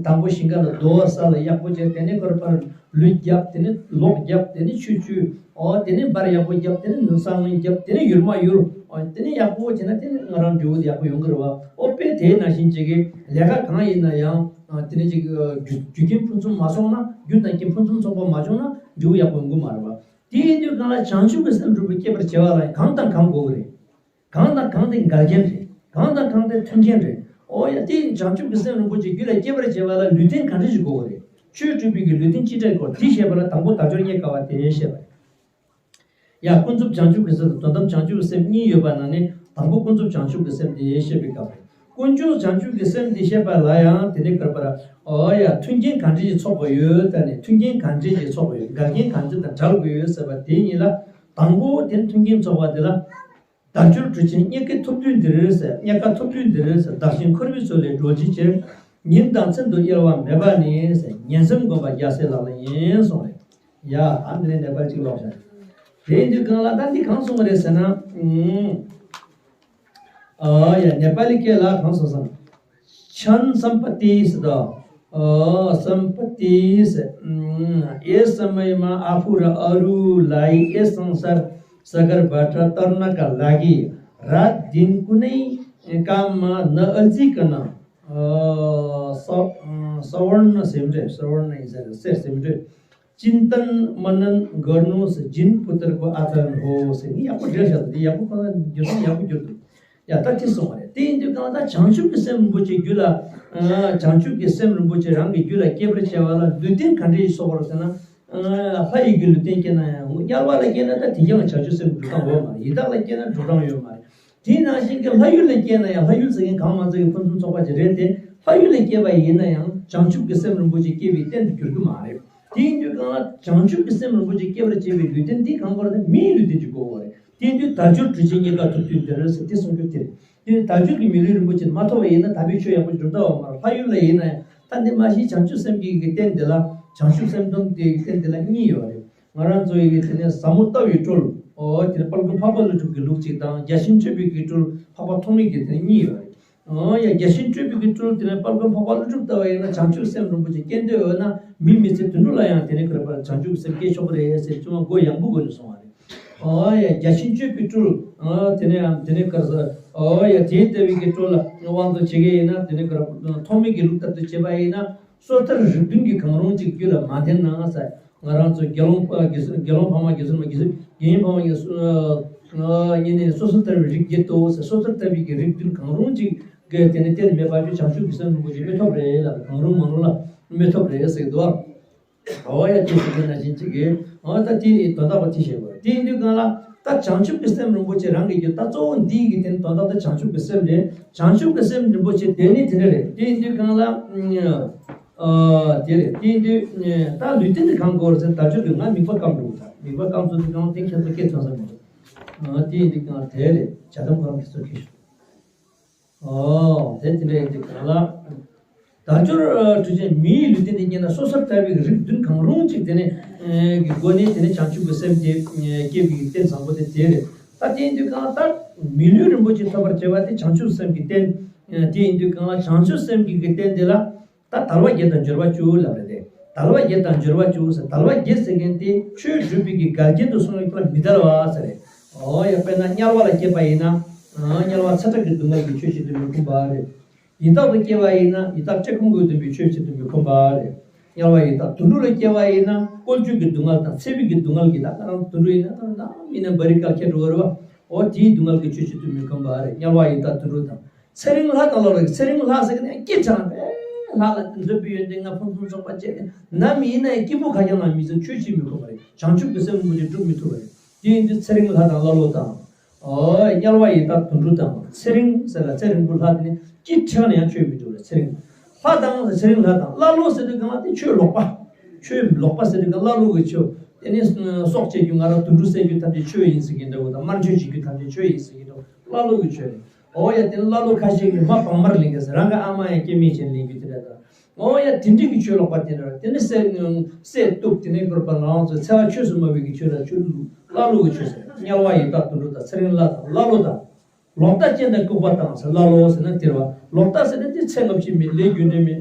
དང་པོ་ཞིང་ཁ་ལ་རྡོ་ས་ལ་ཡག་པོ་བྱས། དེ་ནས་ཁོ་ར་ཕར་ལུད་བརྒྱབ། དེ་ནས་ལོག་བརྒྱབ། དེ་ནས་ཆུ་བཅུ། ཨོ་དེ་ནས་འབར་ཡག་པོ་བརྒྱབ། དེ་ནས་ནུབ་སང་ལིང་བརྒྱབ། དེ་ནས་ཡུར་མ་ཡུར། ཨོ་དེ་ནས་ཡག་པོ་བྱས་ན་དེ་ནས་ང་རང་འབྲས་བུ་ཡག་པོ་ཡོང་གི་རེད་བ། ཨོ་དཔེ་དེ་ནང་བཞིན་ཅིག་གི་ལས་ཀ་གང་ཡིན་ན་ཡང་དེ་ནས་ཅིག་རྒྱུ་རྒྱུ་རྐྱེན་ཕུན་སུམ་མ་སོང་ན། རྒྱུ་དང་རྐྱེན་ཕུན་སུམ་ཚོགས་པ་མ་བྱུང་ན་འབྲས་བུ་ཡག་པོ་ཡོང་གི་མ་རེད་བ། དེ་ཡིན་དུས་གང་ལ་བྱང་ཆུབ་ཀྱི་སེམས་སྒྲུབ་པའི་སྐྱེད་པར་བྱེད་པ་ལ་གང་དང་གང་དགོས་ཀྱི་རེད། གང་དང་གང་དེ་འགལ་རྐྱེན་རེད། གང་དང་གང་དེ་མཐུན་རྐྱེན་རེད། ཨོ་ཡ་དེ་བྱང་ཆུབ་ཀྱི་སེམས་རིན་པོ་ཆེ་རྒྱུད་ལ་སྐྱེ་བར་བྱེད་པ་ལ་ལུས་རྟེན་ག་འདྲ་ཞིག་དགོས་པ་རེད། ཆོས་སྒྲུབ་པའི་གི་ལུས་རྟེན་ཅི་འདྲ་དགོས་དེ་བཤད་པ་ལ་དང་པོ་དལ་འབྱོར་རྙེད་དཀའ་བ་དེ་བཤད་པ་རེད། ཡ་ཀུན་རྫོབ་བྱང་ཆུབ་ཀྱི་སེམས་དང་དོན་དམ་བྱང་ཆུབ་ཀྱི་སེམས་གཉིས་ཡོད་པ་ནང་ནས་དང་པོ་ཀུན་རྫོབ་བྱང་ཆུབ་ཀྱི་སེམས་དེ་བཤད་པའི་སྐབས་རེད། ཀུན་རྫོབ་བྱང་ཆུབ་ཀྱི་སེམས་དེ་བཤད་པ་ལ་ཡང་དེ་ནས་བཀར་པར་ཨོ་ཡ་མཐུན་རྐྱེན་ག་འདྲ་ཞིག་ཚོགས་པ་ཡོད། ད་ནས་མཐུན་རྐྱེན་ག་འདྲ་ཞིག་ཚོགས་པ་ཡོད། འགལ་རྐྱེན་ག་འདྲ་དང་བྲལ་དགོས་ཡོད་ཟེར་བ་དེ་གཉིས་ལ་དང་པོ་དེ་མཐུན་རྐྱེན་ཚོགས་པ་དེ་ལ། དལ་འབྱོར་གྲུ་ཆེན་རྙེད་དཀའི་ཐོབ་དུས་འདིར་ཟེར། རྙེད་དཀའ་ཐོབ་དུས་འདིར་ཟེར། བདག་གཞན་འཁོར་བའི་མཚོ་ལས་སྒྲོལ་བྱའི་ཕྱིར། ཉིན་དང་མཚན་དུ་གཡེལ་བ་མེད་པ་ནི་ཟེར། ངན་སེམས་བསྒོམ་པ་རྒྱལ་སྲས་ལག་ལེན་ཡིན་གསུངས་རེད། ཡ་ཨ་འདི་ནས་ནེ་པ་ལི་གཅིག་ལོག་བྱ། དེ་ཡིན་དུས་གང་ལ་ད་འདི་གང་གསུངས་རེད་ཟེར་ན། ཨ་ཡ་ནེ་པ་ལི་སྐད་ལ་གང་གསུངས་སམ། क्षण संपत्ति ཟེར་དོ། ཨོ་संपत्ति ཟེར། यस समयमा आफू र अरूलाई यस संसार सागरबाट तर्नका लागि रात दिन कुनै काम नअल्झिकन, अ, स-, अ, सवर्ण सेमरे, सवर्ण इन सर, सेर सेमरे, चिन्तन मनन गर्नुस्, जुन पुत्रको आचरण होस्। नि याको ड्रेस याको, याको कन जुन याको जुन। ཡ་ད་དེ་སོང་བ་རེད། དེ་ཡིན་དུས་གང་ལྟར་བྱང་ཆུབ་ཀྱི་སེམས་རིན་པོ་ཆེ་རྒྱུད་ལ། ཨ་བྱང་ཆུབ་ཀྱི་སེམས་རིན་པོ་ཆེ་རང་གི་རྒྱུད་ལ་སྐྱེ་བར་བྱ་བ་ལ་ལུས་རྟེན་ག་འདྲ་ཞིག་སོགས་པར་ཟེར་ན། ཨ་ལྷ་ཡི་གི་ལུས་རྟེན་སྐྱེས་ན་ཡང་དམྱལ་བ་ལ་སྐྱེས་ན་ད་དེ་ཀྱང་བྱང་ཆུབ་སེམས་སྒྲུབ་སྟངས་ཡོད་མ་རེད། ཡི་དྭགས་ལ་སྐྱེས་ན་སྒྲུབ་སྟངས་ཡོད་མ་རེད། དེ་ནང་བཞིན་གྱི་ལྷ་ཡུལ་ལ་སྐྱེས་ན་ཡང་ལྷ་ཡུལ་ཟེར་མཁན་གང་མ་ཚང་གི་ཕུན་སུམ་ཚོགས་པ་ཅིག་རེད་དེ། ལྷ་ཡུལ་ལ་སྐྱེས་པ་ཡིན་ན་ཡང་བྱང་ཆུབ་ཀྱི་སེམས་རིན་པོ་ཆེ་སྐྱེ་བའི་རྟེན་དུ་འགྱུར་གྱི་མ་རེད། དེ་ཡིན་དུས་གང་ལ་བྱང་ཆུབ་ཀྱི་སེམས་རིན་པོ་ཆེ་སྐྱེ་བར་བྱེད་པའི་ལུས་རྟེན་འདི་གང་དགོས་རེད། མིའི་ལུས་རྟེན་ཅིག་དགོས་པ་རེད། དེ་དུས་དལ་འབྱོར་གྲུ་ཆེན་རྙེད་དཀའ་ཐོབ་དུས་འདིར་ཟེར་དེ་གསུང་རྒྱུ་དེ་རེད། དེ་ནི་དལ་འབྱོར་གྱི་མི་ལུས་རིན་པོ་ཆེ་མ་ཐོབ་པ་ཡིན་ན་དམ་པའི་ཆོས་ཡག་པོ་སྒྲུབ་ཐུབ་པ་མ་རེད། ལྷ་ཡུལ་ལ་ཡིན་ན་ཡང་ད་འདི་མ་གཞི་བྱང་ཆུབ་སེམས་ཀྱི་གི་རྟེན་འདི་ལ་བྱང་ཆུབ་སེམས་སྡོམ་དེ་གི་རྟེན་འདི་ལ་གཉིས་ཡོད་རེད། ང་རང་ཚོ་ཡི་གི་དེ་ནས་ཟབ་མོ་ལྟ་བའི་སྒྲོལ། ཨོ་དེ་ནས་དཔལ་མགོན་འཕགས་པ་ཀླུ་སྒྲུབ་ཀྱི་ལུགས་གཅིག་དང་། བརྒྱ་བྱིན་སྤྲུལ་པའི་གི་སྒྲོལ་འཕགས་པ་ཐོགས་མེད་ཀྱི་དེ་ནས་གཉིས་ཡོད་རེད། ཨོ་ཡ་བརྒྱ་བྱིན་སྤྲུལ་པའི་གི་སྒྲོལ་དེ་ནས་དཔལ་མགོན་འཕགས་པ་ཀླུ་སྒྲུབ་ལྟ་བ་ཡིན་ན་བྱང་ཆུབ་སེམས་རིན་པོ་ཆེ་སྐྱེ་འདོད་ཡོད་ན་མི་མི་ཚེ་དུད་འགྲོ་ལ་ཡང་དེ་ནས་ག་རེ་བར་བྱང་ཆུབ་སེམས་སྐྱེ་ཆོག་གི་རེད་ཟེར་ཚུལ་མ་མགོ་ཡངས་པོ་སྒོ་ནས་གསུངས་པ་རེད། ཨོ་ཡ་བརྒྱ་བྱིན་སྤྲུལ་པའི་སྒྲོལ། ཨོ་དེ་ནས་ཡང་དེ་ནས་ག་རེ་ཟེར། ཨོ་ཡ་དེ་ལྟ་བུའི་གི་སྒྲོལ་ལ་དབང་དུ་བྱེད་མཁན་ཡིན་ན་དེ་ནས་ག་རེ་ཐོགས་མེད་ཀྱི་ལུགས་ལྟར་དུ་བྱེད་པ་ཡིན་ན། སོ་ཐར་རིགས་བདུན་གྱི་གང་རུང་གཅིག་རྒྱུད་ལ་མ་ལྡན་ན་ཟེར། ང་རང་ཚོ་དགེ་སློང་ཨ་དགེ་སོ་དགེ་སློང་འཕགས་མ་དགེ་སོར་མ་དགེ་སོར་དགེ་བའི་འཕགས་མ་དགེ་སོར་ཨ་གཉིས་ནས་སོ་སོ་ཐར་བའི་རིགས་བརྒྱད་དོ་ཟེར། སོ་ཐར་ཐར་པའི་གི་རིགས་བདུན་གང་རུང་གཅིག་གི་དེ་ནི་གཏན་མེད་པ་ཅིག་བྱང་ཆུབ་ཀྱི་སེམས་རིན་པོ་ཆེ་མི་ཐོབ་རེད་ལ། གང་རུང་མང་རུང་ལ་མི་ཐོབ་རེད་ཟེར་གི་འདུག་ཨ། འོ་ཡ་དེ་ཟེར་དེ་ན་བཞིན་ཅིག་གིས་འོ་ད་དེ་དོན་དག་པ་དེ་བཤད་དགོས། དེ་ཡིན་དུས་གང་ལ་ད་བྱང་ཆུབ་ཀྱི་སེམས་རིན་པོ་ཆེ་རང་གི་རྒྱུད་ད་གཙོ་བོ་འདི་ཡི་གི་དེ་ནི་དོན་དག་ད་བྱང་ཆུབ་ཀྱི་སེམས་རེད། བྱང་ཆུབ་ཀྱི་སེམས་རིན་པོ་ཆེ་དེ་ནི་དེ་འདྲ་རེད། དེ་ཡིན་དུས་གང་ལ་ཨ་དེ་རེད། དེ་ཡིན་དུས་ད་ལུས་རྟེན་དེ་གང་དགོས་རེད་ཟེར་ད་ཆོས་དུས་ང་མིག་པ་སྐམ་འགྲོ་གི་ད་མིག་པ་སྐམ་སོང་དུས་གང་དེ་ཁྱེད་ཚོ་སྐད་ཐོན་ས་མི་འདུག་ཨ་དེ་ཡིན་དུས་གང་དེ་རེད། བྱ་དམ་ཁོ་རང་གི་ཚོ་ཁྱེར་ཤོག་ཨོ། དེ་དེ་འདྲ་ཡིན་དུས་གང་ལ། དལ་འབྱོར་འཕྲུལ་ཆེན་མིའི་ལུས་རྟེན་དེ་རྙེད་ན་སོ་སོར་ཐར་པའི་རིགས་བདུན་གང་རུང་གཅིག་དེ་ནས་ཀྱི་སྒོ་ནས་དེ་ནས་བྱང་ཆུབ་ཀྱི་སེམས་དེ་སྐྱེ་བའི་རྟེན་བཟང་པོ་དེ་དེ་རེད། ད་དེ་ཡིན་དུས་གང་ལྟར་མི་ལུས་རིན་པོ་ཆེ་ཐོབ་པར་བྱ་བ་དེ་བྱང་ཆུབ་སེམས་ཀྱི་རྟེན། དེ་ཡིན་དུས་གང་ལ་བྱང་ཆུབ་སེམས་ཀྱི་གི་རྟེན་དེ་ལ། ད་དལ་བ་བརྒྱད་དང་འབྱོར་བ་བཅུ་ལབ་རེད་དེ། དལ་བ་བརྒྱད་དང་འབྱོར་བ་བཅུ་ཟེར་དལ་བ་བརྒྱད་ཟེར་མཁན་དེ་ཆོས་སྒྲུབ་པའི་གི་འགལ་རྐྱེན་དུ་སོང་བའི་ཐོག་ལ་མི་དལ་བ་ཟེར་རེད། ཨོ་ཡ་དཔེར་ན་དམྱལ་བ་ལ་སྐྱེས་པ་ཡིན་ན། ཨ་དམྱལ་བ་ཚ་གྲང་གི་སྡུག་བསྔལ་གྱི་ཆོས་བྱེད་དུ་མི་ཁོམ་པ་རེད། ཡི་དྭགས་ལ་སྐྱེས་པ་ཡིན་ན་ཡི་དྭགས་བཀྲེས་སྐོམ་གྱིས་བསྡམས་པའི་ཆོས་བྱེད་དུ་མི་ཁོམ་པ་རེད། དམྱལ་བ་ཡི་དྭགས་དུད་འགྲོ་ལ་སྐྱེས་པ་ཡིན་ན་བཀོལ་སྤྱོད་ཀྱི་སྡུག་བསྔལ་དང་འཚེ་བའི་གི་སྡུག་བསྔལ་གྱིས་ད་ང་རང་དུད་འགྲོ་ཡིན་ན་ད་ནམ་ཡིན་ན་འབའ་རི་དཀར་ཁྱེར་འགྲོ་བ་རེད་བ། ཨོ་དེའི་སྡུག་བསྔལ་གྱི་ཆོས་བྱེད་དུ་མི་ཁོམ་པ་རེད། དམྱལ་བ་ཡི་དྭགས་དུད་འགྲོ་དང་། ཚེ་རིང་ལྷ་དང་ལྷ་ལ་ཚེ་རིང་ལྷ་ཟེར་གི་ནས་སྐྱིད་ཆགས་པས། ལྷ་ལ་འདོད་པའི་ཡོན་ཏན་ལྔ་ཕུན་སུམ་ཚོགས་པ་སྤྱད་ནས་ནམ་ཡིན་ན་ཡང་སྐྱིད་པོ་ཁ་རྐྱང་ལ་མི་ཚེ་ཆོས་བྱེད་མི་ཁོམ་པ་རེད། བྱང་ཆུབ་ཀྱི་སེམས་རིན་པོ་ཆེ་སྒྲུབ་མི་ཐུབ་པ་རེད། དེ་ཡིན་དུས་ཚེ་རིང་ལྷ་དང་ཀླ་ཀློ་དང་། ཨོ་དམྱལ་བ་ཡི་དྭགས་དུད་འགྲོ་དང་། ཚེ་རིང་ཟེར་ལ་ཚེ་རིང་པོ་ལྷ་དེ་ནི་སྐྱིད་ཆགས་ནས་ཡང་ཆོས་མི་འགྲུབ་རེད། ཚེ་རིང་ལྷ་དང་ཚེ་རིང་ལྷ་དང་ཀླ་ཀློ་ཟེར་དུས་གང་ལ་དེ་ཆོས་ལོག་པ། ཆོས་ལོག་པ་ཟེར་དུས་གང་ཀླ་ཀློ་གི་ཆོས། དེ་ནི་སྲོག་བཅད་རྒྱུ་ང་རང་དུད་འགྲོ་བསད་རྒྱུ་ཐམས་ཅད་ཆོས་ཡིན་ཟེར་གྱི་འདྲ་བོ་དང་དམར་མཆོད་བྱེད་རྒྱུ་ཐམས་ཅད་ཆོས་ཡིན་ཟེར་གྱི་འདྲ་བོ་ཀླ་ཀློ་གི་ཆོས་རེད། ཨོ་ཡ་དེ་ནི་ཀླ་ཀློ་ཁ་ཤས་ཀྱིས་མ་བག་མར་ལེན་གྱི་ཟེར་རང་གི་ཨ་མ་ཡང་སྐྱེ་མེད་ཅན་ལེན་རྒྱུ་དེ་འདྲ་དང་། ཨོ་ཡ་དེ་འདྲ་གི་ཆོས་ལོག་པ་དེ་འདྲ་དེ་ནི་བསད་བསད་གཏུབ་དེ་ནི་དགོས་པ་ང་རང་ཚོའི་འཚེ་བ་ཆོས་སུ་སྨྲ་བའི་གི་ཆོས་ལ་ཆོས་ཀླ་ཀློ་གི་ཆོས་ཟེར། དམྱལ་བ་ཡི་དྭགས་དུད་འགྲོ་དང་ཚེ་རིང་ལྷ་དང་ཀླ་ཀློ་དང་། ལོག་ལྟ་ཅན་དང་ལྐུགས་པ་དང་ཟེར་ཀླ་ཀློ་ཟེར་ན་དེ་རེད་བ། ལོག་ལྟ་ཟེར་ན་དེ་ཚེ་སྔ་ཕྱི་མེད་ལས་རྒྱུ་འབྲས་མེད།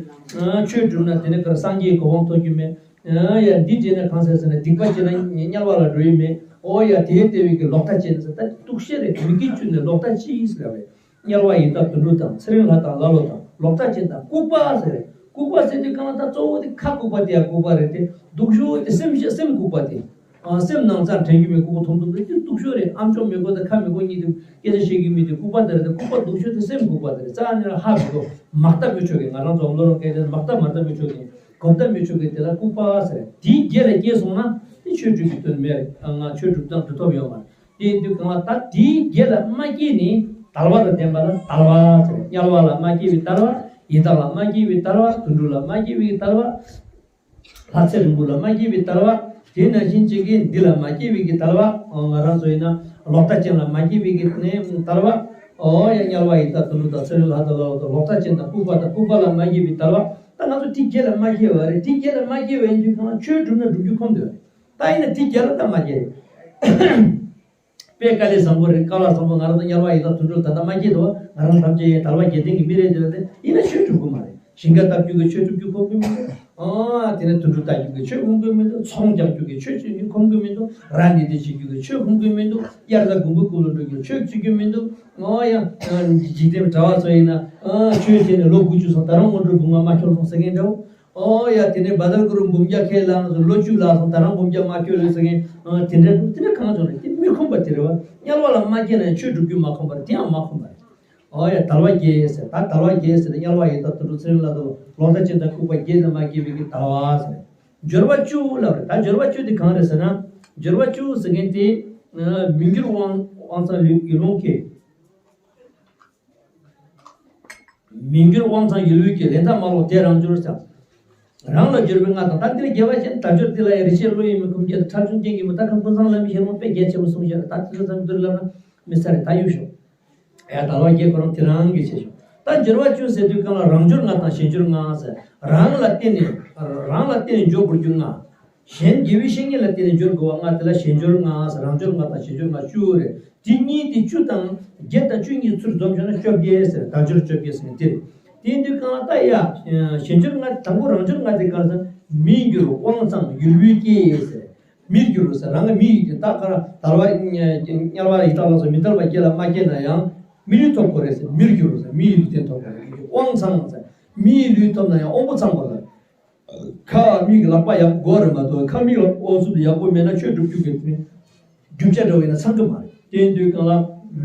ཆོས་སྒྲུབ་ན་དེ་ནི་ག་རེ་སངས་རྒྱས་གོ་འཕང་ཐོབ་རྒྱུ་མེད། ཡ་འདི་བྱས་ན་གང་ཟེར་ཟེར་ན་སྡིག་པ་བྱས་ན་དམྱལ་བ་ལ་འགྲོ་ཡི་མེད། ཨོ་ཡ་དེའི་ལྟེ་བའི་གི་ལོག་ལྟ་ཅན་ཟེར་ད་སྡུག་ཤེས་རེད། མི་དགེ་བཅུ་ནས་ལོག་ལྟ་ཅི་ཡིན་ཟེར་བས། དམྱལ་བ་ཡི་དྭགས་དུད་འགྲོ་དང་ཚེ་རིང་ལྷ་དང་ཀླ་ཀློ་དང་ལོག་ལྟ་ཅན་དང་ལྐུགས་པ་ཟེར་རེད། ལྐུགས་པ་ཟེར་དུས་གང་ལ་ད་གཙོ་བོ་དེ་ཁ་ལྐུགས་པ་དེ་ཡང་ལྐུགས་པ་རེད་དེ། སྡུག་ཤོས་དེ་སེམས་ཤ་སེམས་ལྐུགས་པ་དེ། ཨ་སེམས་ནང་རྩ་དྲན་རྒྱུ་མེད་ལྐུགས་པ་ཐུང་ཐུང་རེད། དེ་སྡུག་ཤོས་རེད། ཨམ་ཅོག་མི་གོ་དང་ཁ་མི་གོ་གཉིས་དེ་སྐད་ཆ་བཤད་རྒྱུ་མེད་དེ་ལྐུགས་པ་དེ་རེད་དེ། ལྐུགས་པ་སྡུག་ཤོས་དེ་སེམས་ལྐུགས་པ་དེ་རེད། རྩ་ནས་ཧ་མི་གོ་མག་ལྟ་མི་ཆོག་གི་ང་རང་ཚོ་བློ་རང་སྐད་ཆ་མག་ལྟ་མ་ལྟ་མི་ཆོག་གི་གོམ་ལྟ་མི་ཆོག་གི་དེ་ལ་ལྐུགས་པ་ཟེར། དེའི་རྗེས་ལ་སྐྱེས་སོང་ན་དེ་ཆོས་སྒྲུབ་ཀྱི་དོན་མེད་རེད། ང་ཆོས་སྒྲུབ་སྟངས་སྒྲུབ་ཐབས་ཡོད་མ་རེད། དེ་ཡིན་དུས་གང་ལ་ད་དེའི་རྗེས་ལ་མ་སྐྱེས་ནི་དལ་བ་དང་ལྡན་པ་ལ་དལ་བ་ཟེར། དམྱལ་བ་ལ་མ་སྐྱེས་པའི་དལ་བ། ཡི་དྭགས་ལ་མ་སྐྱེས་པའི་དལ་བ། དུད་འགྲོ་ལ་མ་སྐྱེས་པའི་དལ་བ། ལྷ་ཚེ་རིང་པོ་ལ་མ་སྐྱེས་པའི་དལ་བ། དེ་ནང་བཞིན་གཅིག་གིས་འདི་ལ་མ་སྐྱེས་པའི་གི་དལ་བ། ང་རང་ཚོ་ཡིན་ན་ལོག་ལྟ་ཅན་ལ་མ་སྐྱེས་པའི་གི་ནི་དལ་བ། ཨོ་ཡ་དམྱལ་བ་ཡི་དྭགས་དུད་འགྲོ་དང་ཚེ་རིང་ལྷ་དང་ལ་ལོག་ལྟ་ཅན་དང་ལྐུགས་པ་དང་ལྐུགས་པ་ལ་མ་སྐྱེས་པའི་དལ་བ། ད་ང་ཚོ་དེའི་རྗེས་ལ་མ་སྐྱེས་པ་རེད། དེའི་རྗེས་ལ་མ་སྐྱེས་པ་ཡིན་དུས་གང་ཆོས་སྒྲུབ་ན་སྒྲུབ་རྒྱུ་ཁོམ་འདུག་ད་ཡིན་ན་དེའི་རྗེས་ལ་ད་མ་སྐྱེས། དཔེ་དཀའ་ལས་བཟང་པོ་རེད། དཀའ་ལས་བཟང་པོ། ང་རང་ཚོ་དམྱལ་བ་ཡི་དྭགས་དུད་འགྲོ་ད་ལྟ་མ་སྐྱེས་དོ། ང་རང་ཐམས་ཅད་དལ་བ་བརྒྱད་ལྡན་གྱི་མི་རེད། དེ་རེད་དེ་ཡིན་ན་ཆོས་སྒྲུབ་ཀྱི་མ་རེད། ཞིང་ཁ་བཏབ་རྒྱུ་གི་ཆོས་སྒྲུབ་རྒྱུ་ཁོམ་གྱི་མི་འདུག་ཨ་དེ་ནས་དུད་འགྲོ་ལྟ་རྒྱུ་གི་ཆོས་ཁོམ་གྱི་མི་འདུག་ཚོང་རྒྱག་རྒྱུ་གི་ཆོས་ཁོམ་གྱི་མི་འདུག་ར་འདི་འདི་བྱེད་རྒྱུ་གི་ཆོས་ཁོམ་གྱི་མི་འདུག་དབྱར་རྩྭ་དགུན་འབུ་རྐུ་ལ་འགྲོ་རྒྱུ་ཆོས་བྱེད་རྒྱུ་མི་འདུག་ཨོ་ཡ། འཇིག་རྟེན་གྲྭ་བ་ཚོ་ཡིན་ན་ཨ་ཆོས་བྱས་ནས་ལོ་དགུ་བཅུ་སོང་ད་རུང་སྔོན་འགྲོའི་སྒོ་ང་མ་འཁྱོལ་སོང་ཟེར་མཁན་འདྲ་བོ། ཨོ་ཡ། དེ་ནས་བཛྲ་གུ་རུ་འབུམ་བརྒྱ་ཁས་བླངས་སོང་། ལོ་བཅུ་ལ་སོང་ད་རུང་འབུམ་བརྒྱ་མ་འཁྱོལ་ཟེར་མཁན་དེ་འདྲ་འདུག་དེ་འདྲ་གང་བྱུང་རེད། དེ་མི་ཁོམ་པ་དེ་རེད་བ། དམྱལ་བ་ལ་མ་སྐྱེས་ན་ཡང་ཆོས་སྒྲུབ་རྒྱུ་མ་ཁོམ་པ་རེད། དེ་ཡང་མ་ཁོམ་པ་རེད། ཨོ་ཡ། དལ་བ་བརྒྱད་ཟེར། ད་དལ་བ་བརྒྱད་ཟེར་ཏེ་དམྱལ་བ་ཡི་དྭགས་དུད་འགྲོ་ཚེ་རིང་ལྷ་དང་ལོག་ལྟ་ཅན་དང་ལྐུགས་པ་བརྒྱད་ལ་མ་སྐྱེས་པའི་གི་དལ་བ་ཟེར། འབྱོར་བ་བཅུ་ལབ་རེད། ད་འབྱོར་བ་བཅུ་དེ་གང་རེད་ཟེར་ན། འབྱོར་བ་བཅུ་ཟེར་མཁན་དེ་མི་འགྱུར་དབང་དབང་ཚང་ཡུལ་ལུང་གི་མི་འགྱུར་དབང་ཚང་ཡུལ་ལུས་ཀྱི། ལས་མཐའ་མ་ལོག་དེ་རང་འབྱོར་ཟེར། རང་ལ་འབྱོར་བའི་ལྔ་དང་། ད་འདིར་རྒྱས་པ་བཤད་ན་དལ་འབྱོར་འདི་ལ་ཡང་རིན་ཆེན་བློ་ཡི་མི་ཁོམ་བརྒྱད་དང་ཁྲག་འཇིག་རྐྱེན་གྱི་མུ་མཐའ་ཁམས་ཀུན་ཚང་བླ་མའི་ཞལ་ལུང་དཔེ་རྒྱ་ཆེན་པོ་གསུངས་བཞག་ད་དེ་ཚོ་ཚང་མ་འདིར་ལབ་ན་མི་ཚར་རེད། ད་གཡུག་ཞོག་ཡ་དལ་བ་བརྒྱད་ཁོ་རང་དེ་རང་གི་བྱེད་ཞོག་ད་འབྱོར་བ་བཅུ་ཟེར་དུས་གང་ལ་རང་འབྱོར་ལྔ་དང་གཞན་འབྱོར་ལྔ་ཟེར། རང་ལ་བརྟེན་ནས་རང་ལ་བརྟེན་ནས་འབྱོར་དགོས་རྒྱུ་ལྔ། གཞན་དགེ་བའི་བཤེས་གཉེན་ལ་བརྟེན་ནས་འབྱོར་དགོས་པ་ལྔ། དེ་ལ་གཞན་འབྱོར་ལྔ་ཟེར། རང་འབྱོར་ལྔ་དང་གཞན་འབྱོར་ལྔ་བཅུ་རེད། དེ་གཉིས་དེ་བཅུ་དང་བརྒྱད་དང་བཅུ་གཉིས་ཚུར་འཛོམས་བྱུང་ན་བཅོ་བརྒྱད་ཟེར། དལ་འབྱོར་བཅོ་བརྒྱད་ཟེར་དེ་རེད། དེ་ཡིན་དུས་གང་ལ་ད་ཡ། གཞན་འབྱོར་ལྔ་དང་པོ་རང་འབྱོར་ལྔ་དེ་གང་ཟེར། མི་འགྱུར་དབང་ཚང་ཡུལ་ལུས་སྐྱེས་ཟེར། མིར་འགྱུར་རོ་ཟེར། རང་གི་མི་ཡི་ད་ག་ར་དལ་བ་དམྱལ་བ་ཡི་དྭགས་ལ་སོགས་མི་དལ་བ་བརྒྱད་ལ་མ་སྐྱེས་ན་ཡང་མི་ལུས་ཐོབ་དགོས་རེད་ཟེར། མིར་འགྱུར་རོ་ཟེར། མི་ཡི་ལུས་རྟེན་ཐོབ་དགོས་རེད། དབང་ཚང་ཟེར། མི་ཡི་ལུས་ཐོབ་ན་ཡང་དབང་པོ་ཚང་དགོས་རེད། ཁ་མིག་ལག་པ་ཡག་པོ་དགོས་རེད་མ་གཏོགས་ཁ་མིག་ལ་དབང་ཚུགས་ཡག་པོ་མེད་ན་ཆོས་སྒྲུབ་རྒྱུ་གི་རྒྱུ་ཆ་འདྲ་བོ་ཡིན་ན་ཚང་གི་མ་རེད། དེ་ཡིན་དུས་གང་ལ་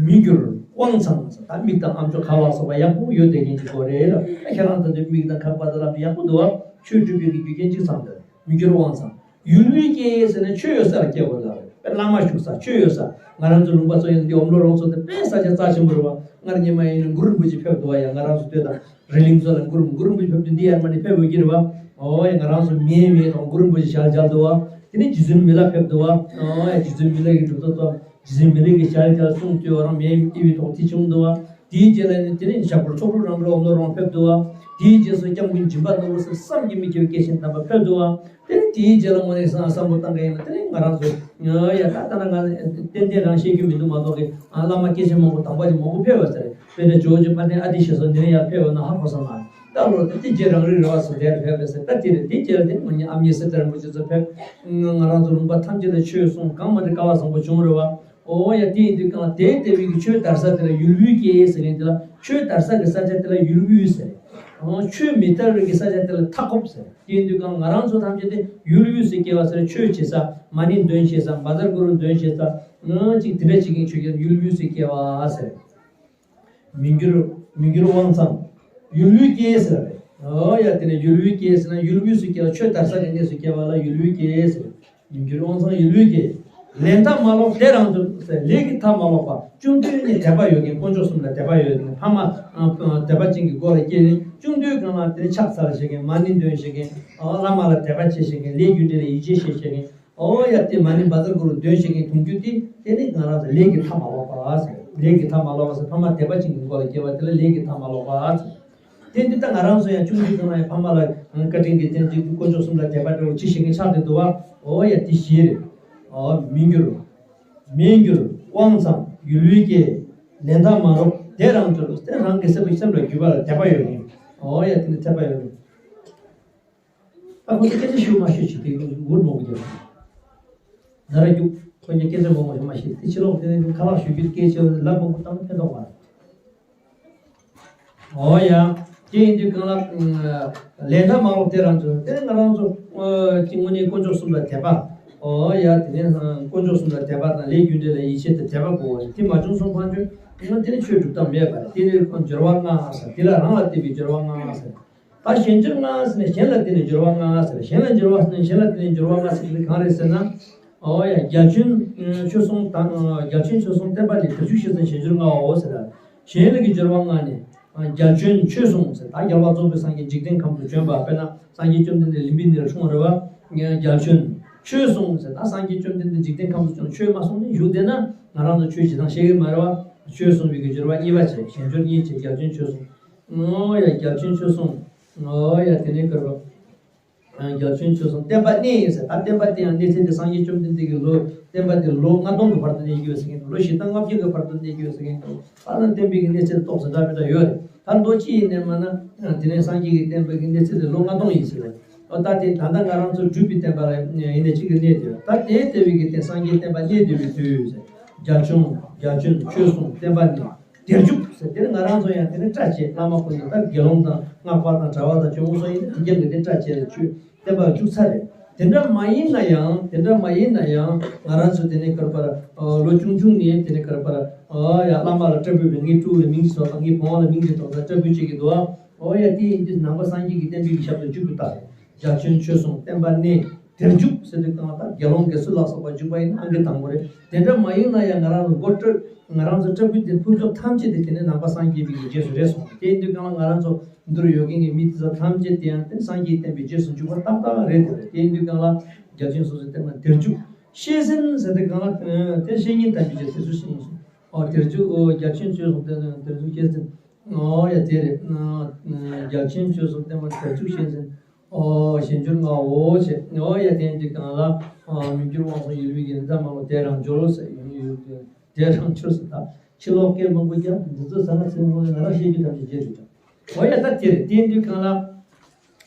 མི་འགྱུར་དབང་ཚང་ཟེར། ད་མིག་དང་ཨམ་ཅོག་ཁ་ལ་སོགས་པ་ཡག་པོ་ཡོད་བསྡད་མཁན་ཅིག་དགོས་རེད་ལ། ཁྱེད་རང་ད་དུང་མིག་དང་ཁ་པར་དང་ལག་པ་ཡག་པོ་འདུག་བ། ཆོས་སྒྲུབ་རྒྱུ་གི་རྒྱུ་རྐྱེན་གཅིག་ཚང་འདུག་མི་འགྱུར་དབང་ཚང་། ཡུལ་བུའི་སྐད་ཟེར་ན་ཆོས་ཡོད་ས་ལ་སྐྱེ་བ་ལ་རེད། དཔེ་བླ་མ་བཞུགས་ས་ཆོས་ཡོད་ས། ང་རང་ཚོ་ལུང་པ་ཚོ་ཡིན་འདི་ཨོམ་ལོ་རོང་ཚོ་དེ་དཔེ་ས་ཆ་རྩ་ཆེན་པོ་རེད་བ། སྔར་ཉི་མ་ཡིན་ན་གུ་རུ་རིན་པོ་ཆེ་ཕེབས་འདུག་བ། ཡ་ང་རང་ཚོ་ལྟོས་དང་རི་གླིང་ཚོ་ལ་གུ་རུ་གུ་རུ་རིན་པོ་ཆེ་ཕེབས་འདུག་འདི་ཡར་མ་ནི་ཕེབས་འོས་ཀྱི་རེད་བ། ཨོ་ཡ་ང་རང་ཚོ་མིའི་མིའི་དང་གུ་རུ་རིན་པོ་ཆེ་ཞལ་མཇལ་འདུག་བ། དེ་ནི་རྗེ་བཙུན་མི་ལ་ཕེབས་འདུག་བ། ཨོ་ཡ་རྗེ་བཙུན་མི་ལ་གི་གྲུབ་ཐོབ་ཚོ་རྗེ་བཙུན་མི་ལ་གི་ཞལ་མཇལ་གསུང་དུས་བ་རང་མིའི་དབྱེ་བའི་ཐོག་དེ་བྱུང་འདུག་བ། དེའི་རྗེས་ལ་ནི་དེ་ནི་ཞབས་དྲུང་ཚོགས་དྲུང་རང་གྲོལ་ཨོམ་ལོ་རོང་ཕེབས་འདུག་བ། དེའི་རྗེས་སུ་སྐྱབས་མགོན་སྦྱིན་པ་ནོར་བུ་ཟེར་བསམ་གྱིས་མི་ཁྱབ་པའི་སྐྱེས་ཆེན་དམ་པ་ཕེབས་འདུག་བ། དེ་ནི་དེའི་རྗེས་ལ་དངོས་གནས་བསམ་བསམ་བློ་བཏང་མཁན་ཡིན་ན་དེ་ནི་ང་རང་ཚོ་ཡ་ད་ལྟ་ན་ང་ཏན་ཏན་རང་བཤད་རྒྱུ་མི་འདུག་མ་གཏོགས་ཀྱི་ཨ་བླ་མ་སྐྱེས་ཆེན་མང་པོ་དམ་པ་ཅིག་མང་པོ་ཕེབས་པ་ཟེར། དཔེར་ན་ཇོ་བོ་རྗེ་དཔལ་ལྡན་ཨ་ཏི་ཤ་སོགས་འདིར་ཡར་ཕེབས་པ་ན་ཧ་གོ་ས་མ་རེད། ད་ལོ་དེ་དེ་རྗེས་རང་རིགས་རེ་བ་སོགས་དེར་ཕེབས་པས་ཟེར། ད་དེ་རེད། དེ་རྗེས་ལ་དེ་ནི་ཨ་མྱེས་སེ་ལྟ་རིན་པོ་ཆེ་ཚོ་ཕེབས། ང་རང་ཚོ་ལུང་པ་ཐམས་ཅད་ལ་ཆོས་གསུངས་གང་མ་འདྲི་སྐལ་བ་བཟང་པོ་བྱུང་རེད་བ། ཨོ་ཡ་དེ་ཡིན་དུས་གང་ལ་དེ་ལྟ་བུའི་གི་ཆོས་དར་ས་དེ་ལ་ཡུལ་བུའི་སྐད་ཟེར་མཁན་དེ་ལ་ཆོས་དར་ས་གི་ས་ཆ་དེ་ལ་ཡུལ་བུ་ཟེར། ཨོ་ཆོས་མི་དར་བའི་གི་ས་ཆ་དེ་ལ་མཐའ་འཁོབ་ཟེར། དེ་ཡིན་དུས་གང་ང་རང་ཚོ་ཐམས་ཅད་དེ་ཡུལ་བུ་ཟེར་སྐྱེ་བ་ཟེར། ཆོས་བྱེད་ས་མ་ཎི་འདོན་བྱེད་ས་བཛྲ་གུ་རུ་འདོན་བྱེད་ས་ཅིག་དེ་འདྲ་ཅིག་གི་ཆོས་ཀྱི་ཡུལ་བུ་ཟེར་སྐྱེ་བ་ཟེར། མི་འགྱུར་མི་འགྱུར་དབང་ཚང་། ཡུལ་བུའི་སྐད་ཟེར་བ་རེད། ཨོ་ཡ་དེ་ནས་ཡུལ་བུའི་སྐད་ཟེར་ན་ཡུལ་བུ་ཟེར་སྐྱེ་བ་ཆོས་དར་ས་གི་གནས་སུ་སྐྱེ་བ་ལ་ཡུལ་བུའི་སྐད་ཟེར། མི་འགྱུར་དབང་ཚང་ཡུལ་བུའི་སྐད། ལས་མཐའ་མ་ལོག་དེ་རང་དུ་ཟེར། ལས་ཀྱི་མཐའ་མ་ལོག་པ། ཆུང་དུས་ནས་དད་པ་ཡོད་མཁན། དཀོན་མཆོག་གསུམ་ལ་དད་པ་ཡོད་མཁན། ཕ་མ་དད་པ་ཅན་གྱི་སྒོ་ལ་སྐྱེས་ནས་ཆུང་དུས་སྒང་ལ་དེ་ཕྱག་འཚལ་བྱེད་མཁན། མ་ཎི་འདོན་བྱེད་མཁན། བླ་མ་ལ་དད་པ་ཆེ་བྱེད་མཁན། ལས་རྒྱུ་འབྲས་ལ་ཡིད་ཆེས་ཆེ་བྱེད་མཁན། ཨོ་ཡ་དེ་མ་ཎི་བཛྲ་གུ་རུ་འདོན་བྱེད་མཁན་དུང་རྒྱུ་དེ་དེ་ནི་ང་རང་ཚོ་ལས་ཀྱི་མཐའ་མ་ལོག་པ་ཟེར། ལས་ཀྱི་མཐའ་མ་ལོག་པ་ཟེར། ཕ་མ་དད་པ་ཅན་གྱི་སྒོ་ལ་སྐྱེས་པ་དེ་ལ་ལས་ཀྱི་མཐའ་མ་ལོག་པ་ཟེར། དེ་འདི་ལྟ་ང་རང་ཚོ་ཡང་ཆུང་དུས་ཙམ་ལ་ཡང་ཕ་མ་ལ་བཀའ་དྲིན་གྱི་རྟེན་གྱི་དཀོན་མཆོག་གསུམ་ལ་དད་པ་སྤྲོ་བོ་ཅི་བྱེད་མཁན་ཆགས་བསྡད་འདུག་བ། ཨོ་ཡ་དེ་བཞི་རེད། ཨོ་མི་འགྱུར། མི་འགྱུར་དབང་ཚང་ཡུལ་བུའི་སྐད། ལས་མཐའ་མ་ལོག་དེ་རང་ཚོ་དེ་རང་གི་སེམས་པ་སེམས་ལ་འགྱུར་བ་ལ་དད་པ་ཡོད་མཁན། ཨོ་ཡ་དེ་ནི་དད་པ་ཡོད་མཁན། ད་ཁོ་ཚོ་སྐད་ཆ་ཞུ་མ་ཤེས་ཤིག་དེ་འུར་མོག་གི་ན་ར་རྒྱུག་ཁོ་ཚོ་སྐད་ཆ་མང་པོ་ཞུ་མ་ཤེས། དེ་ཕྱི་ལོགས་དེ་ནས་ཁ་ལག་ཞུ་རྒྱུ་སྐད་ཆ་ལབ་མང་པོ་བཏང་ན་ཕན་ཐོགས་མ་རེད། ཨོ་ཡ། དེ་ཡིན་དུས་གང་ལ་ལས་མཐའ་མ་ལོག་དེ་རང་ཚོ་དེ་ནས་ང་རང་ཚོ་དངོས་གནས་དཀོན་མཆོག་གསུམ་ལ་དད་པ། ཨོ་ཡ་དེ་ནས་དཀོན་མཆོག་གསུམ་ལ་དད་པ་དང་ལས་རྒྱུ་འབྲས་ལ་ཡིད་ཆེས་དང་དད་པ་དགོས་པ་རེད། དེ་མ་བྱུང་སོང་ཕན་ཆོད་ང་དེ་ནས་ཆོས་སྒྲུབ་སྟངས་མེད་པ་རེད། དེ་ནས་སྦྱོར་བ་ལྔ་ཟེར། དེ་ལ་རང་ལ་བརྟེན་པའི་སྦྱོར་བ་ལྔ་ཟེར། ད་གཞན་སྦྱོར་ལྔ་ཟེར་ནས་གཞན་ལ་བརྟེན་ནས་སྦྱོར་བ་ལྔ་ཟེར། གཞན་ལ་སྦྱོར་བ་ཟེར་ནས་གཞན་ལ་བརྟེན་ནས་སྦྱོར་བ་ལྔ་ཟེར་དེ་གང་རེད་ཟེར་ན། ཨོ་ཡ་རྒྱ་ཆེན་ཆོས་གསུམ་དང་རྒྱ་ཆེན་ཆོས་གསུམ་བསྟན་པ་ལས་དེར་ཞུགས་ཤེས་ཟེར་གཞན་སྦྱོར་ལྔའོ་ཟེར། གཞན་ལ་གི་སྦྱོར་བ་ལྔ་ནི། རྒྱ་ཆེན་ཆོས་གསུམ་ཟེར་ད་རྒྱལ་བ་རྫོགས་པའི་སངས་རྒྱས་འཇིག་རྟེན་ཁམས་སུ་བྱོན་པ་དཔེར་ན་སངས་རྒྱས་བཅོམ་ལྡན་འདས་ལིམ་བི་ནས་འཁྲུངས་རེད་བ། རྒྱ་ཆེན་ཆོས་གསུམ་ཟེར་ད་སངས་རྒྱས་བཅོམ་ལྡན་འདས་འཇིག་རྟེན་ཁམས་སུ་བྱོན་ཆོས་མ་གསུངས་ནས་བཞུགས་བསྡད་ན་ང་རང་ཚོ་ཆོས་བྱེད་སྟངས་ཤེས་ཀྱི་མ་རེད་བ། ཆོས་གསུངས་པའི་གི་སྦྱོར་བ་གཉིས་པ་བྱས་གཞན་སྦྱོར་གཉིས་བྱས་རྒྱ་ཆེན་ཆོས་གསུམ། ཨོ་ཡ་རྒྱ་ཆེན་ཆོས་གསུམ། ཨོ་ཡ་དེ་ནས་སྐར་བ། རྒྱ་ཆེན་ཆོས་གསུམ་བསྟན་པ་གནས་ཡིན་ཟེར། ད་བསྟན་པ་དེ་ཡང་གནས་ཚད་དེ་སངས་རྒྱས་བཅོམ་ལྡན་འདས་ཀྱི་ལོ་བསྟན་པ་དེ་ལོ་ལྔ་སྟོང་གི་བར་དུ་གནས་ཀྱི་ཡོད་ཟེར་མཁན་འདུག་ལོ་བཞི་སྟོང་ལྔ་བརྒྱ་གི་བར་དུ་གནས་ཀྱི་ཡོད་ཟེར་མཁན་འདུག་ད་ལ་བསྟན་པའི་གི་གནས་ཚད་ཏོག་ཙམ་འདྲ་མི་འདྲ་ཡོད་རེད། ད་མདོ་སྤྱི་ཡི་གནས་མ་ན་དེ་ནས་སངས་རྒྱས་ཀྱི་བསྟན་པའི་གི་གནས་ཚད་དེ་ལོ་ལྔ་སྟོང་ཡིན་ཟེར་བས། ཨོ་ད་དེ་ད་ལྟ་ང་རང་ཚོ་སྒྲུབ་པའི་བསྟན་པ་ལ་ཡིན་ནས་གཅིག་གི་གནས་དེ་ད་དེ་ལྟ་བུའི་གི་དེ་སངས་རྒྱས་བསྟན་པ་གནས་བསྡད་པའི་དུས་ཟེར། རྒྱ་ཆུང་རྒྱ་ཆེན་ཆོས་གསུམ་བསྟན་པ་གནས། དེར་འཇུག་ཟེར་དེར་ང་རང་ཚོ་ཡང་དེ་ནི་སྐྲ་བཅད་བླ་མ་ཁོ་ཚོ་ད་དགེ་སློང་དང་སྔགས་པ་དང་གྲྭ་པ་དང་ཇོ་མོ་སོགས་ཡིན་ན་དེ་རྒྱབ་ནས་དེ་སྐྲ་བཅད་ཆོས་བསྟན་པ་བཅུག་ཚར་རེད། དེ་འདྲ་མ་ཡིན་ན་ཡང་དེ་འདྲ་མ་ཡིན་ན་ཡང་ང་རང་ཚོ་དེ་ནས་གར་པར་ལོ་ཆུང་ཆུང་ནས་དེ་ནས་གར་པར་ཡ་བླ་མ་ལ་སྐྲ་ཕུད་པའི་ངའི་ཕྲུ་གུ་ལ་མིང་ཅིག་ཐོགས་དང་ངའི་བུ་མོ་ལ་མིང་ཅིག་ཐོགས་དང་སྐྲ་ཕུད་བྱེད་ཀྱི་འདུག་ཨ། ཨོ་ཡ་དེ་ཡིན་དུས་ནང་པ་སངས་རྒྱས་ཀྱི་བསྟན་པའི་གི་ཞབས་ཏོག་བཅུག་གི་ད་རེད། རྒྱ་ཆེན་ཆོས་གསུམ་བསྟན་པ་གནས། དེར་འཇུག་ཟེར་དུས་གང་ལ་ད་དགེ་སློང་དགེ་ཚུལ་ལ་སོགས་པ་འཇུག་པ་ཡིན་ན་ཨང་ཀི་དང་པོ་རེད། དེ་འདྲ་མ་ཡིན་ན་ཡང་ང་རང་ཚོ་མགོ་སྐྲ་ང་རང་ཚོ་སྐྲ་ཕུད་དེ་ཕུད་སྐབས་ཐམས་ཅད་དེ་དེ་ནས་ནང་པ་སངས་རྒྱས་པའི་གི་རྗེས་སུ་རེད་སོང་། དེ་ཡིན་དུས་གང་ལ་ང་རང་ཚོ་འདིར་ཡོད་མཁན་གྱི་མི་དེ་ཚོ་ཐམས་ཅད་དེ་ཡང་དེ་སངས་རྒྱས་བསྟན་པའི་རྗེས་སུ་འཇུག་པ་ཏག་ཏག་རེད་དེ་རེད། དེ་ཡིན་དུས་གང་ལ་རྒྱ་ཆེན་སོ་སོའི་བསྟན་པ་དེར་འཇུག་ཤེས་ཟིན་ཟེར་དུས་གང་ལ་དེ་བཤེས་གཉེན་དམ་པའི་རྗེས་དེ་ཚོ་ཤེས་ཡིན་ཞིང་ཨོ་དེར་འཇུག་ཨོ་རྒྱ་ཆེན་ཆོས་གསུམ་བསྟན་དེར་འཇུག་ཤེས་ཟིན་ཨོ་ཡ་དེ་རེད། རྒྱ་ཆེན་ཆོས་གསུམ་བསྟན་པ་དེར་འཇུག་ཤེས་ཟིན། ཨོ་གཞན་འགྱུར་ལྔའོ་ཞེས། ཨོ་ཡ་དེ་ཡིན་དུས་གང་ལ། མི་འགྱུར་དབང་ཚང་ཡུལ་བའི་ཡིན་ཙམ་མ་ལོ་དེ་རང་འགྱུར་ཟེར་ཡུལ་ཡུལ་དེ་རང་འགྱུར་ཟེར་ད། ཕྱི་ལོགས་སྐད་མང་པོ་རྒྱབ་འདི་ཚོ་ཟ་ང་ཚེ་སྔོན་ང་རང་བཤད་རྒྱུ་ཐམས་ཅད་བརྗེད་འགྲོ། ཨོ་ཡ་ད་དེ་རེད། དེ་ཡིན་དུས་གང་ལ།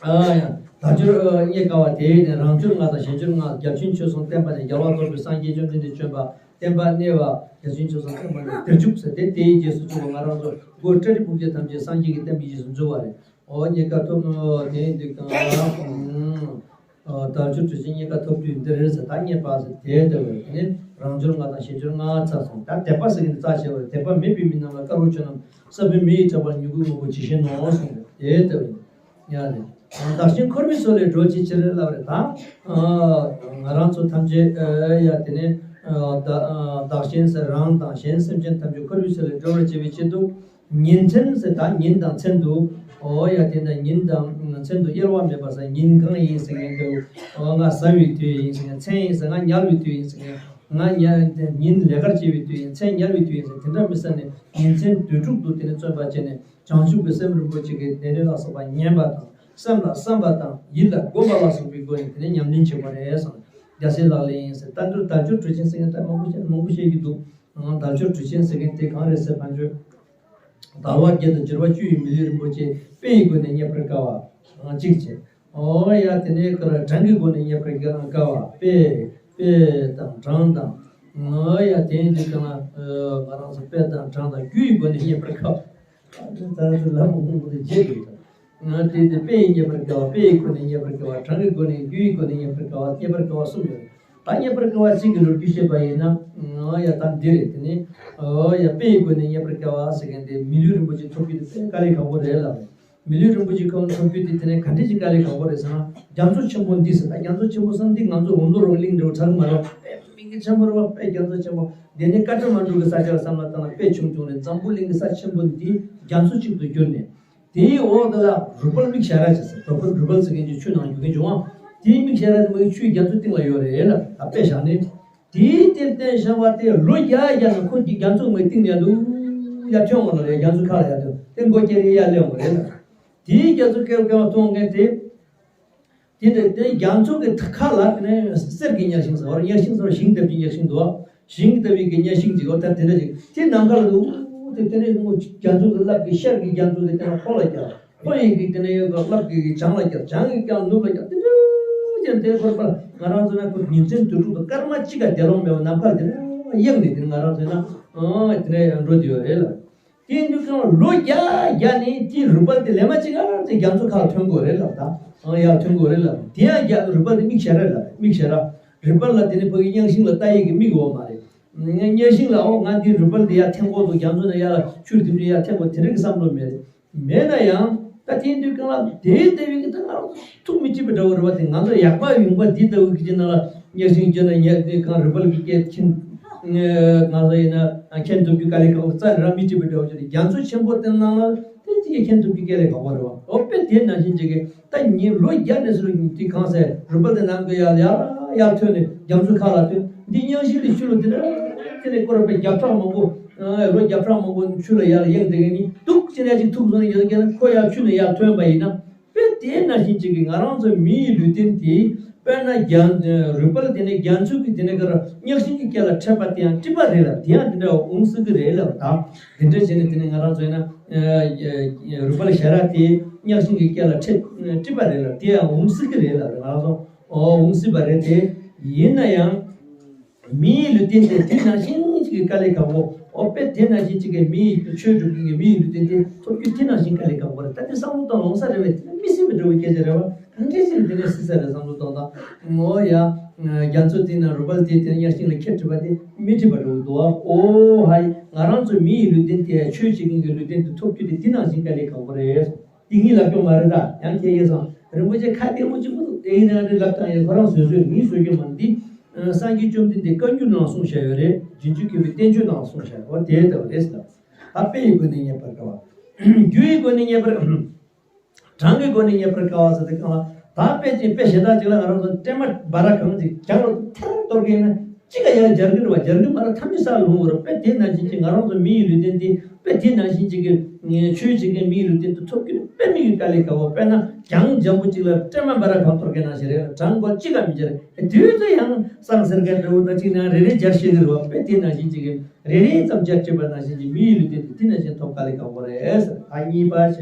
ཨ་ཡ། དལ་འབྱོར་རྙེད་དཀའ་བ་དེ་ནི་རང་འགྱུར་ལྔ་དང་གཞན་འགྱུར་ལྔ། རྒྱ་ཆེན་ཆོས་གསུམ་བསྟན་པ་ནས་རྒྱལ་བ་རྫོགས་པའི་སངས་རྒྱས་བཅོམ་ལྡན་འདས་བྱོན་པ་བསྟན་པ་གནས་པ་རྒྱ་ཆེན་ཆོས་གསུམ་བསྟན་པ་ནས་དེར་འཇུག་ཟེར་ཏེ་དེའི་རྗེས་སུ་འཇུག་པ་ང་རང་ཚོ་སྒོ་སྐྲ་གྲི་ཕུབ་རྒྱུ་ཐམས་ཅད་སངས་རྒྱས་ཀྱི་བསྟན་པའི་རྗེས་སུ་འཇུག་པ་རེད། ཨོ་རྙེད་དཀའ་ཐོབ་ནོ་དེ་ཡིན་དུས་གང་ལ། དལ་འབྱོར་གྲུ་ཆེན་རྙེད་དཀའ་ཐོབ་དུས་འདིར་ཟེར་ད་རྙེད་པ་ཟེར་དེ་ལྟ་བུ་དེ་ནི་རང་འགྱུར་ལྔ་དང་གཞན་འགྱུར་ལྔ་ཚར་སོང་། ད་དད་པ་ཟེར་གྱི་འདི་རྩ་ཆེ་བ་རེད། དད་པ་མེད་པའི་མི་རྣམས་ལ་དཀར་པོ་ཆོས་རྣམས་ས་བོན་མེ་ཡིས་བསྲེགས་པ་ལས་མྱུ་གུའི་དངོས་པོ་ཇི་བཞིན་ནོ་གསུངས་པས་དེ་ལྟ་བུ་ཡང་ནི། བདག་གཞན་འཁོར་བའི་མཚོ་ལས་སྒྲོལ་བྱེད་ཕྱིར་ལབ་རེད་ད། ང་རང་ཚོ་ཐམས་ཅད་ཡ་དེ་ནས་བདག་གཞན་ཟེར་རང་དང་གཞན་སེམས་ཅན་ཐམས་ཅད་འཁོར་བའི་མཚོ་ལས་སྒྲོལ་བར་བྱེད་པའི་ཆེད་དུ། ཉིན་མཚན་ཟེར་ད་ཉིན་དང་མཚན་དུ། ཨོ་ཡ་དེ་འདྲ་ཉིན་དང་མཚན་དུ་དབྱེ་བ་མེད་པ་ཟེར་ཉིན་གང་ཡིན་ཟེར་མཁན་དུ། ཨོ་ང་ཟ་བའི་དུས་ཡིན་ཟེར་མཁན། མཚན་ཡིན་ཟེར་ང་ཉལ་བའི་དུས་ཡིན་ཟེར་མཁན། ང་ཉལ་ཉིན་ལས་ཀར་བྱེད་པའི་དུས་ཡིན། མཚན་ཉལ་བའི་དུས་ཡིན་ཟེར་དེ་འདྲ་མི་ཟེར་ནས་ཉིན་མཚན་དུས་དྲུག་ཏུ་དེ་ནས་བརྩོན་པ་བྱས་ནས་བྱང་ཆུབ་ཀྱི་སེམས་རིན་པོ་ཆེ་གི་སྡེ་སྣོད་ལ་སོགས་པ་ཉན་པ་དང་སེམས་ལ་བསམ་པ་དང་ཡིད་ལ་བསྒོམ་པ་ལ་སོགས་པའི་སྒོ་ནས་དེ་ནས་ཉམས་ལེན་བྱེད་དགོས་རེད་གསུངས། རྒྱལ་སྲས་ལག་ལེན་ཡིན་ཟེར་བསྟན་འགྲོ་དལ་འབྱོར་གྲུ་ཆེན་ཟེར་མཁན་ད་མང་པོ་བཤད་མང་པོ་བཤད་ཀྱི་འདུག་དལ་འབྱོར་གྲུ་ཆེན་ཟེར་མཁན་དེ་གང་རེད་ཟེར་བ་ཚོས། དལ་བ་བརྒྱད་དང་འབྱོར་བ་བཅུ་ཡི་མི་ལུས་རིན་པོ་ཆེ་དཔེ་ཡི་སྒོ་ནས་རྙེད་པར་དཀའ་བ་གཅིག་བྱས། ཨོ་ཡ་དེ་ནས་གྲངས་ཀྱི་སྒོ་ནས་རྙེད་པར་དཀའ་བ་དཔེ་དཔེ་དང་གྲངས་དང་། ཨོ་ཡ་དེ་འདི་གང་ལ་ང་རང་ཚོ་དཔེ་དང་གྲངས་དང་རྒྱུ་ཡི་སྒོ་ནས་རྙེད་པར་དཀའ་བ། ད་ལྟ་ལམ་མང་པོ་དེ་བརྗེད་འདུག་ད་ང་དེ་དེ་དཔེ་ཡི་རྙེད་པར་དཀའ་བ། དཔེ་ཡི་སྒོ་ནས་རྙེད་པར་དཀའ་བ། གྲངས་ཀྱི་སྒོ་ནས་རྒྱུ་ཡི་སྒོ་ནས་རྙེད་པར་དཀའ་བ། རྙེད་པར་དཀའ་བ་གསུམ་ཡོད། ད་རྙེད་པར་དཀའ་བ་གཅིག་གི་ལོ་རྒྱུས་བཤད་པ་ཡིན་ན། ཨོ་ཡ་ད་འདི་རེད། དེ་ནི་ཨོ་ཡ་དཔེ་ཡི་སྒོ་ནས་རྙེད་པར་དཀའ་བ་ཟེར་མཁན་དེ་མི་ལུས་རིན་པོ་ཆེ་ཐོབ་རྒྱུ་དེ་དཔེ་དཀའ་ལས་ཁག་པོ་རེད་ལབ་རེད། མི་ལུས་རིན་པོ་ཆེ་ཁོང་ཐོབ་རྒྱུ་དེ་དེ་ནས་ག་འདྲ་ཞིག་དཀའ་ལས་ཁག་པོ་རེད་ཟེར་ན། རྒྱ་མཚོ་ཆེན་པོ་འདི་ཟེར་ད་རྒྱ་མཚོ་ཆེན་པོ་ཟེར་ན་འདི་ང་ཚོ་འོང་ལོ་རོགས་གླིང་འདྲ་བོ་གྲགས་མ་རེད་པ། དཔེ་མི་གི་ཆེན་པོ་རེད་པ། དཔེ་རྒྱ་མཚོ་ཆེན་པོ་འདི་ནི་ཀ་ཏ་མན་གྲུ་གི་ས་ཆ་ལ་བསམ་བློ་བཏང་ན་དཔེ་ཆུང་ཆུང་རེད། འཛམ་བུ་གླིང་གི་ས་ཆེན་པོ་འདི་རྒྱ་མཚོ་གཅིག་ཏུ་གྱུར་ནས། དེའི་འོག་དེ་ལ་རུ་སྦལ་མིག་ཞར་ཅིག་ཟེར། རུ་སྦལ་རུ་སྦལ་ཟེར་མཁན་གྱི་ཆུ་ནང་རྒྱུག་མཁན་བྱུང་བ། དེའི་མིག་ཞར་དེ་མོའི་ཆུའི་རྒྱ་མཚོའི་སྟེང་ལ་ཡོད་རེད་ལ། ད་དཔེ་བཞག་ནས། དེའི་རྟེན་རྟེན་བཞག་པ་དེ་ལོ་བརྒྱ་བརྒྱ་ནས་ཁོ་གི་རྒྱ་མཚོ་མའི་སྟེང་ནས་འདུག་ཡར་ཐོན་འོང་ལ་རེད། རྒྱ་མཚོ་ཁ་ལ་ཡར་ཐོན་དེ་མགོ་སྐྱེ་རེ་ཡར་སླེབས་འོང་རེད་ལ། དེའི་རྒྱ་མཚོ་སྐྱེ་སྐྱེ་བ་མཐོང་མཁན་དེ། དེ་ནས་དེ་རྒྱ་མཚོ་གི་ཁ་ལ་དེ་ནས་གསེར་གྱི་གཉའ་ཤིང་ཟེར་བ་རེད། གཉའ་ཤིང་ཟེར་བ་ཞིང་ལྟ་བུའི་གཉའ་ཤིང་འདུག་བ། ཞིང་ལྟ་བུའི་གི་གཉའ་ཤིང་ཅིག་འོ་ད་དེ་འདྲ་ཅིག་དེ་ནམ་མཁའ་ལ་འདུག་དེ་དེ་ནས་མོ་རྒྱ་མཚོ་གི་རླབས་ཀྱི་ཤར་གྱི་རྒྱ་མཚོ་གི་དེ་ནས་ལྷོ་ལ་རྒྱག་ལྷོ་ཡི་གི་དེ་ནས་ཡོད་པ་རླབས་ཀྱི་བྱང་ལ་རྒྱག་བྱང་གི་ཀྱང་ནུབ་ལ་རྒྱག་དེ་འདྲ་ཅིག་དེ་ཁོར་པ་ང་རང་ཚོ་ན་ཁོ་ཉིན་མཚན་དུས་དྲུག་ཏུ་སྐར་མ་གཅིག་ག་དེ་ལོང་མེད་པ་ནམ་མཁའ་དེ་ནས་གཡེང་ནས་དེ་ང་རང་ཚོ་ན་ཨ་དེ་ནས་འགྲོ་དེ་ཡོད་རེད་ལ། དེ་འདུག་ཀྱང་ལོ་བརྒྱ་བརྒྱ་ནས་དེའི་རུ་སྦལ་དེ་ལས་མ་གཅིག་ཨ་དེ་རྒྱ་མཚོ་ཁ་ལ་ཐོན་དགོས་རེད་ལབ། ད་ཨང་ཡར་ཐོན་དགོས་རེད་ལབ། དེ་ཡང་རྒྱ་རུ་སྦལ་དེ་མིག་ཞར་ར་ལབ། མིག་ཞར་ར་རུ་སྦལ་ལ་དེ་ནི་ཕ་གི་གཉའ་ཤིང་ལ་ལྟ་ཡས་ཀྱི་མིག་ཡོད་མ་རེད། གཉའ་ཤིང་ལ་ཨོ་ང་འདི་རུ་སྦལ་དེ་ཡར་འཐེན་དགོས་འདུག་རྒྱ་མཚོ་ནས་ཡར་ལ་ཆུ་དེ་འདྲ་ཡར་འཐེན་དགོས་དེ་རིགས་བསམ་བློ་མེད་རེད། མེད་ན་ཡང་ད་དེ་འདུག་ཀྱང་ལ་དེའི་ལྟ་བའི་གི་ད་ང་ཐུགས་མི་གཅིག་པའི་འདྲ་བོ་རེད་བ། དེ་ང་ཚོ་ཡག་པ་ཡོང་པ་འདི་ལྟ་བུ་གི་ཅི་ན་ལ་གཉའ་ཤིང་ཅི་ན་ཉལ་དེ་གང་རུ་སྦལ་གི་སྐད་ཁྱིམ། ང་ཚོ་ཡིན་ན་ཁྱེད་འདུག་རྒྱུ་དཀའ་ལས་ཁག་པོ་རྩ་རང་མི་གཅིག་པའི་འདྲ་བོ་ཅི་རེད། རྒྱ་མཚོ་ཆེན་པོ་དེ་ནང་ལ་དེ་ཅི་ཡ་ཁྱེད་འདུག་རྒྱུ་དཀའ་ལས་ཁག་པོ་རེད་བ། འོ་དཔེ་དེ་ནང་བཞིན་ཅིག་གི་ད་ཉིན་ལོ་བརྒྱ་ནས་སུ་དེ་གང་ཟེར་རུ་སྦལ་དེ་ནང་གི་ཡར་ཡར་ཡར་ཐོན་ནས་རྒྱ་མཚོ་ཁ་ལ་ཐོན་འདི་གཉའ་ཤིང་དེ་ཆུ་ལ་དེ་ནས་དེ་ནས་སྐོར་བའི་རྒྱབ་ཁྲག་མང་པོ་ལོ་རྒྱབ་ཁྲག་མང་པོ་ཆུ་ལ་ཡར་གཡེང་དེ་གི་ནི་འདུག་ཅི་ན་ཅིག་ཐུག་སོང་ནས་ཡོད་ཀྱང་ཁོ་ཡར་ཆུ་ནས་ཡར་ཐོན་པ་ཡིན་ན། དཔེ་དེ་ནང་བཞིན་གཅིག་གིས་ང་རང་ཚོ་མི་ཡི་ལུས་རྟེན་དེ་དཔེར་ན་རྒྱ་རུས་སྦལ་དེ་ནས་རྒྱ་མཚོ་གི་དེ་ནས་ག་ར་གཉའ་ཤིང་གི་སྐེ་ལ་འཕྲད་པ་དེ་ཡང་སྲིད་པ་རེད་ལ། དེ་ཡང་དེ་འདྲ་འོང་སྲིད་ཀྱི་རེད་ལ། ད་དེ་འདྲ་བྱས་ནས་དེ་ནས་ང་རང་ཚོ་ཡིན་ན་རུས་སྦལ་ཞལ་རས་དེ་གཉའ་ཤིང་གི་སྐེ་ལ་འཕྲད་སྲིད་པ་རེད་ལ། དེ་ཡང་འོང་སྲིད་ཀྱི་རེད་ལ། ང་རང་ཚོ་འོ་འོང་སྲིད་པ་རེད་དེ། ཡིན་ན་ཡང་། མི་ཡི་ལུས་རྟེན་དེ་དེ་ནང་བཞིན་གཅིག་གི་དཀའ་ལས་ཁག་པོ། ཨོ་དཔེ་དེ་ནང་བཞིན་གཅིག་གི་མི་ཡི་ཆོས་སྒྲུབ་མཁན་གྱི་མི་ཡི་ལུས་རྟེན་དེ་ཐོབ་རྒྱུ་དེ་ནང་བཞིན་དཀའ་ལས་ཁག་པོ་རེད། ད་དེ་བསམ་བློ་བཏང་ལོང་ས་རེད་བས། དེ་མི་སྲིད་པའི་འདྲ་བོའི་སྐད་ཆ་རེད་བ། གང་འདྲས་ཟེར་དེ་ནས་སྲིད་ས་རེད་བསམ་བློ་བཏང་དང་། ངོ་ཡ། རྒྱ་མཚོ་དེ་ན་རུས་སྦལ་དེ་དེ་ན་གཉའ་ཤིང་ལ་ཁྱེར་ཁྲིད་པ་དེ་མི་ཁྲིད་པ་འདྲ་བོ་འདུག་བ། ཨོ་ཧའི་ང་རང་ཚོ་མི་ཡི་ལུས་རྟེན་དེ་ཆོས་བྱེད་མཁན་གྱི་ལུས་རྟེན་དེ་ཐོབ་རྒྱུ་དེ་དེ་ནང་བཞིན་དཀའ་ལས་ཁག་པོ་རེད། དེ་ངས་ལབ་ཀྱང་མ་རེད་ད། ཡང་ཁྱེད་ཡེ་སོང་རིན་པོ་ཆེ་ཁ་བདེ་མོ་གཅིག་པུ་འདུག་དེ་ཡིན་ན་རེད་ལབ་དང་ཡང་ཁོ་རང་བཟོས་བཟོས་ངས་བཟོས་རྒྱུ་མ་འདི། སངས་རྒྱས་བཅོམ་ལྡན་འདས་བཀའ་འགྱུར་ནང་གསུངས་བཞག་ཡོད་རེད། རྗེས་འཇུག་མཁས་པའི་བསྟན་བཅོས་ནང་གསུངས་བཞག་འོ་དེ་ལྟ་བུ་རེད་ཟེར་ལབ། ད་དཔེ་ཡི་སྒོ་ནས་རྙེད་པར་དཀའ་བ། རྒྱུ་ཡི་སྒོ་ནས་རྙེད་པར། གྲངས་ཀྱི་སྒོ་ནས་རྙེད་པར་དཀའ་བ་ཟེར་དེ་གང་ལ། ད་དཔེ་ཅིག་དཔེ་གཞན་དག་ཅིག་ལ་ང་རང་ཚོ་སྲན་མ་འབའ་ར་གང་ཅིག་གྱང་ལ་ཐེར་གཏོར་གིན་ན་གཅིག་ག་ཡར་འབྱར་གི་རེད་བ། འབྱར་གི་མ་ར་ཐམས་ཅད་ས་ལ་ལྷུང་བ་རེད། དཔེ་དེ་ནང་བཞིན་གྱི་ང་རང་ཚོ་མི་ཡི་ལུས་རྟེན་འདི་དཔེ་དེ་ནང་བཞིན་གཅིག་གི་ཆོས་བྱེད་མཁན་མི་ཡི་ལུས་རྟེན་དུ་ཐོབ་རྒྱུ་དཔེ་མི་ཡི་དཀའ་ལས་ཁག་པོ། དཔེར་ན་གྱང་འཇམ་པོ་གཅིག་ལ་སྲན་མ་འབའ་ར་གང་གཏོར་གིན་ན་ཞིག་རེད། གྲངས་སྒོ་གཅིག་ག་མི་འབྱར། དུས་ཚོད་ཡང་སང་ཟེར་ག་འདྲ་བོ་ད་གཅིག་ན་རེ་རེ་འབྱར་ཤེས་གི་རེད་བ། དཔེ་དེ་ནང་བཞིན་གཅིག་གི་རེ་རེ་ཙམ་འབྱར་བྱེད་པ་ནང་བཞིན་གྱི་མི་ཡི་ལུས་རྟེན་དུ་དེ་ནང་བཞིན་ཐོབ་དཀའ་ལས་ཁག་པོ་རེད་ཟེར། ད་གཉིས་པ་བྱས།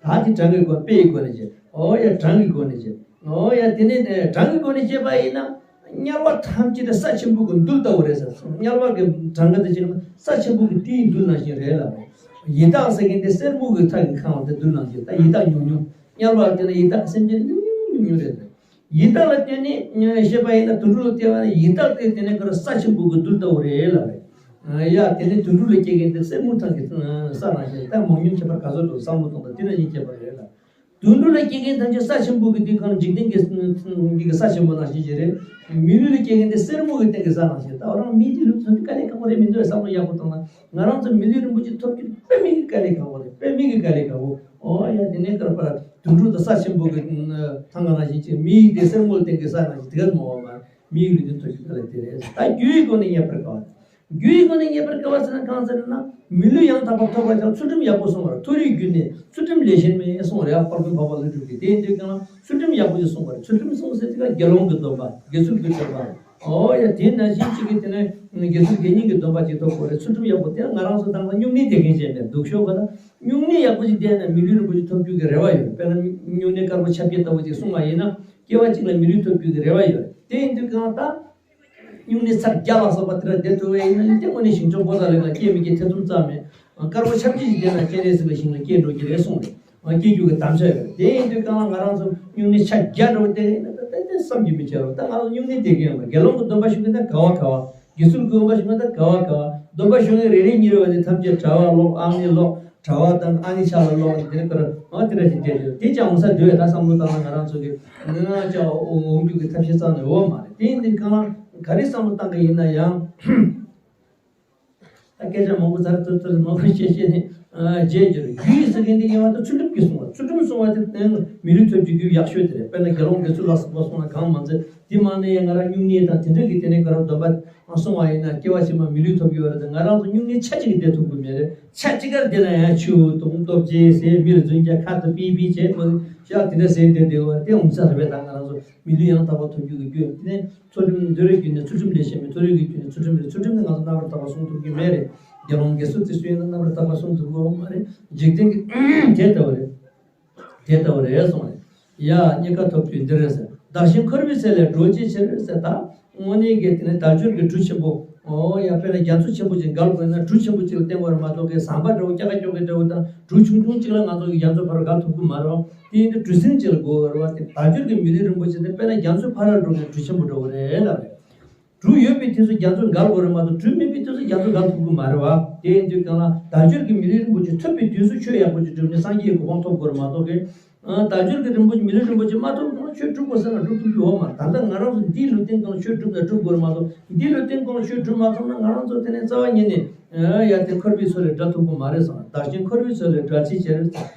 ད་དེ་གྲངས་ཀྱི་སྒོ་དཔེ་ཡི་སྒོ་ནས་བྱས། ཨོ་ཡ་གྲངས་ཀྱི་སྒོ་ནས་བྱས། ཨོ་ཡ་དེ་ནས་གྲངས་ཀྱི་སྒོ་ནས་བྱས་པ་ཡིན་ན། དམྱལ་བ་ཐམས་ཅད་དེ་ས་ཆེན་པོ་གི་རྡུལ་ལྟ་བུ་རེད་ཟེར། དམྱལ་བ་གི་གྲངས་ཀ་དེ་བྱས་ན་ས་ཆེན་པོ་གི་རྡུལ་ནང་བཞིན་རེད་ལབ་རེད། ཡི་དྭགས་ཟེར་མཁན་དེ་སེར་མོ་གི་ཐག་གིས་ཁེངས་པ་དེ་རྡུལ་ནང་བཞིན། ད་ཡི་དྭགས་ཉུང་ཉུང་། དམྱལ་བ་དེ་ན་ཡི་དྭགས་སེམས་ཅན་ཉུང་ཉུང་ཉུང་ཉུང་རེད་ཟེར། ཡི་དྭགས་ལ་བརྟེན་ནས་བཤད་པ་ཡིན་ན་དུད་འགྲོ་ལ་བལྟས་པ་ན་ཡི་དྭགས་དེ་དེ་ནས་ཁོ་ར་ས་ཆེན་པོ་གི་རྡུལ་ལྟ་བུ་རེད་ལབ་རེད། ཡ་དེ་ནས་དུད་འགྲོ་ལ་སྐྱེ་མཁན་དེ་སེར་མོ་ཐང་གི་ས་ནང་བཞིན། ད་མང་ཉུང་ཁྱད་པར་ག་ཚོད་འགྲོ་བསམ་བློ་གཏོང་དང་དེ་ནང་བཞིན་སྐྱེས་པ་རེད་ལ། དུད་འགྲོ་ལ་སྐྱེ་མཁན་ཐམས་ཅད་ས་ཆེན་པོ་གི་དུས་གང་འཇིག་རྟེན་གྱི་གི་ས་ཆེན་པོ་ནང་བཞིན་ཞིག་རེད། མི་ལུས་ལ་སྐྱེ་མཁན་དེ་སེར་མོ་གི་སྟེང་གི་ས་ནང་བཞིན། ད་རང་མི་དེ་ལུས་ཚོད་དཀའ་ལས་ཁག་པོ་རེད་མི་འདུག་བསམ་བློ་ཡག་པོ་བཏང་ན། ང་རང་ཚོ་མི་ལུས་རིན་པོ་ཆེ་ཐོབ་རྒྱུ་དཔེ་མི་གི་དཀའ་ལས་ཁག་པོ་རེད། དཔེ་མི་གི་དཀའ་ལས་ཁག་པོ། ཨོ་ཡ། དེ་ནས་ཀར་པར་དུད་འགྲོ་དང་ས་ཆེན་པོ་གི་ཐང་ག་ནང་བཞིན་ཅིག་མི་ཡི་དེ་སེར་མོ་ལ་སྟེང་གི་ས་ནང་བཞིན་དེ་ག་མ་འོ་མ། མིའི་ལུས་རྟེན་ཐོབ་རྒྱུ་དཀའ་ལས་དེ་རེད། ད་རྒྱུའི་སྒོ་ནས་རྙེད་པར་དཀའ་བ། རྒྱུའི་སྒོ་ནས་རྙེད་པར་དཀའ་བ་ཟེར་ན་གང་ཟེར་ན། མི་ལུས་ཡང་དག་པར་ཐོབ་པར་ཀྱང་ཚུལ་ཁྲིམས་ཡག་པོ་སྲུང་བར། མཐོ་རིས་བརྒྱུད་ནས་ཚུལ་ཁྲིམས་ལས་གཞན་མེད་གསུངས་རེད། དཔལ་མགོན་འཕགས་པ་ཀླུ་སྒྲུབ་ཀྱིས། དེ་ཡིན་དུས་ཀྱང་ཚུལ་ཁྲིམས་ཡག་པོ་ཞིག་སྲུང་བར། ཚུལ་ཁྲིམས་སྲུང་ཟེར་དུས་ཀྱང་དགེ་སློང་གི་སྡོམ་པ། དགེ་ཚུལ་གྱི་སྡོམ་པ། ཨོ་ཡ། དེ་ནང་བཞིན་གཅིག་གིས་དེ་ནས་དགེ་ཚུལ་དགེ་བསྙེན་གྱི་སྡོམ་པ་ཅིག་ཐོབ་དགོས་རེད། ཚུལ་ཁྲིམས་ཡག་པོ་དེ་ང་རང་ཚོ་དང་སྨྱུང་གནས་དེ་གན་བྱས་ནས་སྡུག་ཤོས་ག་ན་སྨྱུང་གནས་ཡག་པོ་ཅིག་བསྡད་ན་མི་ལུས་རིན་པོ་ཆེ་ཐོབ་རྒྱུ་གི་རེ་བ་ཡོད། དཔེར་ན་སྨྱུང་གནས་དཀར་པོ་ཆ་བརྒྱད་ལྟ་བུ་ཅིག་སྲུང་བ་ཡིན་ན་སྐྱེ་བ་གཅིག་ལ་མི་ལུས་ཐོབ་རྒྱུ་གི་རེ་བ་ཡོད། དེ་ཡིན་དུས་གང་ལྟར། སྨྱུང་གནས་ཚར་བརྒྱ་ལ་སོགས་པ་དེ་འདྲ་བསྡད་ཐུབ་པ་ཡིན་ན་ནི་དེ་དངོས་གནས་ཞིང་མཆོག་པོ་ཏ་ལ་ལ་སྐྱེ་མི་སྐྱེ་ཐེ་ཚོམ་ཙམ་མེད། དཀར་པོ་ཆ་བརྒྱད་ཅིག་བསྡད་ན་སྤྱན་རས་གཟིགས་ལ་ཞིང་ལ་སྐྱེ་འགྲོ་གི་རེད་གསུངས་རེད། སྐྱེ་རྒྱུ་གི་དམ་བཅའ་ཡོད་རེད། དེ་ཡིན་དུས་གང་ལ་ང་རང་ཚོ་སྨྱུང་གནས་ཆ་བརྒྱ་འགྲོ་བསྡད་ཡིན་ན་ད་ལྟ་བསམ་གྱིས་མི་ཁྱབ་རོགས། ད་ང་ཚོ་སྨྱུང་གནས་དེ་གས་ཡོད་པ། དགེ་སློང་གི་སྡོམ་པ་ཞུ་མཁན་ད་ག་བ་ག་བ། དགེ་ཚུལ་གྱི་སྡོམ་པ་ཞུ་མཁན་ད་ག་བ་ག་བ། སྡོམ་པ་ཞུ་མཁན་རེ་རེ་གཉིས་རེ་བ་དེ་ཐམས་ཅད་གྲྭ་བ་ལོག་ཨ་མི་ལོག་གྲྭ་བ་དང་ཨ་ནི་ཆ་ལ་ལོག་དེ་ནས་ཀར་ཨ་དེ་འདྲ་ཞིག་བསྡད་ཡོད། དེ་ཅང་འོང་ས་འདོད་ད་བསམ་བློ་བཏང་ན་ང་རང་ཚོ་གི་ང་ཅག་འོང་རྒྱུ་གི་ཐབས་ཤེས་རྩ་ནས་ཡོད་མ་རེད། དེ་ཡིན་དུས་གང་ལ་ག་རེ་བསམ་བློ་བཏང་གི་ཡིན་ན་ཡང་ད་སྐད་ཆ་མང་པོ་ཚར་ཚར་ཚར་མང་པོ་བཤད་བཤད་ནས་རྗེས་འཇུག་རྒྱུ་ཡིན་ཟེར་མཁན་དེ་ཡིན་བ་དང་ཚུལ་ཁྲིམས་ཀྱིས་སྲུང་བ། ཚུལ་ཁྲིམས་སྲུང་བ་དེ་མི་ལུས་ཐོབ་རྒྱུ་རྒྱུ་ཡག་ཤོས་དེ་རེད། དཔེར་ན་དགེ་སློང་དགེ་ཚུལ་ལ་སོགས་པ་སྲུང་ན་གང་མ་ཚད་དེ་མ་ནས་ཡང་ང་རང་སྨྱུང་གནས་དང་དེ་འདྲ་གི་དེ་ནས་ག་ར་སྡོམ་པ། སོང་བ་ཡིན་ན་སྐྱེ་བ་ཕྱི་མ་མི་ལུས་ཐོབ་ཀྱི་ཡོད་རེད་དེ། ང་རང་ཚོ་སྨྱུང་གནས་ཆ་གཅིག་གིས་བསྡད་ཐུབ་ཀྱི་མེད་རེད། ཆ་གཅིག་གར་བསྡད་ན་ཡང་ཆུ་དུང་སྟོབས་ཆེ་ཟེར་མིར་རྫུན་རྒྱག་ཁ་ཏུ་པི་པི་བྱས་པོ་ཤག་དེ་འདྲ་ཟེར་བསྡད་བསྡད་པ་དེ་འོང་ས་རེད་པས། ད་ང་རང་ཚོ་མི་ལུས་ཡང་དག་པ་ཐོབ་རྒྱུ་གི་རྒྱུ་དེ་ནས་ཚུལ་ཁྲིམས། འདོད་རེ་རྒྱུ་ནས་ཚུལ་ཁྲིམས་ལས་གཞན་མེད། མཐོ་རིས་ཀྱི་རྒྱུ་ནས་ཚུལ་ཁྲིམས་རེད། ཚུལ་ཁྲིམས་ནི་ང་ཚོ་རྣམ་པར་དག་པ་སྲུང་ཐུབ་ཀྱི་མེད་རེད། དགེ་སློང་དགེ་ཚུལ་དེ་ཚོ་ཡིན་ན་རྣམ་པར་དག་པ་སྲུང་ཐུབ་ཀྱི་ཡོད་མ་རེད། འཇིག་རྟེན་གྱི་དེ་ལྟ་བུ་རེད། དེ་ལྟ་བུ་རེད་གསུངས་རེད། ཡ། རྙེད་དཀའ་ཐོབ་དུས་འདི་རེད་ཟེར། བདག་གཞན་འཁོར་བའི་ཚེ་ལས་སྒྲོལ་བྱའི་ཕྱིར་ཟེར། ད་དངོས་གནས་ཀྱི་དེ་ནི་བདག་སྤྱོད་ཀྱི་གྲུ་ཆེན་པོ། ཨོ་ཡ། དཔེར་ན་རྒྱ་མཚོ་ཆེན་པོ་ཅིག་བརྒལ་དགོས་ན་གྲུ་ཆེན་པོ་ཅིག་ལ་བརྟེན་དགོས་རེད་མ་གཏོགས་ཀྱི་ཟམ་པ་འདྲ་བོ་སྐྱ་ཀ་ཀྱོག་གི་འདྲ་བོ་དང་གྲུ་ཆུང་ཆུང་ཅིག་ལ་ང་ཚོ་གི་རྒྱ་མཚོ་ཕར་བརྒལ་ཐུབ་ཀྱི་མ་རེད་བ། དེ་ཡིན་དུས་གྲུ་གཟིངས་ཅིག་ལ་དགོས་རེད་བ། དེ་བདག་སྤྱོད་ཀྱི་མི་ལུས་རིན་པོ་ཆེ་དེ་དཔེར་ན་རྒྱ་མཚོའི་ཕ་རོལ་འགྲོ་མཁན་གྲུ་ཆེན་པོ་འདྲ་བོ་རེད་ལབ་རེད། གྲུ་ཡོད་པའི་དུས་སུ་རྒྱ་མཚོ་བརྒལ་དགོས་རེད་མ་གཏོགས་གྲུ་མེད་པའི་དུས་སུ་རྒྱ་མཚོ་བརྒལ་ཐུབ་ཀྱི་མ་རེད་བ། དེ་ཡིན་དུས་གང་ལ་བདག་སྤྱོད་ཀྱི་མི་ལུས་རིན་པོ་ཆེ་ཐོབ་པའི་དུས་སུ་ཆོས་ཡག་པོ་ཅིག་བསྒྲུབས་ནས་སངས་རྒྱས་ཀྱི་གོ་འཕང་ཐོབ་དགོས་རེད་མ་གཏོགས་ཀྱི། ཨ། བདག་སྤྱོད་ཀྱི་རིན་པོ་ཆེ་མི་ལུས་རིན་པོ་ཆེ་མ་ཐོབ་གོང་ལ་ཆོས་སྒྲུབ་དགོས་ཟེར་ན་སྒྲུབ་ཐུབ་ཀྱི་ཡོད་མ་རེད། ད་ལྟ་ང་རང་ཚོ་འདིའི་ལུས་རྟེན་སྒང་ལ་ཆོས་སྒྲུབ་ན་སྒྲུབ་དགོས་རེད་མ་གཏོགས་འདིའི་ལུས་རྟེན་སྒང་ལ་ཆོས་སྒྲུབ་མ་ཐུབ་ན་ང་རང་ཚོ་དེ་ནས་རྩ་བ་ཉིད་ནས་ཡ་དེ་འཁོར་བའི་མཚོ་ལས་བསྒྲལ་ཐུབ་ཀྱི་མ་རེད་ཟེར། བདག་གཞན་འཁོར་བའི་མཚོ་ལས་བསྒྲལ་བྱའི་ཕྱིར།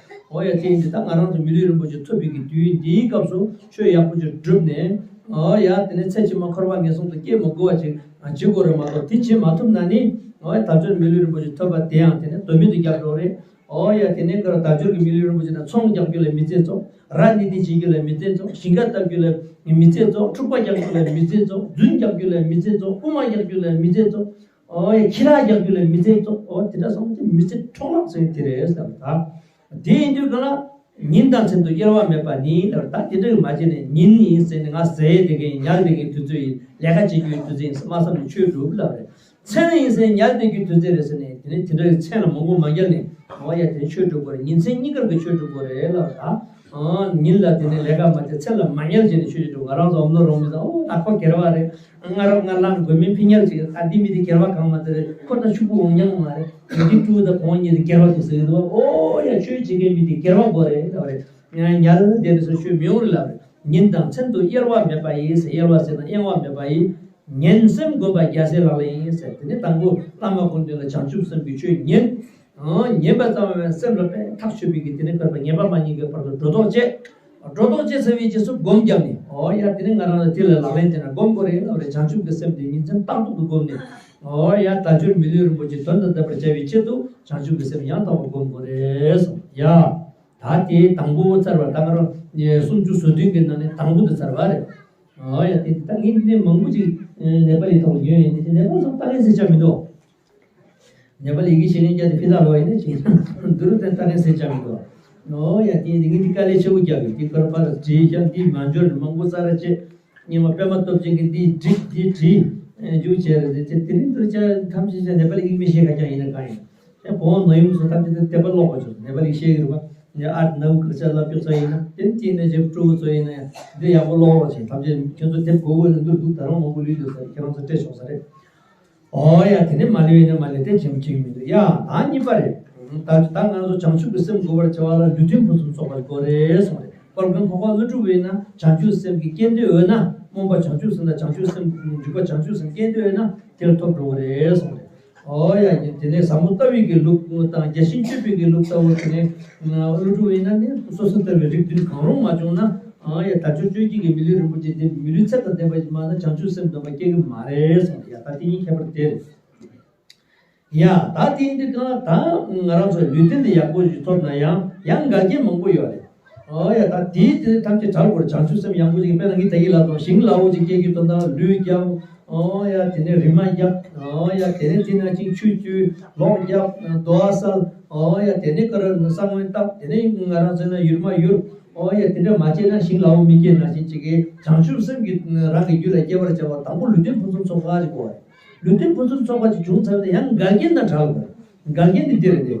འོ་ཡ། དེ་ཡིན་དུས་ད་ང་རང་ཚོ་མི་ལུས་རིན་པོ་ཆེ་ཐོབ་པའི་གི་དུས་འདིའི་སྐབས་སུ་ཆོས་ཡག་པོ་ཅིག་བསྒྲུབས་ནས། ཨོ་ཡ། དེ་ནས་ཚེ་ཕྱི་མ་འཁོར་བ་ངན་སོང་དུ་སྐྱེ་མི་དགོས་པ་ཅིག་བྱེད་དགོས་རེད་མ་གཏོགས་དེ་བྱེད་མ་ཐུབ་ན་ནི། ཨོ་ཡ། བདག་སྤྱོད་མི་ལུས་རིན་པོ་ཆེ་ཐོབ་པ་དེ་ཡང་དེ་ནས་དོན་མེད་དུ་རྒྱག་འགྲོ་རེད། ཨོ་ཡ། དེ་ནས་ཀར་བདག་སྤྱོད་ཀྱི་མི་ལུས་རིན་པོ་ཆེ་དང་ཚོང་རྒྱག་རྒྱུ་ལ་མི་ཚེ་རྫོགས། ར་ནི་ནི་བྱེད་རྒྱུ་ལ་མི་ཚེ་རྫོགས། ཞིང་ཁ་བཏབ་རྒྱུ་ལ་མི་ཚེ་རྫོགས། འཁྲུག་པ་རྒྱག་རྒྱུ་ལ་མི་ཚེ་རྫོགས། རྫུན་རྒྱག་རྒྱུ་ལ་མི་ཚེ་རྫོགས། རྐུ་མ་རྒྱག་རྒྱུ་ལ་མི་ཚེ་རྫོགས། ཨོ་ཡ། ཁྱི་ར་རྒྱག་རྒྱུ་ལ་མི་ཚེ་རྫོགས། ཨོ་དེ་འདྲ་སོང་ཙང་མི་ཚེ་འཕྲོ་བརླག་ཟེར་དེ་རེད་ཟེར་བ་ད། དེ་ཡིན་དུས་ག་ལ། ཉིན་དང་མཚན་དུ་དབྱེ་བ་མེད་པ་ནི་ལབ། ད་དེ་འདྲ་མ་བྱས་ནས་ཉིན་ཡིན་ཟེར་ནས་ང་ཟས་དེ་གའི་ཉལ་དེ་གའི་དུས་ཚོད་ཡིན། ལས་ཀ་བྱེད་རྒྱུའི་དུས་ཚོད་ཡིན་ཟེར་མ་བསམ་ནས་ཆོས་སྒྲུབ་ལབ་རེད། མཚན་ཡིན་ཟེར་ཉལ་དེ་གའི་དུས་ཚོད་རེད་ཟེར་ནས་དེ་ནས་དེ་འདྲ་གི་མཚན་ལ་མང་པོ་མ་བརྒྱབ་ནས། འོ་ཡ། དེ་ཆོས་སྒྲུབ་དགོས་རེད། ཉིན་མཚན་གཉིས་ཀར་གི་ཆོས་སྒྲུབ་དགོས་རེད་ལབ། ད་ཉིན་ལ་དེ་ནས་ལས་ཀ་མ་བྱས། མཚན་ལ་མ་ཉལ་བྱས་ནས་ཆོས་སྒྲུབ། ང་རང་ཚོ་འོམ་ལོ་རོང་མི་ཚོ། ཨོ་ད་ཁོ་སྒེར་བ་རེད། ང་རང་ང་ལ་དགོས་མིན་ཕི་ཉལ་ཅིག་ཨ་འདི་མི་འདི་སྒེར་བ་གང་མ་དེ་རེད། ཁོ་ད་ཕྱུག་པོ་འོང་མྱོང་མ་རེད། འདི་ཀྲུའུ་དང་གོང་ཉིད་དེ་སྒེར་བ་དེ་ཟེར་གི་འདུག་ཨོ་ཡ། ཆོས་བྱེད་མཁན་མི་དེ་སྒེར་བ་དགོས་རེད་ལབ་རེད། ང་ཉལ་བསྡད་དུས་སུ་ཆོས་མི་ཡོང་རེད་ལབ་རེད། ཉིན་དང་མཚན་དུ་དབྱེ་བ་མེད་པ་ཡིས། དབྱེ་བ་ཟེར་ན་གཡེང་བ་མེད་པ་ཡིས། ཉན་སེམས་བསྒོམ་པ་རྒྱལ་སྲས་ལག་ལེན་ཡིན་ཟེར། དེ་ནས་དང་པོ་བླ་མ་དགོངས་དོན་ལ་བྱང་ཆུབ་སེམས་ཀྱིས་ཆོས་ཉན། ཨོ་ཉན་པ་ཙམ་མ་ཡིན་པར་སེམས་ལ་དཔེ་ཐག་ཆོད་པའི་གི་དེ་ནས་བསྐལ་པ་ངེས་པ་མ་རྙེད་པའི་བར་དུ་སྒྲོ་འདོགས་བཅད། སྒྲོ་འདོགས་བཅད་ཚར་བའི་རྗེས་སུ་སྒོམ་བརྒྱབ་ནས། ཨོ་ཡ། དེ་ནས་ང་རང་ལ་དེ་ལ་ལག་ལེན་བྱས་ན་སྒོམ་དགོས་རེད་ལབ་རེད། བྱང་ཆུབ་ཀྱི་སེམས་དེ་ཉིན་མཚན་རྟག་ཏུ་སྒོམ་ནས། ཨོ་ཡ། བདག་སྤྱོད་མི་ལུས་རིན་པོ་ཆེ་དོན་དང་ལྡན་པར་བྱ་བའི་ཆེད་དུ་བྱང་ཆུབ་ཀྱི་སེམས་ཡང་དག་པར་སྒོམ་དགོས་རེད་གསུངས། ཡ། ད་དེ་དང་པོ་ཚར་བ། ད་ང་རང་སུམ་ཅུ་སོ་བདུན་གྱི་ནང་ནས་དང་པོ་དེ་ཚར་བ་རེད། ཨོ་ཡ། དེ་ད་ངས་འདི་ནས་མང་པོ་ཅིག་ནེ་པ་ལི་ཐོག་ལ་ཡོད་ཡིན། དེ་ནེ་པ་ལི་ཚོ་ལྟ་མཁན་ཟེར་ཆ་མི་འདུག་ནེ་པ་ལི་ཡི་གེ་ཤེས་མཁན་རྒྱ་དེ་ཕི་ད་ལོ་ཡིན་ན་ཅིག་འདུ་རུ་དེ་ལྟ་མཁན་ཟེར་ཆ་མི་འདུག་ཨོ་ཡ། དེ་ཡིན་དེ་ངས་འདི་དཀའ་ལས་ཆེ་བོ་རྒྱག་གི། འདི་ཀར་པར་བྲིས་ཀྱང་འདི་མ་འབྱོར་མང་པོ་ཙ་ར་བྱས། སྙེ་མ་པད་མ་སྟོབས་ཅན་གྱིས་འདི་བསྒྲིགས་འདི་བྲིས་འཇུག་བྱས་རེད། དེ་དེ་རིང་འདིར་ཆ་ཐམས་ཅད་ཆ་ནེ་པ་ལི་ཡིག་མི་ཤེས་ཁ་རྐྱང་ཡིན་ན་གང་ཡིན། ཡང་གོང་ནང་ཡོང་ཚོ་ཐམས་ཅད་དེ་དེབ་ཀློག་པ་ཆོག་ནེ་པ་ལི་ཤེས་ཀྱི་རེད་པ། ཡང་ཨར་ནའུ་གི་ཆ་ལབ་ཀྱོག་ཚོ་ཡིན་ན་དེ་དེ་ནས་ཅེབ་ཀྲུའུ་ཚོ་ཡིན་ན་ཡང་འདི་ཡག་པོ་ཀློག་རོགས་བྱེད། ཐམས་ཅད་ཁྱོད་ཚོ་དེབ་གོ་དགོས་ནི་འདུག་འདུག་ད་རུང་མང་པོ་ལུས་འདུག་ཟེར་ཁྱེད་རང་ཚོ་སྤྲད་ཆོག་ས་རེད། ཨོ་ཡ། དེ་ནས་མ་ལུས་ཡིན་ན་མ་ལུས་དེ་ཆེན་པོ་ཅིག་མི་འདུག་ཡ། ད་གཉིས་པ་རེད། ད་ད་ང་ཚོ་བྱང་ཆུབ་ཀྱི་སེམས་དགོས་པར་བྱ་བ་ལ་ལུས་རྟེན་ཕུན་སུམ་ཚོགས་པ་དགོས་རེད་གསུངས་རེད། དཔལ་མགོན་འཕགས་པ་ཀླུ་སྒྲུབ་ཡིན་ན་བྱང་ཆུབ་སེམས་ཀྱི་སྐྱེ་འདོད་ཡོད་ན། སྨོན་པ་བྱང་ཆུབ་སེམས་དང་བྱང་ཆུབ་སེམས་འཇུག་པ་བྱང་ཆུབ་སེམས་སྐྱེ་འདོད་ཡོད་ན་དེར་ཐོབ་འགྲོ་གི་རེད་གསུངས་རེད། ཨོ་ཡ། དེ་ནས་ཟབ་མོ་ལྟ་བའི་གི་ལུགས་དང་རྒྱ་ཆེན་སྤྱོད་པའི་གི་ལུགས་ལྟ་བུ། དེ་ནས་ཀླུ་སྒྲུབ་ཡིན་ན་ནི་སོ་སོ་ལྟ་བའི་རིགས་བདུན་གང་རུང་མ་བྱུང་ན། ཨོ་ཡ། དལ་འབྱོར་སྤྱོད་བགྱིད་ཀྱི་མི་ལུས་རིན་པོ་ཆེ་དེ་མི་ལུས་ཚད་དང་ལྡན་པ་ཞིག་མ་ན་བྱང་ཆུབ་སེམས་སྡོམ་པ་སྐྱེ་གི་མ་རེད་གསུངས། ཡ། ད་དེ་གཉིས་ཁྱད་པར་དེ་རེད། ཡ། ད་དེ་འདི་གང་ལ་ད་ང་རང་ཚོ་ལུས་རྟེན་འདི་ཡག་པོ་ཞིག་ཐོབ་ན་ཡང་ཡང་འགལ་རྐྱེན་མང་པོ་ཡོད་རེད། ཨོ་ཡ། ད་དེའི་དེ་ཐམས་ཅད་བྲལ་དགོས་རེད། བྱང་ཆུབ་སེམས་ཡང་པོ་ཞིག་དཔེར་ན་ངས་ད་གིན་ལབ་སོང་། ཞིང་སླ་བོ་ཅིག་སྐྱེ་རྒྱུ་དོན་དག་ལུད་རྒྱབ། ཨོ་ཡ། དེ་ནས་རི་མ་རྒྱབ། ཨོ་ཡ། དེ་ནས་དེ་ན་ཅིག་ཆུ་བཅུ་ལོག་རྒྱབ། རྡོ་བ་སལ། ཨོ་ཡ། དེ་ནས་ཀ་ར་ས་སྔོན་བཏབ། དེ་ནས་ང་རང་ཚོ་ན་ཡུར་མ་ཡུར། ཨོ་ཡ། དེ་འདྲ་མ་བྱས་ན་ཞིང་སླ་བོ་མི་སྐྱེ་ནང་བཞིན་ཅིག་གིས་བྱང་ཆུབ་སེམས་ཀྱིས་རང་གི་རྒྱུད་ལ་སྐྱེ་བར་བྱ་བ་དང་པོ་ལུས་རྟེན་ཕུན་སུམ་ཚོགས་པ་ཞིག་དགོས་པ་རེད། ལུས་རྟེན་ཕུན་སུམ་ཚོགས་པ་ཅིག་བྱུང་ཚར་ཏེ་ཡང་འགལ་རྐྱེན་དང་བྲལ་དགོས། འགལ་རྐྱེན་འདི་འདི་རེད་དེ།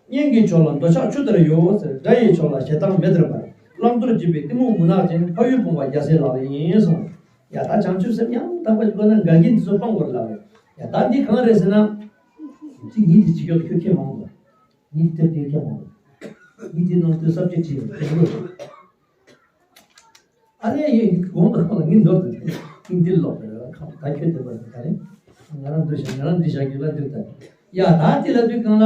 གཉེན་གྱི་ཕྱོགས་ལ་འདོད་ཆགས་ཆུ་ལྟར་གཡོ་ཟེར། དགྲ་ཡི་ཕྱོགས་ལ་ཞེ་སྡང་མེ་ལྟར་འབར། བླང་དོར་བགྱིད་པའི་གཏི་མུག་མུན་ནག་ཅན། ཕ་ཡུལ་སྤོང་བ་རྒྱལ་སྲས་ལག་ལེན་ཡིན་གསུངས། ཡ། ད་བྱང་ཆུབ་སེམས་ཡང་དག་པ་ཞིག་དགོས་ན་འགལ་རྐྱེན་འདི་ཚོ་སྤང་དགོས་རེད་ལབ་རེད། ཡ། ད་འདི་གང་རེད་ཟེར་ན། གཅིག་ཉིད་དེ་བྱེད་ཀྱོག་ཁྱོད་ཁྱེད་མང་བ། ཉིད་དེ་དེ་ཁྱེད་མང་བ། ཉིད་དེ་ནང་དུ་ས་བཅད་བྲིས་པ་དེ་ཚོ། ཨ་ནེ་ཡིན་དགོངས་དག་ཁོང་ལ་ངའི་ནོར་དུ་ཐིག་འདི་ལོག་པའི་ཁམས་ད་ཁྱོད་དེ་པར་ད་རེ། ང་རང་འདུ་ཤག་ང་རང་འདི་ཤག་གི་ལ་འདིར་ད། ཡ། ད་དེ་ལ་དུས་གང་ལ།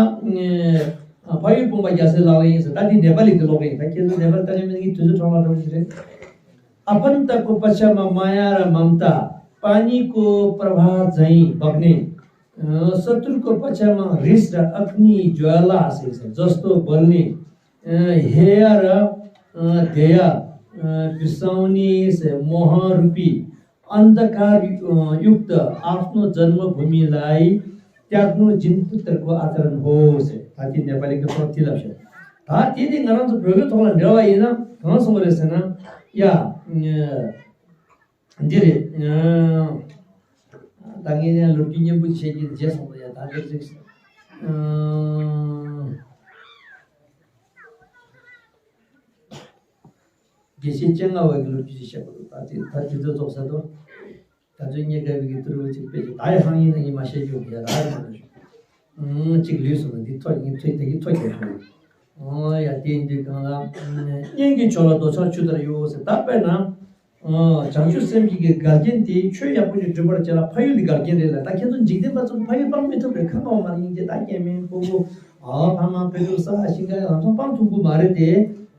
ཕ་ཡུལ་སྤོང་བ་རྒྱལ་སྲས་ལག་ལེན་ཡིན་ཟེར། ད་འདི་ནེ་པ་ལི་འདི་ལོག་ཡིན། ད་ཁྱེད་ཚོ་ནེ་པ་ལི་ལྟ་ལེ་མིན་ངའི་དུས་ཚོད་ཁྲོམ་ལ་འགྲོ་གི་རེད། आफन्त को पक्षमा माया र ममता, पानीको प्रवाह झैँ बग्ने, अ, शत्रुको पक्षमा रिस र अग्नि ज्वाला चाहिँ जस्तो बल्ने, अ, हेय र, अ, देय, अ, बिसाउने चाहिँ मोहरूपी अन्धकार, अ, युक्त आफ्नो जन्मभूमिलाई त्याग्नु जिनपुत्रको आचरण हो चाहिँ थाती नेपालीको प्रति लक्ष्य। थाती दिन गराउँछ प्रभु थोला देवा इन कहाँ समरे सेना या, अ, འདི་རེད། ད་ངས་ཡང་ལོ་རྒྱུས་སྙན་པོ་བཤད་རྒྱུ་བརྗེད་སོང་བ། ཡ། ད་འདིར་ཅིག་དགེ་བཤེས་སྤྱན་སྔ་བ་གི་ལོ་རྒྱུས་ཅིག་བཤད་དགོས་འདུག་ད་དེ་ད་དེ་ཚོ་རྫོགས་ས་དོ། ད་ཚོད་རྙེད་དཀའ་བའི་གི་ཏུ་རུ་ཅིག་དཔེ་ཅིག་ད་ཡ་ཧང་ཡིན་ན་ཡིན་མ་བཤད་རྒྱུ་གི་ཡ་ར་ཡ་མ་རེད། གཅིག་ལུས་སོང་ན་འདི་ཐོ་ཡིན་ཐོ་དེ་གི་ཐོ་རྒྱབ་སོང་། ཨོ་ཡ། དེ་འདི་གང་ལ། གཉེན་གྱི་ཕྱོགས་ལ་འདོད་ཆགས་ཆུ་ལྟར་གཡོ་ཟེར། ད་དཔེར་ན། ཨོ། བྱང་ཆུབ་སེམས་བསྐྱེད་ཀྱི་འགལ་རྐྱེན་དེ་ཆོས་ཡག་པོ་ཞིག་སྒྲུབ་པར་བྱེད་ལ་ཕ་ཡུལ་གྱི་འགལ་རྐྱེན་རེད་ལ། ད་ཁྱེད་ཚོ་འཇིག་རྟེན་པ་ཚོ་ཕ་ཡུལ་སྤང་མི་ཐུབ་རེད། ཁ་ཁ་བ་མ་རེད། སྙིང་རྗེ་ད་སྐྱེ་དམན་ཕྲུ་གུ། ཨ། ཕ་མ་བུ་ཕྲུག་ས་ཞིང་ཁ་ཡང་ལམ་སང་སྤང་ཐུབ་ཀྱི་མ་རེད་དེ།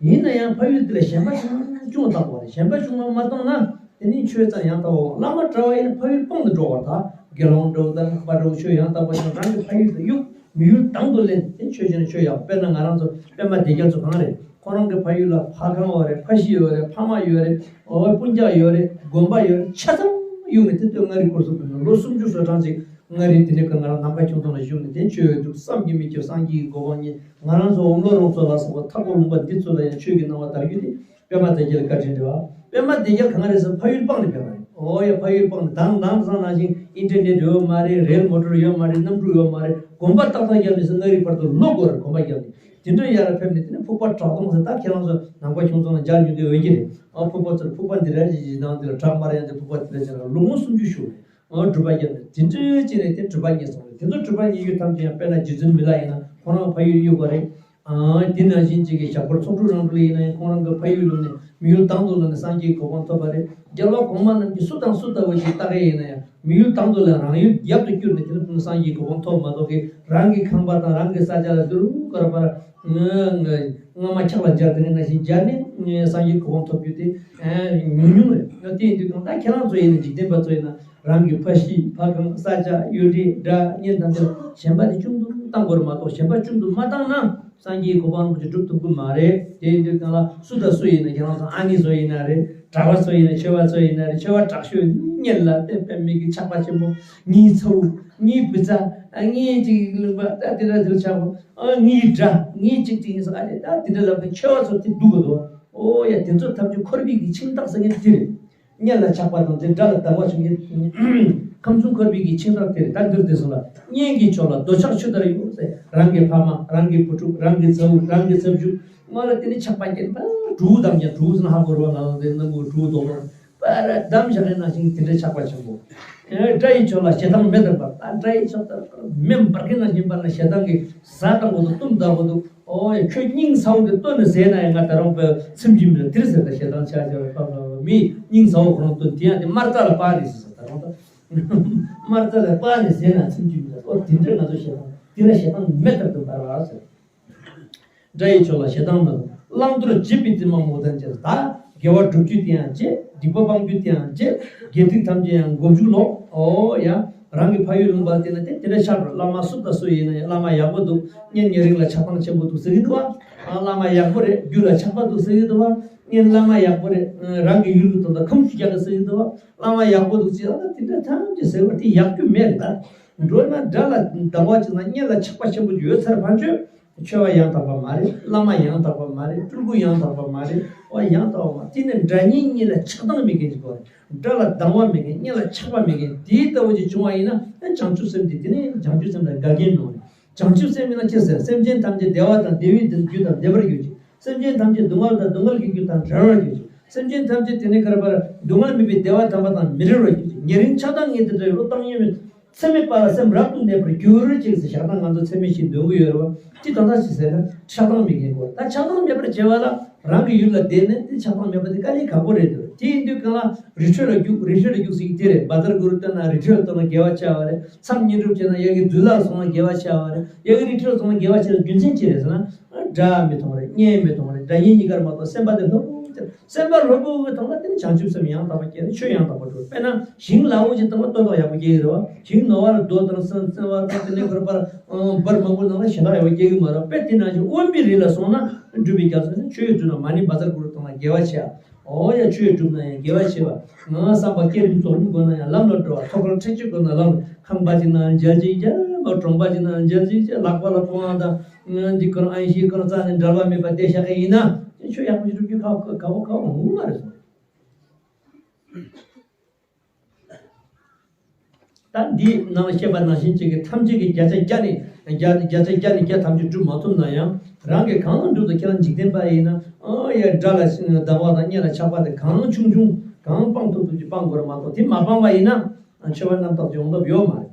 ཡིན་ན་ཡང་ཕ་ཡུལ་དེ་ལ་ཞེན་པ་ཆུང་ཆུང་བཏང་དགོས་རེད། ཞེན་པ་ཆུང་ཆུང་མ་བཏང་ན་དེ་ནི་ཆོས་རྩ་ཡང་དག་པ། བླ་མ་གྲྭ་བ་ཡིན་ན་ཕ་ཡུལ་སྤང་དུ་འགྲོ་བར་ཐལ། དགེ་སློང་འདྲ་བོ་དང་ལྷག་པ་འདྲ་བོ་ཆོས་ཡང་དག་པ་ཡིན་ན་རང་གི་ཕ་ཡུལ་དུ་གཡུག་མི་ཡུལ་དང་དུ་ལེན། དེ་ཆོས་བྱས་ན་ཆོས་ཡག་དཔེར་ན་ང་རང་ཚོ་པད་མ་སྡེ་རྒྱལ་ཚོ་གང་རེད། ཁོ་རང་གི་ཕ་ཡུལ་ལ་ཕ་ཁང་ཡོད་རེད། ཕ་གཞིས་ཡོད་རེད། ཕ་མ་ཡོད་རེད། འོ་སྤུན་ཀྱག་ཡོད་རེད། དགོན་པ་ཡོད་རེད། ཆ་ཚང་གཡུག་ནས་དེ་ལྟོས་མངའ་རིས་སྐོར་གསུམ་དུ་ལོ་སུམ་ཅུ་སོ་གྲངས་ཅིག་མངའ་རིས་དེ་ནས་ཀ་ང་རང་ནམ་མཁའ་ཁྱུང་ཚང་ལ་བཞུགས་ནས་དེ་ཆོས་ཡོད་འདུག་བསམ་གྱིས་མི་ཁྱབ། སངས་རྒྱས་ཀྱི་གོ་འཕང་བརྙེས། ང་རང་ཚོ་འོམ་ལོ་རོང་ཚོ་ལ་སོགས་པ་མཐའ་འཁོབ་ལུང་པ་འདི་ཚོ་ལ་ཡང་ཆོས་ཀྱི་སྣང་བ་དར་རྒྱུ་དེ་པད་མ་སྡེ་རྒྱལ་བཀའ་དྲིན་རེད་བ། པད་མ་སྡེ་རྒྱལ་གང་རེད་ཟེར་ཕ་ཡུལ་སྤངས་ནས་ཕེབས་པ་རེད། ཨོ་ཡ། ཕ་ཡུལ་སྤངས་ནས་དང་དེང་སང་ནང་བཞིན་ཨིན་ཊར་ནེཊ་ཡོད་མ་རེད། རེལ་མོ་ཊར་ཡོད་མ་རེད། གནམ་གྲུ་ཡོད་མ་རེད། གོམ་པ་ཏག་ཏག་བརྒྱབ་ནས་སུ་མངའ་རིས་བར་དུ་ལོག་དགོས་རེད། གོམ་པ་བརྒྱབ་ནས་དེ་འདྲ་ཡར་ཕེབས་ནས་དེ་ནས་ཕུག་པ་བྲག་དོང་ཟེར། ད་ཁྱེད་རང་ཚོ་ནམ་མཁའ་ཁྱུང་ཚང་ལ་མཇལ་མྱོང་མཁན་ཡོད་ཀྱི་རེད། ཨ། ཕུག་པ་ཚོར་ཕུག་པ་འདི་ར་ཅིག་ཅིག་ནང་དེ་ལ་བྲག་དམར་ཡང་དེ་ཕུག་པ་དེ་ལ་ཅིག་ལ་ལོ་ངོ་སུམ་ཅུ་བཞུགས་རེད། ཨ། སྒྲུབ་པ་བརྒྱབ་ནས་དེ་འདྲ་ཅིག་ནས་དེ་སྒྲུབ་པ་རྙེད་སོང་རེད། དེ་ཚོ་སྒྲུབ་པ་རྙེད་རྒྱུ་ཐམས་ཅད་ཡང་དཔེར་ན་རྗེ་བཙུན་མི་ལ་ཡིན་ན་ཁོ་རང་ཕ་ཡུལ་གཡུག་པ་རེད། ཨ། དེ་ནང་བཞིན་གཅིག་གི་ཞབས་དཀར་ཚོགས་དྲུག་རང་གྲོལ་ཡིན་ན་ཡང་ཁོང་རང་གི་ཕ་ཡུལ་ལུང་ནས་མི་ཡུལ་དང་དུ་ལོག་ནས་སངས་རྒྱས་གོ་འཕང་ཐོབ་པ་རེད། རྒྱལ་བ་གོང་མ་རྣམས་ཀྱིས་སུ་དང་སུ་ལྟ་བུ་ཞིག་བརྟག་གི་ཡིན་ན་ཡང་མི་ཡུལ་དང་དུ་ལོག་རང་ཡུལ་ཡབ་ཏུ་བསྐྱུར་ནས་དེ་ནས་སངས་རྒྱས་གོ་འཕང་ཐོབ་མ་གཏོགས་ཀྱི་རང་གི་ཁང་པ་དང་རང་གི་ས་ཆ་ལ་དུ་རུ་ཀར་པར་རྔ་མ་འཁྱག་ལ་སྦྱར་དེ་ནས་ནང་བཞིན་སྦྱར་ནས་སངས་རྒྱས་གོ་འཕང་ཐོབ་རྒྱུ་དེ་ཉུང་ཉུང་རེད། དེ་ཡིན་དུས་གང་ལྟར་ཁྱེད་རང་ཚོ་ཡིན་ན་འཇིག་རྟེན་པ་ཚོ་ཡིན་ན། རང་གི་ཕ་གཞིས་ཕ་ཁང་ས་ཆ་ཡུལ་གྲུ་དགྲ་གཉེན་དང་དེར་ཞེན་པ་དེ་ཆུང་དུ་བཏང་དགོས་རེད་མ་གཏོགས་ཞེན་པ་ཆུང་དུ་མ་བཏང་ན་སངས་རྒྱས་གོ་འཕང་རིན་པོ་ཆེ་སྒྲུབ་ཐུབ་ཀྱི་མ་རེད། དེ་ཡིན་དུས་གང་ལ་སུ་དང་སུ་ཡིན་ན་ཁྱེད་རང་ཚོ་ཨ་ནེ་ཚོ་ཡིན་ན་རེད། གྲྭ་པ་ཚོ་ཡིན་ན་ཆོས་པ་ཚོ་ཡིན་ན་རེད། ཆོས་པ་དྲག་ཤོས་གཉེན་ལ་དེ་དཔེ་མི་གི་ཆགས་པ་ཆེན་པོ། ངའི་ཚ་བོ། ངའི་བུ་ཚ། ངའི་ཅིག་ལུང་པ་ད་དེ་འདྲ་དེར་ཆགས་པ། ཨ། ངའི་དགྲ། ངའི་ཅིག་ཅིག་ཡིན་ས་ཨ་ནེ་ད་དེ་འདྲ་ལབ་མཁན་ཆོས་པ་ཚོ་དེ་སྡུག་གི་འདུག་ཨོ་ཡ། དེ་ཚོ་ཐམས་ཅད་འཁོར་བའི་གི་འཆིང་ཐག་ཟེར་མཁན་དེ་རེད། གཉེན་ལ་ཆགས་པ་དང་དེ་དགྲ་ལ་སྡང་བ་བྱུང་ཡོད། ཁམས་གསུམ་འཁོར་བའི་གི་འཆིང་རབས་དེ་རེད། ད་འདིར་དེ་སོང་ལ་གཉེན་གྱི་ཕྱོགས་ལ་འདོད་ཆགས་ཆུ་ལྟར་གཡོ་ཟེར། རང་གི་ཕ་མ། རང་གི་བུ་ཕྲུག་རང་གི་ཚ་བོ། རང་གི་ཚ་བུ་ཆུང་མ་ལ་དེ་ནི་ཆགས་པ་སྐྱེས་པ་གྲུ་བོ་དང་ཀྱང་གྲུ་བོ་ཟེར་ན་ཧ་གོ་རུ་བ་ལ་དེ་སྣ་བུག་གྲུ་བོ་དོག་པ། པར་བསྡམས་བཞག་གི་ནང་བཞིན་དེ་འདྲའི་ཆགས་པ་ཆེན་པོ། ཨེ། དགྲ་ཡི་ཕྱོགས་ལ་ཞེ་སྡང་མེ་ལྟར་འབར། ད་དགྲ་ཡི་ཕྱོགས་ལྟར་མེ་འབར་གི་ནང་བཞིན་འབར་ན་ཞེ་སྡང་གིས་ཟ་བཏང་གོ་དུ་གཏུམ་བཏང་གོ་དུ། ཨོ་ཡ། ཁྱོད་སྙིང་ཚ་བོ་དེ་བཏོན་ནས་ཟས་ན་ཡང་ང་ད་རུང་པའི་ཚིམ་གྱི་མེད། དེར་ཟེར་ད་ཞེ་སྡང་ཆགས་ཆགས་པ་མི་སྙིང་ཚ་བོ་ཁོ་རང་བཏོན། དེ་ཡང་དེ་དམར་རྩ་ལ་སྤར་རེད་ཟེར། ད་རུང་ད་དམར་རྩ་ལ་སྤར་ནས་ཟས་ན་ཚིམ་གྱི་མེད། ཨོ་དེ་འདྲ་ང་ཚོ་ཞེ་སྡང་དེ་ལ་ཞེ་སྡང་མེ་ལྟར་དུ་འབར་བ་ཟེར། དགྲ་ཡི་ཕྱོགས་ལ་ཞེ་སྡང་མེད། བླང་དོར་བྱེད་པའི་དྲི་མ་མུ་མཐའ་ཅན། ད་དགེ་བ་སྒྲུབ་རྒྱུ་དེ་ཡང་བྱེད། སྡིག་པ་སྤང་རྒྱུ་དེ་ཡང་བྱེད། དགེ་སྡིག་ཐམས་ཅད་ཡང་མགོ་མཇུག་ལོག། ཨོ་ཡ། རང་གི་ཕ་ཡུལ་ལུང་པ་དེ་ན་དེ་དེ་འདྲ་ཆགས་འགྲོ། བླ་མ་སུ་དང་སུ་ཡིན་ན་ཡང་བླ་མ་ཡག་པོ་འདུག། གཉེན་ཉེ་རིང་ལ་ཆགས་སྡང་ཆེན་པོ་འདུག་ཟེར་གྱི་འདུག་བ། ཨ། བླ་མ་ཡག་པོ་རེད། རྒྱུད་ལ་ཆགས་པ་འདུག་ཟེར་གྱི་འདུག་བ། གཉེན་བླ་མ་ཡག་པོ་རེད། རང་གི་ཡུལ་གྱི་དོན་དག་ཁམས་སུ་རྒྱག་གི་ཟེར་གྱི་འདུག་བ། བླ་མ་ཡག་པོ་འདུག་ཅེས། ཨ། དེ་འདྲ་ཐམས་ཅད་ཟེར་བ་དེ་ཡག་རྒྱུ་མེད་རེད། ད་འགྲོ་ན་དགྲ་ལ་སྡང་བ་བྱེད་ན་གཉེན་ལ་ཆགས་པ་ཆེན་པོ་ཡོད་ཚར་བར་ཆོད། ཆོས་པ་ཡང་དག་པ་མ་རེད། བླ་མ་ཡང་དག་པ་མ་རེད། སྤྲུལ་སྐུ་ཡང་དག་པ་མ་རེད། ཨོ་ཡང་དག་པ་མ་རེད། དེ་ནི་དགྲ་གཉེན་གཉིས་ལ་ཆགས་སྡང་མེད་མཁན་ཞིག་དགོས་རེད། དགྲ་ལ་སྡང་བ་མེད་མཁན། གཉེན་ལ་ཆགས་པ་མེད་མཁན་དེའི་ལྟ་བུ་ཅིག་བྱུང་བ་ཡིན་ན། ཨ། བྱང་ཆུབ་སེམས་དེ་དེ་ནི་བྱང་ཆུབ་སེམས་ལ་འགལ་རྐྱེན་མེད་པ་རེད། བྱང་ཆུབ་སེམས་ཡིན་ན་ཅི་ཟེར། སེམས་ཅན་ཐམས་ཅད་བདེ་བ་དང་བདེ་བའི་རྒྱུ་དང་བདེ་བར་གྱུར་ཅིག། སེམས་ཅན་ཐམས་ཅད་སྡུག་བསྔལ་དང་སྡུག་བསྔལ་གྱི་རྒྱུ་དང་བྲལ་བར་གྱུར་ཅིག། སེམས་ཅན་ཐམས་ཅད་དེ་ནི་ག་རེ་བར་སྡུག་བསྔལ་མེད་པའི་བདེ་བ་དམ་པ་དང་མི་འབྲལ་བར་གྱུར་ཅིག། ཉེ་རིང་ཆགས་སྡང་གཉིས་དེ་འདྲ་ཡོད་བཏང་ཉེ་མེད། ཚད་མེད་པ་ལ་སེམས་རབ་ཏུ་གནས་པར་གྱུར་ཅིག་ཟེར། ཞག་དང་ང་ཚོ་ཚད་མེད་བཞི་འདོན་གྱི་ཡོད་རེད་བ། དེ་ད་ལྟ་ཅི་ཟེར་ན་ཆགས་སྡང་མེད་མཁན་དགོས། ད་ཆགས་སྡང་མེད་པར་བྱེད་པ་ལ་རང་གི་ཡུལ་ལ་བསྡད་ནས་དེ་ཆགས་སྡང་མེད་པ་དེ་དཀའ་ལས་ཁག་པོ་རེད་འདུག། དེ་ཡིན་དུས་གང་ལ་རི་ཁྲོད་ལ་རྒྱུག། རི་ཁྲོད་ལ་རྒྱུག་ཟེར་གྱི་དེ་རེད། བཛྲ་གུ་རུ་བཏོན་ན་རི་ཁྲོད་ལ་བཏོན་ན་དགེ་བ་ཆེ་བ་རེད། མཚམས་བསྙེན་སྒྲུབ་བྱས་ན་ཡ་གི་འདུལ་བ་ལ་སོང་ན་དགེ་བ་ཆེ་བ་རེད། ཡ་གི་རི་ཁྲོད་ལ་སོང་ན་དགེ་བ་ཆེ་བའི་རྒྱུ་མཚན་ཅི་རེད་ཟེར་ན། དགྲ་མི་མཐོང་རེད། གཉེན་མི་མཐོང་རེད། དགྲ་གཉེན་གཉིས་ཀར་མ་གཏོགས་སེམས་པ་དེ་ལྷོད་པོ་སྟེ། སེམས་པ་ལྷོད་པོ་གི་ཐོག་ལ་དེ་ནི་བྱང་ཆུབ་སེམས་ཡང་དག་པ་སྐྱེ་ནས་ཆོས་ཡང་དག་པ་སྒྲུབ། དཔེར་ན་ཞིང་ལ་འོ་ཅིག་བཏང་ན་སྟོད་ཐོག་ཡག་པོ་སྐྱེ་གི་རེད་བ། ཞིང་ནོར་བ་ལ་རྡོ་དང་སྲན་སྲན་བ་དང་དེ་ནས་ཁོར་པར་འབར་མང་པོ་ནང་ལ་ཞེ་དྲག་ཡག་པོ་སྐྱེ་གི་མ་རེད། དཔེ་དེ་ནང་བཞིན་དབེན་པའི་རི་ལ་སོང་ན་སྒྲུབ་པའི་རྒྱ་མཚོ་ནི་ཆོས་སྒྲུབ་ན་མ་ཎི་བཛྲ་གུ་རུ་བཏང་ན་དགེ་བ་ཆེ། ཨོ་ཡ། ཆོས་སྒྲུབ་ན་ཡང་དགེ་བ་ཆེ་བ། ང་བསམ་པ་བསྐྱེད་རིམ་རྫོགས་རིམ་དགོས་ན་ཡང་ལམ་ལ་འགྲོ་བ། ཐོག་ཁར་ཁྲེགས་ཆོད་དགོས་ན་ལམ། ཁང་པ་ཅིག་ནང་མཇལ་ཅིག་བྱས། མ་གྲོང་པ་ཅིག་ནང་མཇལ་ཅིག་བྱས། ལག་པ་ལ་ཕོ་བ་དང་འདི་ཀུན་ཨན་ཤི་ཀུན་རྩ་ནས་འབྲལ་བ་མེད་པ་བསྡད་བཞག་གི་ཡིན་ན། ཆོས་ཡག་པོ་ཞིག་སྒྲུབ་རྒྱུ་ཁག་ཁག་པོ་ཁག་པོ་ངོ་མ་རེད་སོང་། ད་འདི་ནང་བཤད་པ་ནང་བཞིན་ཅིག་གི་ཐམས་ཅད་ཀྱི་བརྒྱ་ཆ་བརྒྱ་ནས་བརྒྱ་བརྒྱ་ཆ་བརྒྱ་ནས་བརྒྱ་ཐམས་ཅད་སྒྲུབ་མ་ཐུབ་ན་ཡང་། རང་གིས་གང་སྒྲུབ་ཏུ་ཁྱེད་རང་འཇིག་རྟེན་པ་ཡིན་ན། ཨ་ཡ། དགྲ་ལ་སྡང་བ་དང་གཉེན་ལ་ཆགས་པ་དེ་གང་ཆུང་ཆུང་གང་སྤང་ཐུབ་ཐུབ་ཀྱིས་སྤང་དགོས་རེད་མ་གཏོགས། དེ་མ་སྤངས་པ་ཡིན་ན་ཆོས་པ་རྣམ་དག་ཅིག་ཡོང་ཐབས་ཡོད་མ་རེད།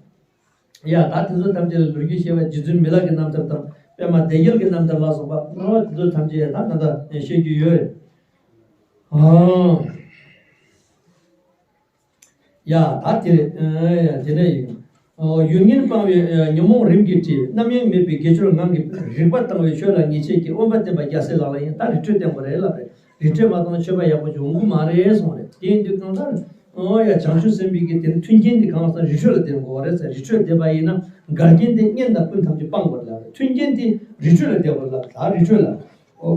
ཡ། ད་དེ་ཚོ་ཐམས་ཅད་ལ་ལོ་རྒྱུས་བཤད་པ། རྗེ་བཙུན་མི་ལ་གི་རྣམ་ཐར་དང་། པདྨ་བདེ་རྒྱལ་གྱི་རྣམ་ཐར་ལ་སོགས་པ། ཨོ། དེ་ཚོ་ཐམས་ཅད་ད་ད་ལྟ་བཤད་རྒྱུ་ཡོད་རེད། ཨ། ཡ། ད་དེ་རེད། ཨ་ཡ། དེ་འདྲ་ཡིན། ཨོ། ཡུལ་ངན་སྤངས་པའི་ཉོན་མོངས་རིམ་གྱིས་བྲལ། རྣམ་གཡེང་མེད་པའི་དགེ་སྦྱོར་ངང་གིས། རིག་པ་དྭངས་པའི་ཆོས་ལ་ངེས་ཤེས་ཀྱིས། དབེན་པ་བསྟེན་པ་རྒྱལ་སྲས་ལག་ལེན་ཡིན། ད་རི་ཁྲོད་བསྟེན་དགོས་རེད་ལབ་རེད། རི་ཁྲོད་མ་བཏང་ན་ཆོས་པ་ཡག་པོ་ཅིག་ཡོང་གི་མ་རེད་གསུངས་རེད། དེ་ཡིན་དུས་གང་ལྟར། ཨོ་ཡ། བྱང་ཆུབ་སེམས་དཔའི་གི་དེ་ནི་མཐུན་རྐྱེན་དེ་གང་ཟག་རི་ཁྲོད་ལ་བསྟེན་དགོས་པ་རེད་ཟེར། རི་ཁྲོད་བསྟེན་པ་ཡིན་ན་འགལ་རྐྱེན་དེ་གཉེན་དང་སྤུན་ཐམས་ཅད་སྤང་དགོས་ལབ་རེད། མཐུན་རྐྱེན་དེ་རི་ཁྲོད་ལ་བསྟེན་དགོས་ལབ། ད་རི་ཁྲོད་ལ། ཨོ།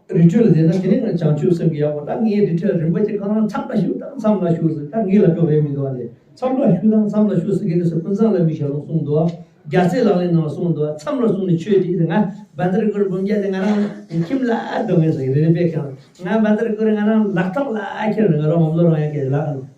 རི་ཁྲོད་ལ་བསྡད་ན་དེ་ནི་ང་བྱང་ཆུབ་སེམས་ཀྱི་ཡག་པོ། ད་ངས་རི་ཁྲོད་ལ་རིམ་པ་ཅིག་གང་རང་མཚམས་ལ་བཞུགས་དང་མཚམས་ལ་བཞུགས་ཟེར། ད་ངས་ལབ་ཆོག་རེད་མི་འདུག་ཨ་ནི། མཚམས་ལ་བཞུགས་དང་མཚམས་ལ་བཞུགས་ཟེར་གྱི་འདུག་ཟེར། ཀུན་བཟང་ལ་མི་ཞལ་ལུང་གསུངས་འདུག། རྒྱལ་སྲས་ལག་ལེན་ནང་གསུངས་འདུག། མཚམས་ལ་བཟུང་ནས་ཆོས་དྲིས་ཟེར། ང་བཛྲ་གུ་རུ་འབུམ་རྒྱས་དེ་ང་རང་ཁྱིམ་ལ་སྡོད་ངེས་ཟེར་གྱི་རེད་པས་ཀྱང་། ང་བཛྲ་གུ་རུ་ང་རང་ལག་ཐོག་ལ་ཁྱེར་ནས། ང་རང་འོམ་ལོ་རང་ཡང་གི་ལག་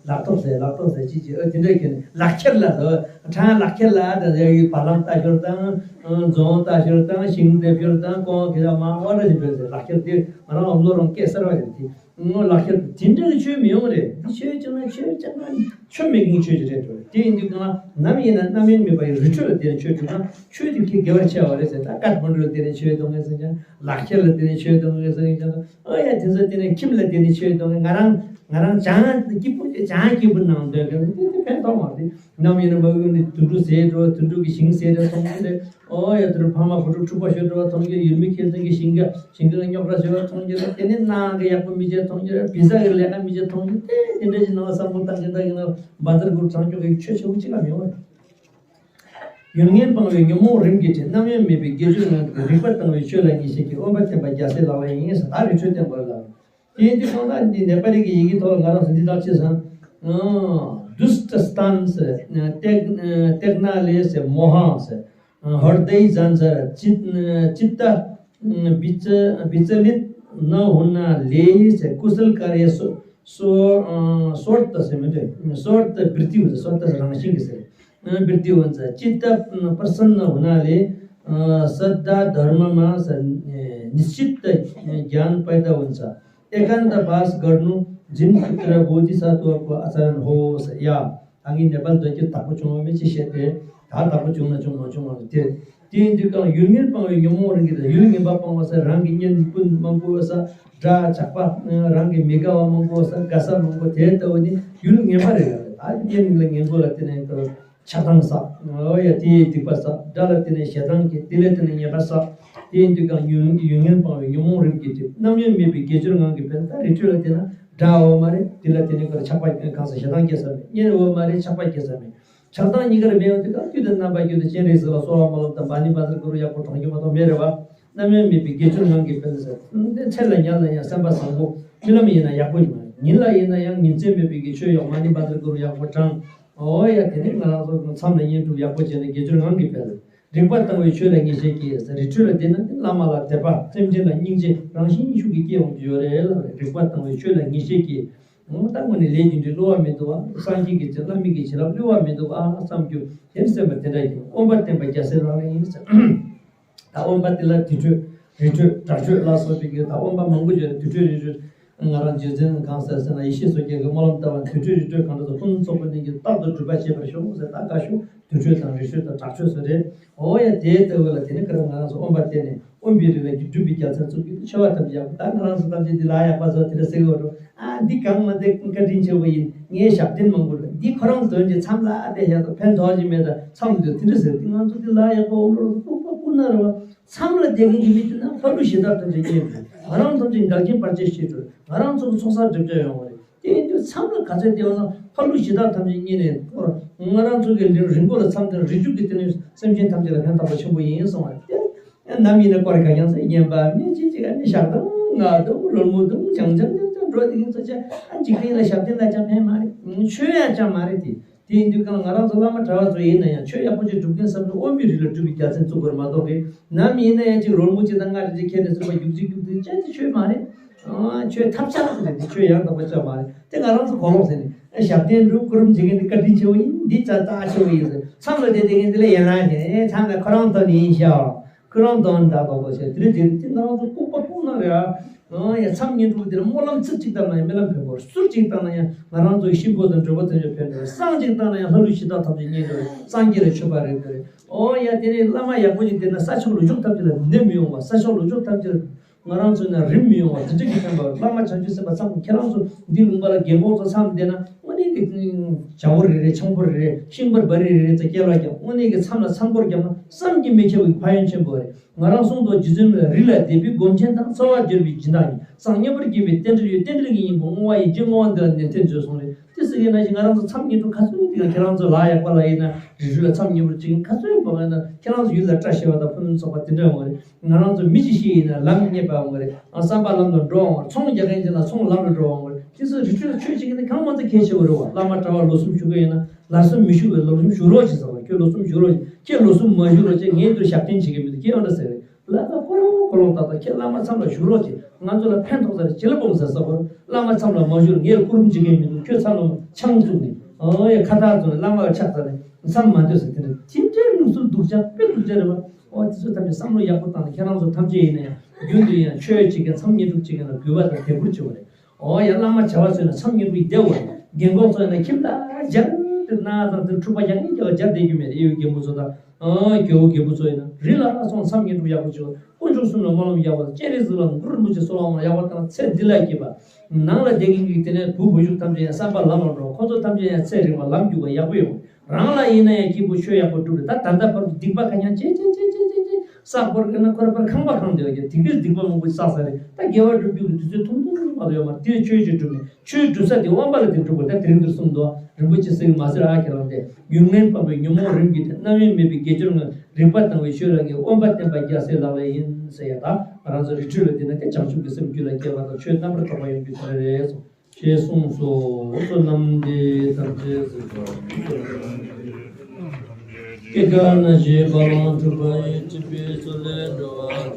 ལག་ཐོག་ཟེར། ལག་ཐོག་ཟེར་ཅི་ཅི། ཨ། དེ་འདྲ་ཁྱེར་ནས་ལག་ཁྱེར་ལ་ཟེར། ཁྲང་ལག་ཁྱེར་ལ་ད་ཟེར་གྱི། བ་ལང་ལྟ་ཞོར་དང་། རྫོང་ལྟ་ཞོར་དང་། ཞིང་འདེབས་ཞོར་དང་། ཀོང་གི་ར་མ་ཝ་ར་ཞིག་འབོད་ཟེར། ལག་ཁྱེར་དེ་ང་རང་འོམ་ལོ་རང་སྐད་གསར་བ་རེད་དེ། ངོ་ལག་ཁྱེར་དེ་འདྲ་གི་ཆོས་མི་ཡོང་རེད། འདི་ཆོས་ཅང་ན་ཆོས་ཅང་ན་ཆོས་མེད་མཁན་ཆོས་ཅིག་རེད་འགྲོ། དེ་ཡིན་དུས་གང་ལ་ནམ་ཡིན་ན་རྣམ་གཡེང་མེད་པ་ཡི་རི་ཁྲོད་ལ་བསྡད་ནས་ཆོས་སྒྲུབ་ན་ཆོས་དེ་ཁྱེད་དགེ་བ་ཆེ་བ་རེད་ཟེར། ད་ཀ་ཐ་མན་ཌུ་ལ་བསྡད་ནས་ཆོས་སྒྲུབ་མཁན་ཟེར་ཀྱང་། ལག་ཁྱེར་ལ་བསྡད་ནས་ཆོས་སྒྲུབ་མཁན་ཟེར་ཀྱང་། ཨོ་ཡ། དེ་ཚོ་བསྡད་ནས་ཁྱིམ་ལ་བསྡད་ནས་ཆོས་སྒྲུབ་མཁན། ང་རང་ང་རང་བྱང་སྐྱིད་པོ་བྱང་སྐྱིད་པོ་ནང་སྡོད་མཁན་དེ་དེ་ཕན་ཐོགས་མ་རེད། ནམ་ཡིན་ན་མ་འོངས་ནས་དུད་འགྲོ་ཟས་འགྲོ། དུད་འགྲོ་གི་ཞིང་ཟས་འདྲ་མཐོང་གི་རེད། ཨོ་ཡ། དེར་ཕ་མ་བུ་ཕྲུག་འཁྲུག་པ་ཤོར་འགྲོ་བ་མཐོང་གི། ཡུལ་མི་ཁྱེད་ཚང་གི་ཞིང་ཁ་ཞིང་ཁ་ལ་རྙོག་དྲ་བཟོས་པ་མཐོང་གི་རེད། དེ་ནས་ནང་གི་ཡག་པོ་མི་བྱེད་མཐོང་གི་རེད། བི་ཟ་གི་ལས་ཀ་མི་བྱེད་མཐོང་གི། དེ་དེ་འདྲ་ཞིག་ནང་ལ་བསམ་བློ་བཏང་གི་བཏང་གི་ན་བཛྲ་གུ་རུ་བྱང་ཆུབ་ཀྱི་ཆོས་ཆེ་བོ་གཅིག་ལ་མི་འོང་། ཡུལ་ངན་སྤངས་པའི་ཉོན་མོངས་རིམ་གྱིས་བྲལ། རྣམ་གཡེང་མེད་པའི་དགེ་སྦྱོར་ངང་གིས། རིག་པ་དྭངས་པའི་ཆོས་ལ་ངེས་ཤེས་ཀྱིས། དབེན་པ་བསྟེན་པ་རྒྱལ་སྲས་ལག་ལེན་ཡིན་ཟེར། ད་རི་ཁྲོད་བསྟེན་དགོས་ལ། དེ་ཡིན་དུས་སོང་ཙང་འདི་ནེ་པ་ལི་གི་ཡི་གེ་ཐོག་ལ་ང་རང་ཚོ་འདི་དག་ཅེས་སམ། དུ་སྟ་སྟན་ཟེར། ཏེག་ཏེག་ན་ལེ་ཟེར། མོ་ཧ་ཟེར། ཧར་དེ་ཛན་ཟེར། ཅི་ཅི་ཏ་བི་ཙ་བི་ཙ་ལི་ན་ཧུ་ན་ལེ་ཟེར། ཀུ་སལ་ཀ་རེ་སོ་སོ་སོར་ཏ་ཟེར་མི་འདུག། སོར་ཏ་བིར་ཏི་ཧུ་ཟེར། སོར་ཏ་ཟེར་རང་བཞིན་གྱི་ཟེར། བིར་ཏི་ཧུ་ཟེར། ཅི་ཏ་པར་སན་ན་ཧུ་ན་ལེ། སད་དྷ་དྷར་མ་མ་ཟེར། ནི་ཤི་ཏ་གྱཱན་པེ་ད་ཧུ་ཟེར། ཨེ་ཀན་ད་བཱས་གར་ནུ་ འཛིན་ཏྲ་བོ་དྷི་ས་ཏྭ་བ་ཨ་ཙཱ་ར་ནི་ཧོ་ཟེར་ཡ། ད་ངས་ནེ་པཱལ་དུ་ཁྱེད་བདག་པོ་བྱུང་བ་མེད་ཅེས་བཤད་དེ། ད་བདག་པོ་བྱུང་ན་བྱུང་མ་བྱུང་བ་དེ། དེ་ཡིན་དུས་ཀྱང་ཡུལ་ངན་སྤངས་པའི་ཉོན་མོངས་རང་གི་དང་ཡུལ་ངན་པ་སྤངས་པ་ཟེར། རང་གི་གཉེན་ཀུན་མང་པོ་ཟེར། དགྲ་ཇག་པ་རང་གི་མི་དགའ་བ་མང་པོ་ཟེར། དགའ་ས་མང་པོ་དེ་ལྟ་བུ་ནི་ཡུལ་ངན་པ་རེད། ད་གཉེན་ལ་ངན་པོ་ལ་བརྟེན་ནས་ཆགས་སྡང་བསགས། འོ་ཡ་དེ་ཡི་སྡིག་པ་བསགས། དགྲ་ལ་བརྟེན་ནས་ཞེ་སྡང་སྐྱེ། དེ་ལ་བརྟེན་ནས་ཉེས་པ་བསགས། དེ་ཡིན་དུས་ཀྱང་ཡུལ་ཡུལ་ངན་སྤངས་པའི་ཉོན་མོངས་རིམ་གྱིས་བསྒྲིབས། རྣམ་གཡེང་མེད་པའི་དགེ་སྦྱོར་ངང་གིས་འཕེལ། ད་རི་ཁྲོད་ལ་བལྟས་ན་དགྲ་འོ་མ་རེད། དེ་ལ་བརྟེན་ནས་ཁོར་ཆགས་པ་གང་ཟག་ཞེ་སྡང་སྐྱེ་ས་མེད། གཉེན་འོ་མ་རེད། ཆགས་པ་སྐྱེ་ས་མེད། ཆགས་སྡང་གཉིས་ཀར་མེད་པ་དེ་ག་དུས་དང་རྣམ་པ་ཀུན་ཏུ་སྤྱན་རས་གཟིགས་ལ་གསོལ་བ་སྨོན་ལམ་དང་། མ་ཎི་བཛྲ་གུ་རུ་ཡག་པོ་བགྲང་རྒྱུ་མ་གཏོགས་མེད་རེད་བ། རྣམ་གཡེང་མེད་པའི་དགེ་སྦྱོར་ངང་གིས་འཕེལ་ཟེར། འདི་མཚན་ལ་ཉལ་ན་ཡང་སེམས་པ་བཟང་པོ། རྨི་ལམ་ཡིན་ན་ཡག་པོ་ཡིན། ཉིན་ལ་ཡིན་ན་ཡང་ཉིན་མཚན་མེད་པའི་གི་ཆོས་ཡོག་མ་ཎི་བཛྲ་གུ་རུ་ཡག་པོ་བགྲང་། འོ་ཡ་དེ་ནི་ང་རང་ཚོ་མཚམས་ལ་བསྙེན་སྒྲུབ་ཡག་པོ་བྱས་ནས་དགེ་སྦྱོར་ངང་གིས་འཕེལ། རིག་པ་དྭངས་པའི་ཆོས་ལ་ངེས་ཤེས་སྐྱེས། རི་ཁྲོད་ལ་བསྡད་ན་བླ་མ་ལ་དད་པ་སེམས་ཅན་ལ་སྙིང་རྗེ་རང་བཞིན་ཤུགས་ཀྱིས་སྐྱེ་ཡོང་རྒྱུ་ཡོད་རེད་ལབ་རེད། རིག་པ་དྭངས་པའི་ཆོས་ལ་ངེས་ཤེས་སྐྱེས། ད་དངོས་ནས་ལས་རྒྱུ་འབྲས་བསླུ་བ་མི་འདུག་བ། སངས་རྒྱས་ཀྱི་བྱིན་བླ་མའི་གི་བྱིན་རླབས་བསླུ་བ་མི་འདུག་ཨ་བསམ་རྒྱུ་དེ་སེམས་པ་དེ་འདྲ་ཡིན། དབེན་པ་བསྟེན་པ་རྒྱལ་སྲས་ལག་ལེན་ཡིན་ཟེར། ད་དབེན་པ་དེ་ལ་དུར་ཁྲོད་རི་ཁྲོད་དྲག་ཁྲོད་ལ་སོགས་པའི་གི་ད་དབེན་པ་མང་པོ་ཡོད་རེད། དུར་ཁྲོད་རི་ཁྲོད་ང་རང་རྗེ་བཙུན་གང་ཟེར་ཟེར་ན་ཡེ་ཤེས་མཚོ་རྒྱལ་གྱི་སྨོན་ལམ་བཏབ་པ། དུར་ཁྲོད་རི་ཁྲོད་གང་འདྲ་སོགས་ཀུན་ཚོགས་པོ་ནི་གི་རྟག་ཏུ་སྒྲུབ་པ་བྱེད་པར་ཤོག་ཟེར། ད་དགའ་ཤོག་དུར་ཁྲོད་དང་རི་ཁྲོད་དང་དྲག་ཁྲོད་སོགས་རེད། འོ་ཡ་དེའི་ལྟ་བུ་ལ་དེ་ནི་ཁ་ར་ང་རང་ཚོ་དབེན་པ་བསྟེན་ནས་དབེན་པའི་རིགས་ལ་རྒྱུ་སྒྲུབ་པའི་རྒྱལ་མཚན་བཙུགས་རྒྱུ་དེ་ཆོས་པ་ཐམས་ཅད་ཡག་པོ། ད་ང་རང་ཚོ་ཐམས་ཅད་འདི་ལ་ཡག་པ་ཟེར་དེ་འདྲ་ཟེར་གི་འོ་འགྲོ། ཨ་འདི་གང་མ་འདི་བཀའ་དྲིན་ཆེ་བོ་ཡིན། ངའི་ཞབས་བརྟན་མང་པོ་རེད། འདི་ཁོ་རང་དོན་གྱི་མཚམས་ལ་ཨ་བསྡད་ཡག་ཏུ་ཕན་ཐོགས་ཀྱི་མེད། ད་མཚམས་འདི་དེ་འདྲ་ཟེར་དེ་ང་ཚོ་འདི་ལ་ཡག་པོ་འོ་འགྲོ་ལྐུགས་པ་ལྐུགས་ན་རེད་བ། མཚམས་ལ་བསྡད་མཁན་གྱི་མི་དེ་ན་ལྷ་ཀླུ་གཞི་བདག་ཐམས་ཅད་རྙེད་འགྲོ། ང་རང་ཐམས་ཅད་འགལ་རྐྱེན་བར་ཆད་ཞི་འགྲོ། ང་རང་ཚོ་གི་ཚོགས་བསགས་སྒྲིབ་སྦྱང་ཡོང་བ་རེད། དེ་ཡིན་དུས་མཚམས་ལ་ག་ཚོད་བསྡད་པ་ན་ལྷ་ཀླུ་གཞི་བདག་ཐམས་ཅད་རྙེད་ནས་ཁོ་ང་རང་ཚོ་གི་རིང་རིང་པོ་ལ་མཚམས་དེར་རིགས་རྒྱུད་ཀྱི་དེ་ནི་སེམས་ཅན་ཐམས་ཅད་ལ་ཕན་ཐོགས་པ་ཆེན་པོ་ཡིན་གསུང་བ་རེད། དེ་ནམ་ཡིན་ན་སྐོར་ག་ཀྱང་ཚེ་བསྙེན་པ་མི་གཅིག་གཅིག་ག་ནི་ཞག་དང་ང་དང་ལོ་མོ་དང་བྱང་ཆང་ཆང་ཆང་འགྲོ་དེ་ཡིན་ཚོ་ཆ་ཨ་འཇིག་རྟེན་ལ་ཞབས་བརྟན་ལ་ཅང་ཕན་མ་རེད། ཆོས་ཡ་ཅང་མ་རེད་དེ། དེ་ཡིན་དུས་ཀྱང་ང་རང་ཚོ་བླ་མ་གྲྭ་བ་ཚོ་ཡིན་ན་ཡང་ཆོས་ཡག་པོ་ཅིག་སྒྲུབ་མཁན་བསམ་ན་དབེན་པའི་རིགས་ལ་སྒྲུབ་པའི་རྒྱལ་མཚན་བཙུགས་དགོས་རེད་མ་གཏོགས་གི། ནམ་ཡིན་ན་ཡང་ཅིག་རོལ་མོ་ཅིག་དང་ལྔ་རེ་ཅིག་ཁྱེར་ནས་ཚུར་པ་རྒྱུག་ཅིག་རྒྱུག་ཅིག་ཅན་གྱི་ཆོས་མ་རེད། ཨ་ཆོས་ཐབས་ཆག་ཟེར་ནས་དེ་ཆོས་ཡང་དག་པ་ཅང་མ་རེད། དེ་ང་རང་ཚོ་གོ་ལོག་ཟེར་ནས་ཨ་ཞབས་བརྟན་འགྲོ་སྐུ་རིམ་འཇིག་གིན་དེ་བཀའ་དྲིན་ཆེ་བོ་ཡིན། འདི་ཙག་ཙག་ཆེ་བོ་ཡིན་ཟེར། མཚམས་ལ་བསྡད་དེ་གིན་དེ་ལ་ཡན་ལག་ནས་མཚམས་ལ་ཁོ་རང་ཐོབ་ནས་ཡིན་ཤག་ཁོ་རང་དོན་དག་དོག་དོག་བྱས་དེ་རིང་དེ་རིང་དེ་ང་རང་ཚོ་ལྐུགས་པ་ལྐུགས་ན་རེད་ཨ། ཡ་མཚམས་བསྙེན་སྒྲུབ་དེ་ལ་སྨོན་ལམ་ཚིག་གཅིག་བཏབ་ན་ཡང་རྨི་ལམ་འཕེལ་འགྲོ། གསུར་གཅིག་བཏབ་ན་ཡང་ང་རང་ཚོའི་གཤིན་པོ་དང་འགྲོ་བ་ཐམས་ཅད་འཕེལ་འགྲོ། བསང་གཅིག་བཏབ་ན་ཡང་ལྷ་ཀླུ་གཞི་བདག་ཐམས་ཅད་མཉེས་འགྲོ། སངས་རྒྱས་ལ་མཆོད་པ་རེད་འདོད་རེད། ཨོ་ཡ་དེ་ནས་བླ་མ་ཡག་པོ་ཅིག་བསྟེན་ན་ས་ཕྱོགས་ལུག་ཕྱུགས་ཐམས་ཅད་ལ་ནད་མི་ཡོང་བ། ས་ཕྱོགས་ལུག་ཕྱུགས་ཐམས་ཅད་ལ་ང་རང་ཚོ་ན་རིམས་མི་ཡོང་བ་དེ་འདྲ་གི་ཕན་པ། བླ་མ་བྱང་ཆུབ་སེམས་དཔའ་ཚང་ཁྱེད་རང་ཚོ་འདི་ལུང་པ་ལ་རྒན་གོག་ཚོ་ཚང་བསྡད་ན་དངོས་གནས་ཀྱི་བྱ་བོ་རེ་རེ་ཆང་ཕོར་རེ་རེ་ཤིང་པར་བ་རི་རེ་རེ་ཚོ་སྐྱེལ་བ་རྒྱབ། དངོས་གནས་ཀྱི་མཚམས་ལ་མཚམས་སྐོར་རྒྱབ་ན་བསམ་གྱིས་མི་ཁྱབ་པའི་ཕན་ཡོན་ཆེན་པོ་རེད། ང་རང་གསུངས་དོ། རྗེ་བཙུན་མའི་རིགས་ལ་དད་པའི་སྒོམ་ཆེན་དང་། རྩ་བ་གྱུར་པའི་སྦྱིན་བདག་ཡིན། གསང་སྔགས་པར་གྱུར་པའི་རྟེན་འབྲེལ་ཡོད། རྟེན་འབྲེལ་གྱི་སྙིང་པོ་བསྔོ་བ་ཡིན། རྗེས་བསྔོ་བ་འདི་ལ་ནན་ཏན་མཛོད་གསུངས་རེད། དེ་ཟེར་གྱི་ན་ཞིག་ང་རང་ཚོ་མཚམས་བསྙེན་སྒྲུབ་ག་ཚོད་དེ་ཁྱེད་རང་ཚོ་ལ་ཡག་པ་ལ་ཡིན་ན་རི་ཁྲོད་ལ་མཚམས་བསྙེན་སྒྲུབ་བྱེད་མཁན་ག་ཚོད་ཡིན་པ་ཡིན་ན་ཁྱེད་རང་ཚོ་ཡུལ་ལ་བཀྲ་ཤིས་པ་དང་ཕུན་སུམ་ཚོགས་པ་དེ་འདྲ་ཡོང་བ་རེད། ང་རང་ཚོ་མི་ཅི་ཞིག་ཡིན་ན་ལམ་རྙེད་པ་ཡོང་བ་རེད། ཨ་བསམ་པ་ལམ་དུ་འགྲོ་འོང་བ་རེད། ཚོང་རྒྱག་མཁན་ཅིག་ན་ཚོང་ལམ་དུ་འགྲོ་འོང་བ་རེད། དེ་ཚོ་རི་ཁྲོད་ལ་ཆོས་བྱེད་མཁན་དེ་གང་མང་ཚོ་གལ་ཆེ་བ་རེད་བ། བླ་མ་གྲྭ་བ་ལོ་གསུམ་བཞུགས་ཀྱི་ཡིན་ན། ལ་སོ་མི་ཞུ་བའི་ལོ་རིམ་ཞུ་རོགས་བྱེད་ཟེར་བ། ཁྱོད་ལོ་གསུམ་བཞུགས་རོགས་བྱེད། ཁྱེད་ལོ་གསུམ་མ་བཞུགས་རོགས་བྱེད། ངས་འདིར་ཞབས་བརྟན་བྱེད་ཀྱི་མི་འདུག་ཁྱེད་ཨ་འདྲ་ཟེར་རེད། ལ་ད་ཁོ་རང་ཁོ་རང་ཏག་ཏག་ཁྱེད་བླ་མ་མཚམས་ལ་བཞུགས་རོགས་བྱེད། ང་ཚོ་ལ་ཕན་ཐོགས་ས་རེད། བྱེད་ལ་སྤོང་ཟེར་ས་ཁོ་རང་བླ་མ་མཚམས་ལ་མ་བཞུགས། ངས་སྐུ་རིམ་བྱེད་ཀྱི་མི་འདུག་ཁྱོད་མཚམས་ལ་ཆང་བཙུགས་ནས་ཨ་ཡ་ཁ་བཏགས་བཙུགས་ནས་བླ་མ་ལ་ཕྱག་འཚལ་ནས་མཚམས་མ་སྡོད་ཟེར། དེ་འདྲ་དེ་འདྲའི་ལུགས་སྲོལ་སྡུག་ཅག་དཔེ་སྡུག་ཅག་རེད་བ། ཨོ་དེ་ཚོ་ཐམས་ཅད་བསམ་བློ་ཡག་པོ་བཏང་ནས་ཁྱེད་རང་ཚོ་ཐམས་ཅད་ཡིན་ན་ཡང་རྒྱུན་དུ་ཡང་ཆོས་བྱེད་མཁན་མཚམས་བསྙེན་སྒྲུབ་བྱེད་མཁན་ལ་གུས་པ་དང་དད་བཀུར་བྱེད་དགོས་རེད། ཨོ་ཡ་བླ་མ་བྱ་བ་ཚོས་ན་མཚམས་བསྙེན་སྒྲུབ་ཡིན་བསྡད་དགོས་རེད། རྒན་གོག་ཚོས་ན་ཁྱིམ་ལ་སྦྱར་དེ་ན་དང་དེ་འཁྲུག་པ་ཡག་ཉིད་ཀྱང་སྦྱར་བསྡད་རྒྱུ་མེད་རེད། ཨེ་རྒན་པོ་ཚོ་དང་ཨ་རྒྱལ་བོ་རྒད་པོ་ཚོ་ཡིན་ན་རི་ལ་སོང་མཚམས་བསྙེན་སྒྲུབ་ཡག་པོ་བྱེད་དགོས། དཀོན་མཆོག་གསུམ་ལ་སྨོན་ལམ་ཡག་པོ་དང་། སྤྱན་རས་གཟིགས་ལ་གུ་རུ་རིན་པོ་ཆེ་གསོལ་བ་སྨོན་ལམ་ཡག་པོ་བཏང་། ཚེ་འདི་ལ་སྐྱིད་པ། ནང་ལ་བསྡད་མཁན་གྱི་དེ་ནས་བུ་བུ་ཕྲུག་ཐམས་ཅད་ཡང་བསམ་པ་ལམ་ལ་འགྲོ། ཁོ་ཚོ་ཐམས་ཅད་ཡང་ཚེ་རིང་བ་ལམ་རྒྱུག་པ་ཡག་པོ་ཡོང་། རང་ལ་ཡིན་ན་ཡང་སྐྱིད་པོ་ཆོས་ཡག་པོ་སྒྲུབ་རེད། ད་ད་ལྟ་བར་དུ་སྡིག་པ་ག་ཉང་ཅེ་ཅེ་ཅེ་ཅེ་ཅེ་ཅེ་བསགས་པར་དཀའ་ན་ཁོ་ར་པར་ཁང་པ་གང་དེ་ཡོད་ཀྱང་དེ་གའི་སྡིག་པ་མང་པོ་བསགས་ས་རེད། ད་དགེ་བ་སྒྲུབ་རྒྱུ་གི་དུས་ཚོད་ཐུང་ཐུང་མ་གཏོགས་ཡོད་མ་རེད། དེ་ཆོས་ཅིག་སྒྲུབ་ནས་ཆོས་སྒྲུབ་ས་དེ་དབེན་པ་ལ་དེ་སྒྲུབ་དགོས། ད་དེ་རིང་འདིར་གསུངས་འདུག་རིན་པོ་ཆེ་གསེར་གྱི་མ་ཟེར་ཨ་ཁྱེད་རང་དེ་ཡུལ་ངན་སྤངས་པའི་ཉོན་མོངས་རིམ་གྱིས་བསྒྲིབས། རྣམ་གཡེང་མེད་པའི་དགེ་སྦྱོར་ངང་། རིག་པ་དྭངས་པའི་ཆོས་ལ་ངེས། དབེན་པ་བསྟེན་པ་རྒྱལ་སྲས་ལག་ལེན་ཡིན་ཟེར་ཡ། ད་ང་རང་ཚོ་རི་ཁྲོད་ལ་བསྡད་ན་དེ་བྱང་ཆུབ་ཀྱི་སེམས་རྒྱུད་ལ་སྐྱེ་བ་དང་ཆོས་རྣམ་པར་རྟོག་པ་ཡོང་རྒྱུ་དེ་རེད་གསུངས། ཞེས་གསུངས་སོ། བསོད་ནམས་འདི་ཡིས་ཐམས་ཅད་གཟིགས་པ། སྐྱེ་རྒ་ན་འཆིའི་རྦ་ཀློང་འཁྲུགས་པ་ཡི། འཁྲུལ་པའི་མཚོ་ལས་འགྲོ་བ་